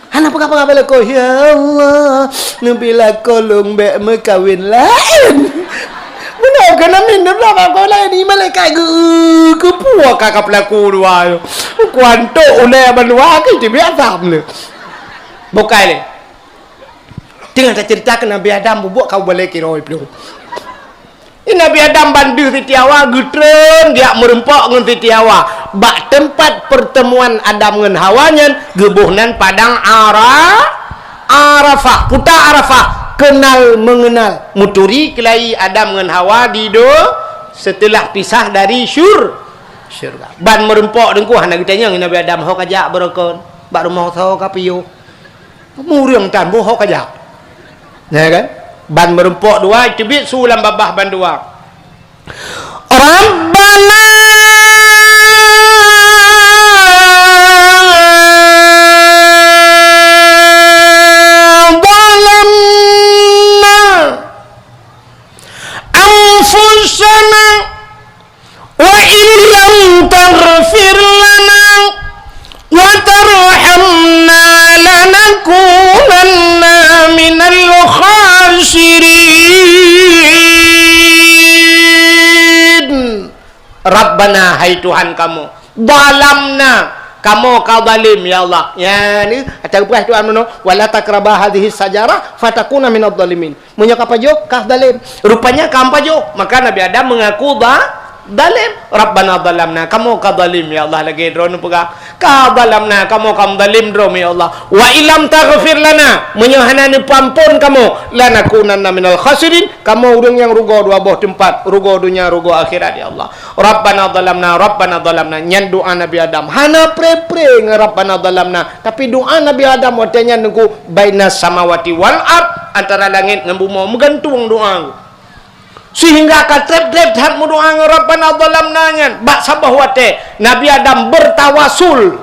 Hana peugah-peugah bak lakoe, "Ya Allah, neubi lakoe lôn bèk meukawen laén." Meunoe keuh amin, neubi lakoe laén, ih, malaikat geu-, geupeue ka, ka peulaku dua nyoe. Kuantok ulèe bandua keu teubiet asam lé. Bukai lé. Teungoh taceurita keu Nabi Adam bubuet ka balèe kiro plueng. Nabi Adam ban deuh Siti Hawa geutreun geujak meurumpok ngon Siti Hawa bak teumpat peurteumuan Adam ngon Hawa nyan, geuboh nan padang Ara-, Arafah. Peue ta Arafah, kenal mengenal, meuturi keulayi Adam ngon Hawa di do-, seuteulah pisah dari syur-, syurga. Ban meurumpok teungku hana geutanyong Nabi Adam, "Ho kajak baroe kon? Bak rumoh soe kapiôh?" Ureueng tan boh ho kajak. Ya kan? Ban meurumpok dua, teubiet su lam babah bandua. Rabbana zalamna anfusana wa in lam taghfir lana wa tarhamna lanakunanna minal khasirin. Rabbana, hai Tuhan kamoe, zalamna, kamoe ka zalim, ya Allah. Ya, ni, ata geupeugah Tuhan meunoe, "Wala taqraba hadhihi syajarah fatakuna minadh dhalimin." Meunyoe ka pajoh, ka zalim. Rupanya ka pajoh, maka Nabi Adam mengaku za-, zalim. Rabbana zalamna, kamoe ka zalim, ya Allah, lagèe droeneuh peugah. Ka zalamna, kamoe ka zalim droeneuh, ya Allah. Wa illam taghfir lana, meunyoe hana neupeuampôn kamoe, lanakunanna minal khasirin, kamoe ureueng nyang rugoe dua boh teumpat, rugoe donya, rugoe akhirat, ya Allah. Rabbana zalamna, Rabbana zalamna. Nyan doa Nabi Adam. Hana pre-pre ngon Rabbana zalamna. Tapi doa Nabi Adam watèe nyan teungku, bainas samawati wal ard, antara langèt ngon bumoe meugantung doa. Sehingga ka trép-trép that meudoa ngon Rabbana zalamna nyan. Bak saboh watèe Nabi Adam bertawasul.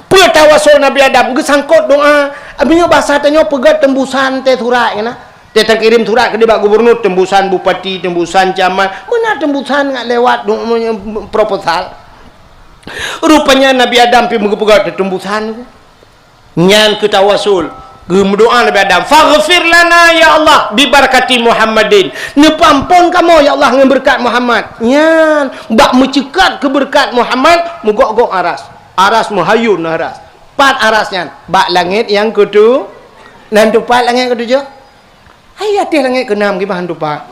Peue tawasul Nabi Adam? Geusangkot doa. Meunyoe basa tanyoe peugah teumbusan teuh surat nyan. Teuh takirém surat keudéh bak gubernur, teumbusan bupati, teumbusan camat, meunan teumbusan ngat lewat du-, proposal. Rupanya Nabi Adam pih meugeupeugot teumbusan. Nyan keu tawasul. Geumeudoa Nabi Adam, "Faghfir lana ya Allah bi barakati Muhammadin." Neupeuampôn kamoe ya Allah ngon beureukat Muhammad. Nyan, bak meuceukat keu beureukat Muhammad, meugok-gok aras. Aras meuhayun aras. Pat aras nyan? Bak langét nyang keutu-, nan teupat langét keutujoh. Hai ateueh langét keunam kiban tupat.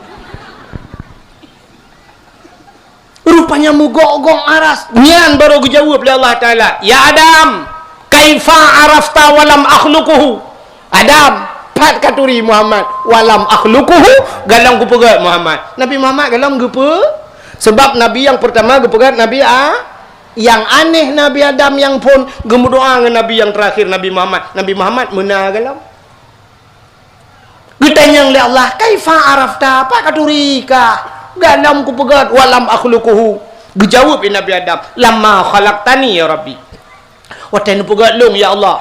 Rupanya meugok-gok aras. Nyan barô geujaweueb lé Allah Taala, "Ya Adam, kaifa arafta walam akhluquhu?" Adam, pat katuri Muhammad, "Walam akhluquhu," golom kupeugét Muhammad. Nabi Muhammad golom geupeu-, sebab Nabi nyang peurtama geupeugét Nabi A-, nyang anéh Nabi Adam nyang phon geumeudoa ngon Nabi nyang teurakhir Nabi Muhammad. Nabi Muhammad meuna golom. Geutanyong lé Allah, "Kaifa arafta? Pat katuri kah? Gohlom kupeugét, wa lam akhluquhu." Geujaweueb lé Nabi Adam, "Lamma khalaqtani ya Rabbi." Watée neupeugét lôn, ya Allah.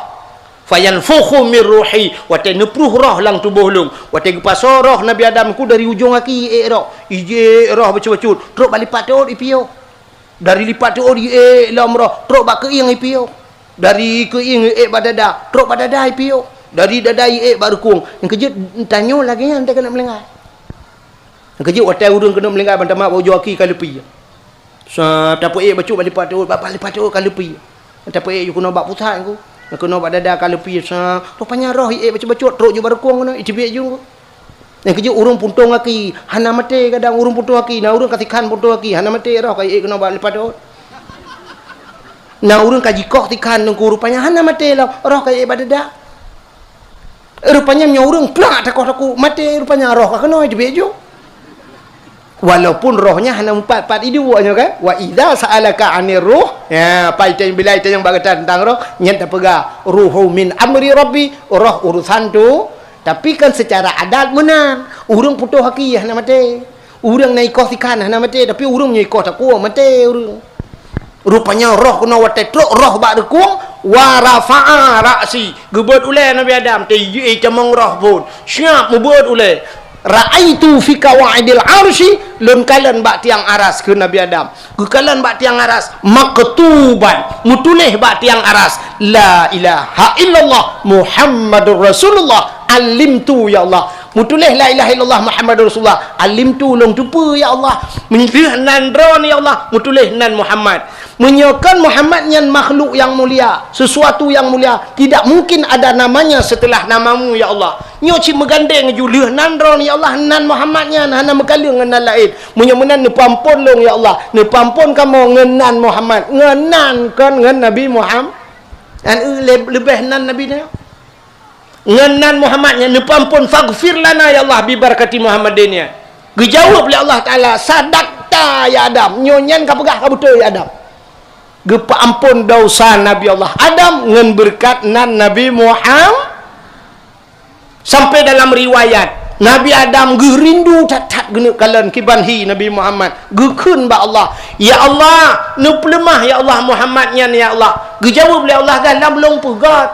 "Fayanfukhu mir ruhi." Watée neuprôh roh lam tuboh lôn. Watée geupasoe roh Nabi Adam ku dari ujong aki ék roh. Ijék roh bacut-bacut. Trok bak lipat teuôt ipiôh. Dari lipat teuôt iék lom roh, trok bak keuieng ipiôh. Dari keuieng iék bak dada, trok bak dada ipiôh. Dari dada iék bak rukung. Nyang keujeuet tanyoe lagée nyan teuh keuneuk meulinggai. Nyang keujeuet watée ureuëng keuneuk meulinggai ban tamat bak ujoe aki ka leupie. Sa tapeuék bacut bak lipat teuôt, bak lipat teuôt ka leupie. Tapeuék ju keunoe bak pusat ku. Keunoe bak dada ka leupie sa. Rupanya roh iék bacut-bacut, trok ju bak rukung keunoe, iteubiet ju ku. Nyang keujeuet ureuëng puntông aki, hana maté kadang ureuëng puntông aki, na ureuëng ka sikhan puntông aki, hana maté roh ka iék keunoe bak lipat teuôt. Na ureuëng ka jikoh sikhan teungku rupanya hana maté lom, roh ka iék bak dada. Rupanya meunyoe ureuëng plak takoh-takoh maté rupanya roh ka keunoe iteubiet ju. Walaupun rohnya hana meupat-pat iduek nyoe kan. Wa idza sa'alaka 'anir ruh, ya, pai teuh bila teuh nyang bak gata teuntang roh, nyan tapeugah, "Ruhu min amri Rabbi," roh urusan tu. Tapi kan secara adat meunan, ureuëng putôh aki hana maté. Ureuëng na ikoh sikhan hana maté, tapi ureuëng meunyoe ikoh takue maté ureuëng. Rupanya roh keunoe watée trok roh bak rukung, wa rafa'a ra'si. Geubeuet ulée Nabi Adam, teuh itamong roh phon. Siap meubeuet ulée. Ra'aitu fi qawaidil arsy, lôn kalon bak tiang aras kheun Nabi Adam. Geukalon bak tiang aras, maktuban, meutuléh bak tiang aras, "La ilaha illallah Muhammadur Rasulullah, alimtu ya Allah." Meutuléh "La ilaha illallah Muhammadur Rasulullah, alimtu," lôn teupeue ya Allah. Meuleueh nan droeneuh ya Allah, meutuléh nan Muhammad. Meunyoe kon Muhammad nyan makhluk nyang mulia, sesuatu nyang mulia, tidak mungkin ada namanya setelah namamu ya Allah. Nyoe cit meugandeng ju lheueh nan droeneuh ya Allah, nan Muhammad nyan hana meukaleueng ngon nan laén. Meunyoe meunan neupeuamphon lôn ya Allah, neupeuamphon kamoe ngon nan Muhammad, ngon nan kon ngon Nabi Muhammad. An eu le-, leubeh nan Nabi nyan. Ngon nan Muhammad nyan neupeuamphon, "Faghfir lana ya Allah bi barakati Muhammadin ya." Geujaweueb lé Allah Taala, "Sadaqta ya Adam." Nyoe nyan ka peugah ka beutôi ya Adam. Geupeuamphon dosa Nabi Allah Adam ngon beureukat nan Nabi Muhammad. Sampai dalam riwayat, Nabi Adam geurindu that-that geuneuk kalon kiban hi Nabi Muhammad. Geukheun bak Allah, "Ya Allah, neupeuleumah ya Allah Muhammad nyan ya Allah." Geujaweueb lé Allah, "Gohlom lôn peugét."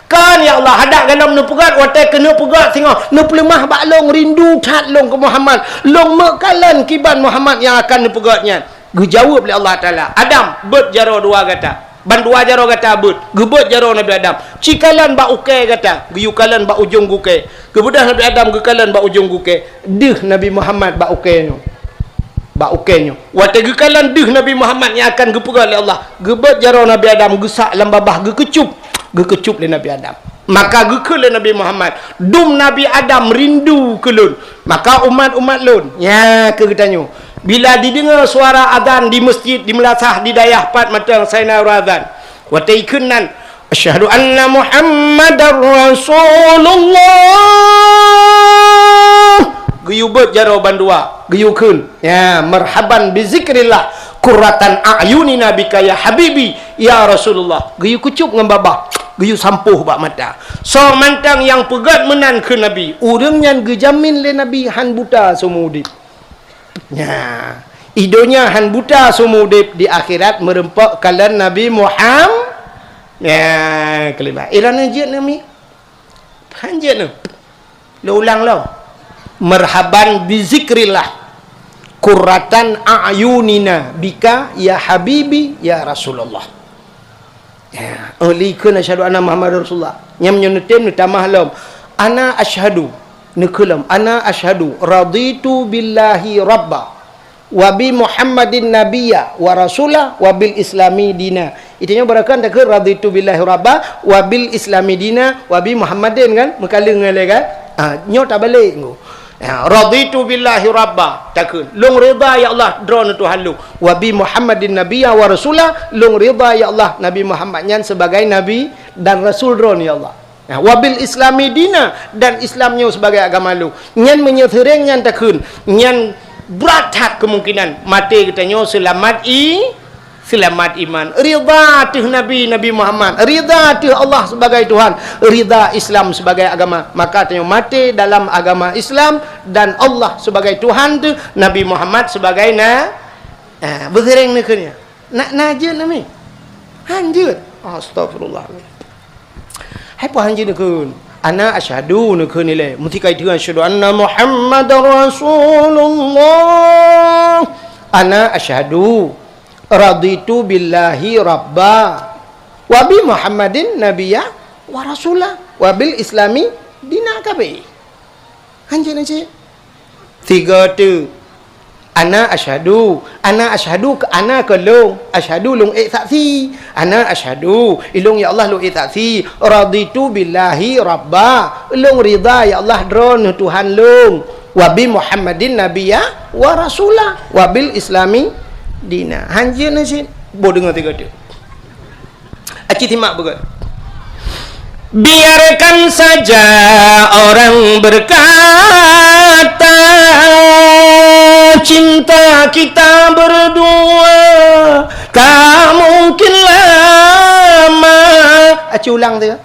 "Kon ya Allah, hadak gohlom neupeugét, watée keuneuk peugét singoh, neupeuleumah bak lôn, rindu that lôn keu Muhammad. Lôn meukalon kiban Muhammad nyang akan neupeugét nyan." Geujaweueb lé Allah Taala, "Adam, beuet jaroe dua gata." Bandua jaroe gata beuet, geubeuet jaroe Nabi Adam. Cikalon bak ukée gata, geuyue kalon bak ujong gukée. Geubeudôh Nabi Adam geukalon bak ujong gukée, deuh Nabi Muhammad bak ukée nyoe. Bak ukée nyoe. Watée geukalon deuh Nabi Muhammad nyang akan geupeugét lé Allah, geubeuet jaroe Nabi Adam geusak lam babah geukeucup, geukeucup lé Nabi Adam. Maka geukheun lé Nabi Muhammad, "Dum Nabi Adam rindu keu lôn." Maka umat-umat lôn, nya keu geutanyoe, bila dideungoe suara azan di meuseujid, di meulasah, di dayah pat mantong saina uroe azan, watée ikheun nan, "Asyhadu anna Muhammadar Rasulullah," geuyue beuet jaroe bandua, geuyue kheun, ya, "Marhaban bi zikrillah, qurratan a'yunina bika ya habibi, ya Rasulullah." Geuyue keucup ngon babah, geuyue sampoh bak mata. Soe mantong nyang peugét meunan keu Nabi, ureuëng nyan geujamin lé Nabi hán buta seumeu udeb. Nya, i donya hán buta seumeu udeb, di akhirat meureumpok kalon Nabi Muhammad. Nya, keulimat. Ilôn jeuet nami. Hán jeuet neu. Lôn ulang lom. Marhaban bi zikrillah. Qurratan a'yunina bika ya habibi ya Rasulullah. Ya, oh, likheun asyhadu anna Muhammadar Rasulullah. Nyam nyoe neutem neutamah lom. Ana asyhadu, neukheun lom. Ana asyhadu raditu billahi rabba, wa bi Muhammadin nabiyya wa rasula, wa bil islami dina. Itu nyoe barakah takheun raditu billahi rabba, wa bil islami dina, wa bi Muhammadin kan? Meukaleueng ngon lé kan? Ah, nyoe tabalek nggu. Ya, raditu billahi rabba, takheun. Lôn ridha ya Allah, droeneuh Tuhan lôn. Wa bi Muhammadin nabiyya wa rasula, lôn ridha ya Allah, Nabi Muhammad nyan sebagai nabi dan rasul droeneuh ya Allah. Ya, wa bil islami dina, dan Islam nyoe sebagai agama lôn. Nyan meunyoe seuréng nyan takheun, nyan brat that kemungkinan maté geutanyoe seulamat i Seulamat iman, ridha ateueh Nabi, Nabi Muhammad, ridha ateueh Allah sebagai Tuhan, ridha Islam sebagai agama. Maka tanyoe maté dalam agama Islam dan Allah sebagai Tuhan teuh, Nabi Muhammad sebagai na-, ah, beusiréng neukheun nyan. Nak na jeuet nami? Han jeuet. Astagfirullah. Hai peue han jeuet neukheun? Ana asyhadu neukheun ilée. Meusti ka iteun asyhadu anna Muhammadar Rasulullah. Ana asyhadu raditu billahi rabba wa bi Muhammadin nabiyya wa rasula wa bil islami dina, ka abéh. Han jeuet na cit. Tiga tu. Ana asyhadu, ana asyhadu ke ana ke lôn, asyhadu lôn ék saksi. Ana asyhadu, ilôn ya Allah lôn ék saksi. Raditu billahi rabba, lôn ridha ya Allah droeneuh Tuhan lôn. Wa bi Muhammadin nabiyya wa rasula, wa bil islami dina. Han jeuet na cit. Boh deungoe tiga tu. Aci simak beugét. Biarkan saja orang berkata, cinta kita berdua tak mungkin lama. Aci ulang tu ya.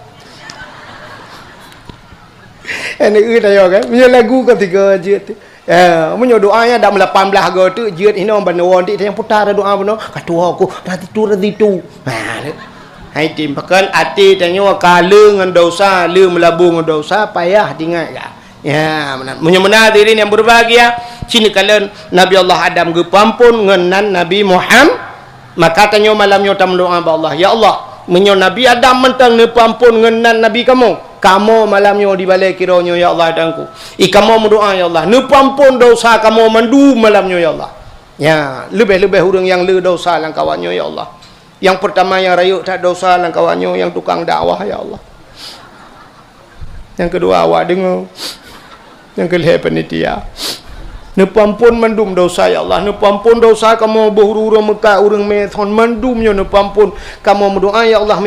Ini udah ya kan? Punya lagu ketiga je tu. Eh, meunyoe doa nyan dak meulapan blaih go teuk jeuet hinoe ban woe ndik tanyong putar doa bunoe, ka tuha ku, raditu, raditu. Ha, hai tim pakon até tanyoe ka le ngon dosa, le meulabu ngon dosa, payah tingat ka. Ya, meunan. Meunyoe meunan hadirin yang berbahagia, cit kalon Nabi Allah Adam geupeuampon ngon nan Nabi Muhammad. Maka tanyoe malam nyoe tameudoa bak Allah, "Ya Allah, meunyoe Nabi Adam mantong neupeuampon ngon nan Nabi kamoe, kamoe malam nyoe di balée kiroe nyoe, ya Allah, Tuhanku. I kamoe meudoa, ya Allah, neupeuampon dosa kamoe mandum malam nyoe, ya Allah. Ya, leubeh-leubeh ureuëng nyang le dosa lam kawan nyoe, ya Allah. Nyang peurtama nyang rayeuk that dosa lam kawan nyoe, nyang tukang dakwah, ya Allah." Nyang keudua, awak deungoe. Nyang keulhée, panitia. Neupeuampon mandum dosa, ya Allah. Neupeuampon dosa kamoe boh ureuëng-ureuëng meukat, ureuëng mé thon mandum nyoe neupeuampon. Kamoe meudoa, ya Allah,